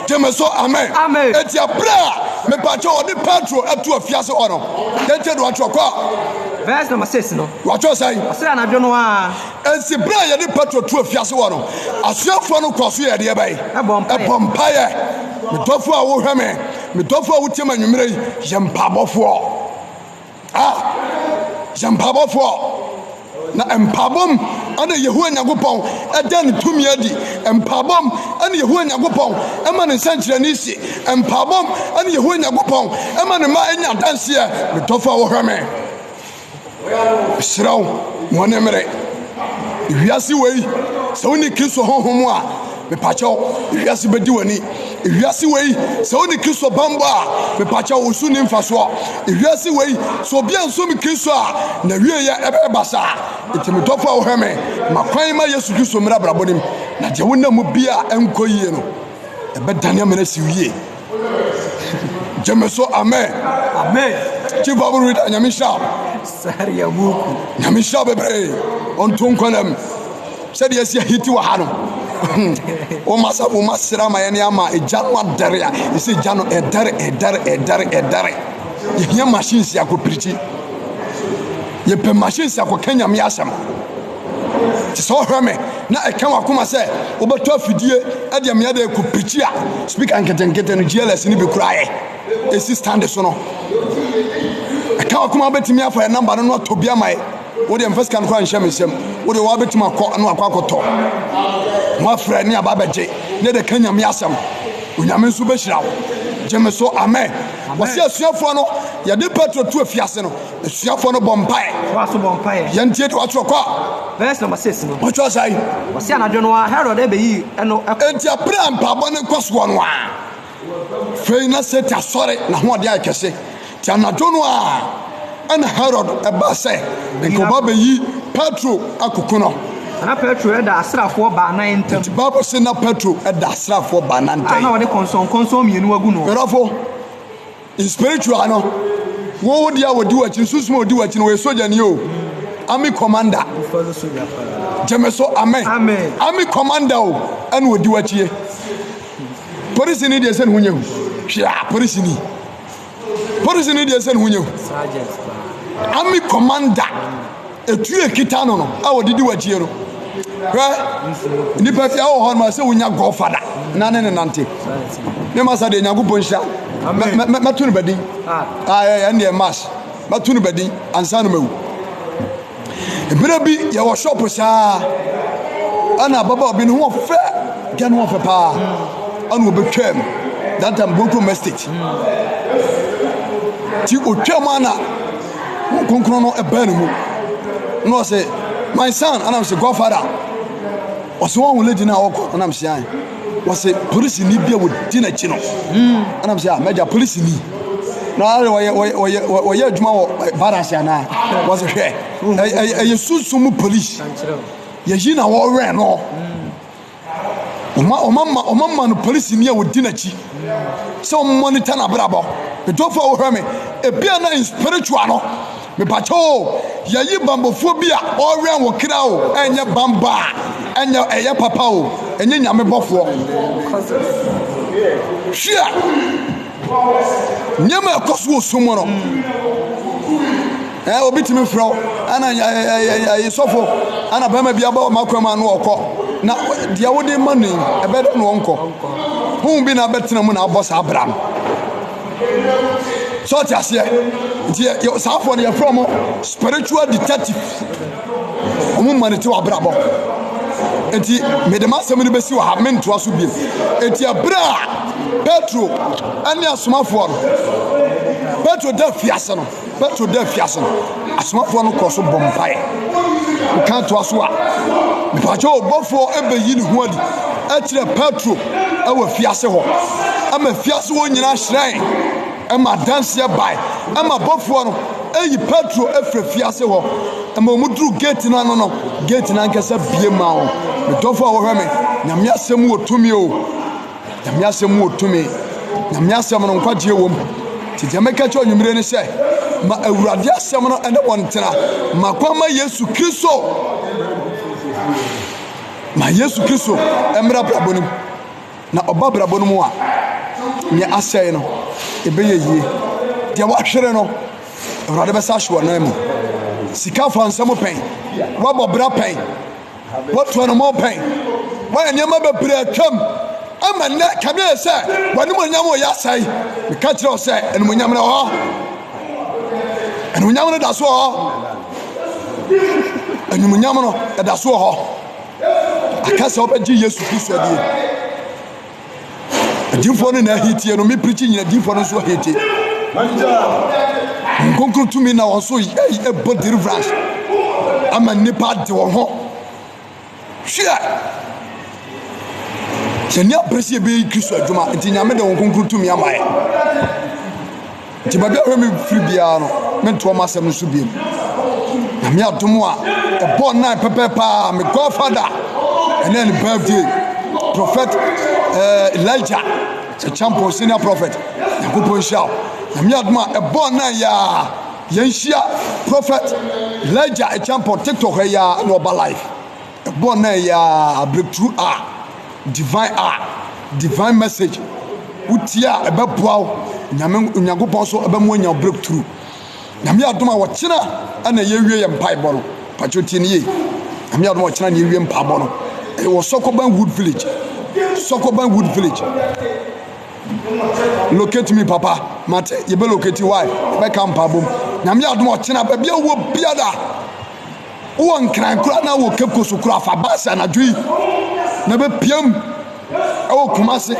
Gyeme so amen. Amen. Eti abere a mepakyɛ ɔde Petro ato afiase hɔ no. Yɛntie de watwerɛ kɔ. Verse number 6 no. Watwerɛ sɛn? Ɔsɛ anadwo no ara. Enti bere a yɛde Petro too afiase hɔ no, asuafoɔ no kɔɔ so yɛɛ deɛ bɛn? Ɛbɔ mpaeɛ. Ɛbɔ mpaeɛ. Me dɔfoɔ a wohwɛ me, me dɔfoɔ a wotie me anwummerɛ yi, yɛ mpaebɔfoɔ. Ah, yɛ mpaebɔfoɔ. Na mpaebɔ mu ɛna Yehowa Nyankopɔn ɛda ne tumi adi. Mpaebɔ mu ɛna Yehowa Nyankopɔn ɛma ne nsɛnkyerɛnne si. Mpaebɔ mu ɛna Yehowa Nyankopɔn ɛma ne mma anya adanseɛ. Me dɔfoɔ a wohwɛ me. Mesrɛ wo, ma ɔne mmere. Wiase wei, sɛ wonni Kristo honhom a, Mepakyɛw, ewiase bɛdi w'ani. Ewiase wei, sɛ wonni Kristo bammɔ a, mepakyɛw, wo so nni mfasoɔ. Ewiase wei, sɛ obi ansom Kristo a, n'awieeɛ ɛbɛyɛ basaa. Enti me dɔfo a wohwɛ me, ma kwan ma Yesu Kristo mmra abrabɔ no mu, na deɛ wonam mu bi a ɛnkɔ yie no, ɛbɛdane amena si yie. Gye me so, amen. Amen. Chief Bible reader, Nyame nhyira wo. Saria Muku. Nyame nhyira wo bebree. Ɔnto nkwa nam. Sɛdeɛ ɛsi ahiti wɔ ha no. Wɔma sɛ wɔma sra ma yɛne ama egya no adɛre a, ɛsɛ egya no ɛdɛre ɛdɛre ɛdɛre ɛdɛre. Yɛhia machines akɔpirikyi. Yɛpɛ machines akɔka Nyame asɛm. Te sɛ ɔhwɛ me na ɛka wakoma sɛ wobɛtɔ afidie ɛde amea de kɔ pirikyi a speaker nketenkete no GLS no bi koraa yɛ ɛsi stand so no. Ɛka wakoma wobɛtumi afa yɛ namba no no atɔ bi ama yɛ. Wodeɛ mfa sika no koraa nhyɛ me nsam. Wodeɛ wabɛtumi akɔ na wakɔ akɔtɔ. Na wafrɛ ne aba abɛgye ne de ka Nyame asɛm. Onyame nso bɛhyira wo. Gye me so amen. Wɔsi asuafoɔ no yɛde Petro to afiase no. Asuafoɔ no bɔ mpaeɛ. Toa so bɔ mpaeɛ. Yɛntie deɛ wɔatwerɛ kɔ. Verse number 6 no. Wɔtwerɛ sɛn? Wɔsi anadwo no ara Herod bɛyii ɛno ɛkɔ. Enti ɛberɛ a mpaebɔ no rekɔ soɔ no ara, afei na Satan asɔre, n'ahoɔden ayɛ kɛse. Nti anadwo no ara ɛna Herod ɛbaa sɛ nka ɔba bɛyi Petro akoko no. Na Petro da asraafoɔ baanan ntam. Nti Bible se na Petro da asraafoɔ baanan ntam. A na wɔde kɔnsɔnkɔnsɔn mmienu agu no. Medɔfo, In spiritual no, wo wo deɛ a wɔdi w'akyi no, sunsum a wɔdi w'akyi no, wɔyɛ sogyani o, army commander. Gyeme so amen. Army commander o, ɛna wɔdi w'akyi. Polisini deɛ sɛ ne ho nyɛ hu. Hwɛ a, polisini. Polisini deɛ sɛ ne ho nyɛ hu. Army commander. Etu ekita no no a wɔde di w'akyie no. Hwɛ, nipa fi awɔ hɔ no ma sɛ wonya godfather na ne ne nante. Ne ma sa deɛ Nyankopɔn nhyira. Mɛto no badin. Ah, ɛn deɛ mas. Mɛto no badin ansa no mawu. Ebere bi yɛwɔ shop saa. Ɛna ababaawa bi ne ho ɔfɛ, gɛ ne ho ɔfɛ paa. Ɛna ɔbɛtwam. That time Gold Estate. Ti otwam ana Honhom Kronkron no baa ne mu na ɔse, my son, anam se godfather. Ɔse wɔn ho lady no a ɔkɔ, anam se an. Ɔse polisini bi a wɔdi n'akyi no. Anam se a mɛgya polisini. Na ɔyɛ ɔyɛ ɔyɛ ɔyɛ adwuma wɔ barase anaa? Ɔse hwɛ, ɛyɛ sunsum mu polisi. Yɛyi na wɔwɛn no. Wɔma wɔma no polisini a ɔdi n'akyi sɛ ɔmonitor n'abrabɔ. Medɔfo a wohwɛ me, ebia na in spiritual no, mepakyɛ o, yɛyi bambɔfoɔ bi a ɔrewɛn wo kra o, ɛnyɛ bambɔ a ɛnyɛ ɛyɛ papa o, ɛnyɛ nyame bɔfoɔ. Hwɛ nneɛma a ɛkɔ so wɔ sum mu no. Ɛɛ obi tumi frɛ wo ɛna ɛyɛ sɔfo ɛna bɛrima bi aba ɔma kwan mu ano ɔkɔ na deɛ wode ma no yi ɛbɛyɛ dɛ na ɔnkɔ honhom bi na abɛtena mu na abɔ saa bra no sɛ ɔte aseɛ nti saa afɔ no yɛfrɛ ɔmo spiritual detective ɔmo ma ne ti wɔ abrabɔ nti mede m'asɛm no bɛsi wɔ ha mentoa so bio nti ɛberɛ a Petro ɛne asomafoɔ no Petro da fiase no Petro da afiase no, asomafoɔ no kɔɔ so bɔ mpaeɛ. Woka toa so a, mepakyɛ ɔbɔfoɔ bɛyi ne ho adi kyerɛ Petro wɔ afiase hɔ. Ɛma afiase hɔ nyinaa hyerɛn, ɛma adanseɛ bae, ɛma bɔfoɔ no ɛyi Petro afiri afiase hɔ. Ɛma wɔn duru gate no ano no, gate no ankasa bie maa wɔn. Medɔfo a wɔhwɛ me, Nyame asɛm wɔ tumi o. Nyame asɛm mu wɔ tumi. Nyame asɛm no nkwagyeɛ wɔ mu. Nti deɛ meka kyerɛ anwummere ne sɛ, ma Awurade asɛm no ɛne wɔn ntena. Ma kwan ma Yesu Kristo. Ma Yesu Kristo mmra abrabɔ no mu. Na ɔba abrabɔ no mu a, nea asɛe no, ɛbɛyɛ yie. Deɛ wahwere no, Awurade bɛsa ahye wɔn nan mu. Sika fa nsɛm pɛn, wabɔ bra pɛn. Woatu anammɔn pɛn, woayɛ nneɛma bebree atwam ama nnɛ kame ayɛ sɛ w'animuonyam reyɛ asɛe. Meka kyerɛ wo sɛ animuonyam no wɔ hɔ. Animuonyam no da so wɔ hɔ. Animuonyam no ɛda so wɔ hɔ. Aka sɛ wobɛgye Yesu Kristo adie. Adiyifoɔ no na ahitie no, me pirikyi nyina adiyifoɔ no nso ahitie. Nkonkron tumi na wɔn so ɛbɔ deliverance ama nnipa ade wɔn ho. Hwɛ! Yɛni abere sɛ yɛbɛyɛ Kristo adwuma, nti Nyame de Honhom Kronkron tumi ama yɛ. Nti baabi a hwɛ me firi biara no, mentoa m'asɛm no so biem. Nyame adom a, ɛbɔɔ nan pɛpɛɛpɛ a, me godfather, ɛnɛ ne birthday, Prophet eh, Elijah, Champon senior prophet, Nyankopɔn nhyira wo. Nyame adom a, ɛbɔɔ nan yɛ a, yɛnhyia Prophet Elijah Champon TikTok ha yi a, na ɔba live. Ɛbɔɔ nan yɛ a, breakthrough a. Divine a divine message wotie a ɛbɛboa wo nyame onyankopɔn so ɛbɛmo anya breakthrough nyame adom a wɔkyena ɛna yɛwie yɛ mpaebɔ no pakyɛ tie ne yie nyame adom a wɔkyena na yɛwie mpaebɔ no ɛwɔ Sɔkɔban Wood Village Sɔkɔban Wood Village locate me papa mate yɛbɛ locate why yɛbɛka mpaebɔ mu nyame adom a ɔkyena baabi a wɔ biara Wowɔ Nkran koraa na wɔ Cape Coast koraa fa bus anadwo yi na bɛpiam ɛwɔ Kumase.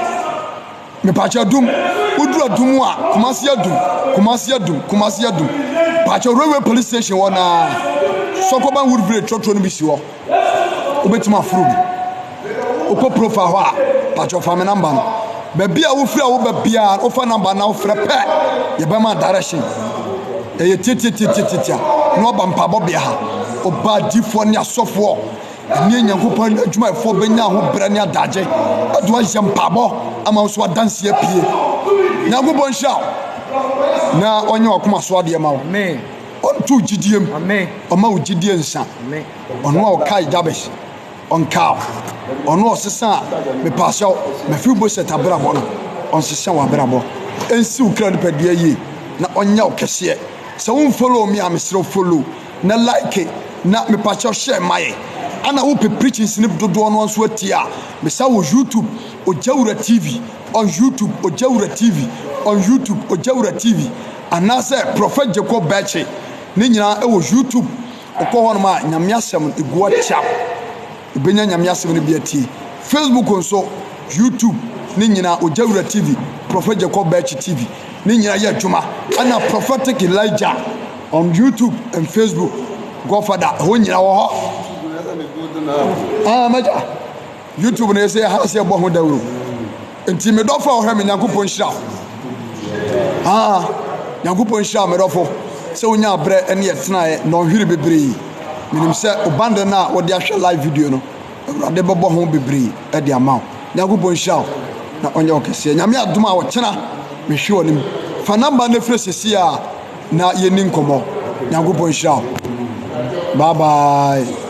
Mepakyɛ Adum. Woduru Adum a, Kumase Adum, Kumase Adum, Kumase Adum. Pakyɛ Railway Police Station hɔ naa. Sɔkɔban Wood Village trɔtrɔ no bi si hɔ. Wobɛtumi aforo bi. Wokɔ profile hɔ a, pakyɛ fa me namba no. Baabi a wofiri a woba biara, wofa namba na wofrɛ pɛ, yɛbɛma direction. Ɛyɛ tiatiatiatiatia na waba mpaabɔbea ha. Ɔba adiifoɔ ne asɔfoɔ ne Nyankopɔn adwumayɛfoɔ bɛnya ho berɛ ne adagye ɛde wayɛ mpaabɔ ama wo so adanseɛ pie. Nyankopɔn nhyira wo na ɔnyɛ wakoma so adeɛ ma wo. Ɔnto gyidie mu. Ɔma wo gyidie nsa. Ɔno a ɔkae Jabes. Ɔnkaa wo. Ɔno a ɔsesaa mepaakyɛw Mephibosheth abrabɔ no, ɔnsesa w'abrabɔ. Ɛnsi wo kra nipadua yie na ɔnyɛ wo kɛseɛ. Sɛ wo nfollow me a mesrɛ wo follow na like na mepaakyɛw share ma yɛ. Ana wopɛ preachings no dodoɔ no nso atie a, mesa wɔ YouTube Ogyawura TV on YouTube Ogyawura TV on YouTube Ogyawura TV anaasɛ Prophet Jacob Bɛkye ne nyinaa ɛwɔ YouTube. Wokɔ hɔnom a, Nyame asɛm no, egu hɔ kyaw. Wobenya Nyame asɛm no bi atie. Facebook nso, YouTube, ne nyinaa, Ogyawura TV, Prophet Jacob Birch TV, ne nyinaa yɛ adwuma. Ɛna Prophetic Elijah on YouTube and Facebook, Godfather, ɛhɔ nyinaa wɔ hɔ. Ah, mɛgya. YouTube no yɛsɛ yɛha sɛ yɛbɔ ho dawuro. Nti me dɔfo a ɔhwɛ me Nyankopɔn nhyira wo. Ah, Nyankopɔn nhyira wo me dɔfo sɛ wonya abrɛ ne yɛtenaeɛ nnɔnhwere bebree. Menim sɛ wo bundle no a wode ahwɛ live video no, Awurade bɛbɔ ho bebree de ama wo. Nyankopɔn nhyira wo na ɔnyɛ wo kɛseɛ. Nyame adom a ɔkyena mehwe w'anim. Fa number no frɛ sɛsi a na yɛni nkɔmmɔ. Nyankopɔn nhyira wo. Bye bye.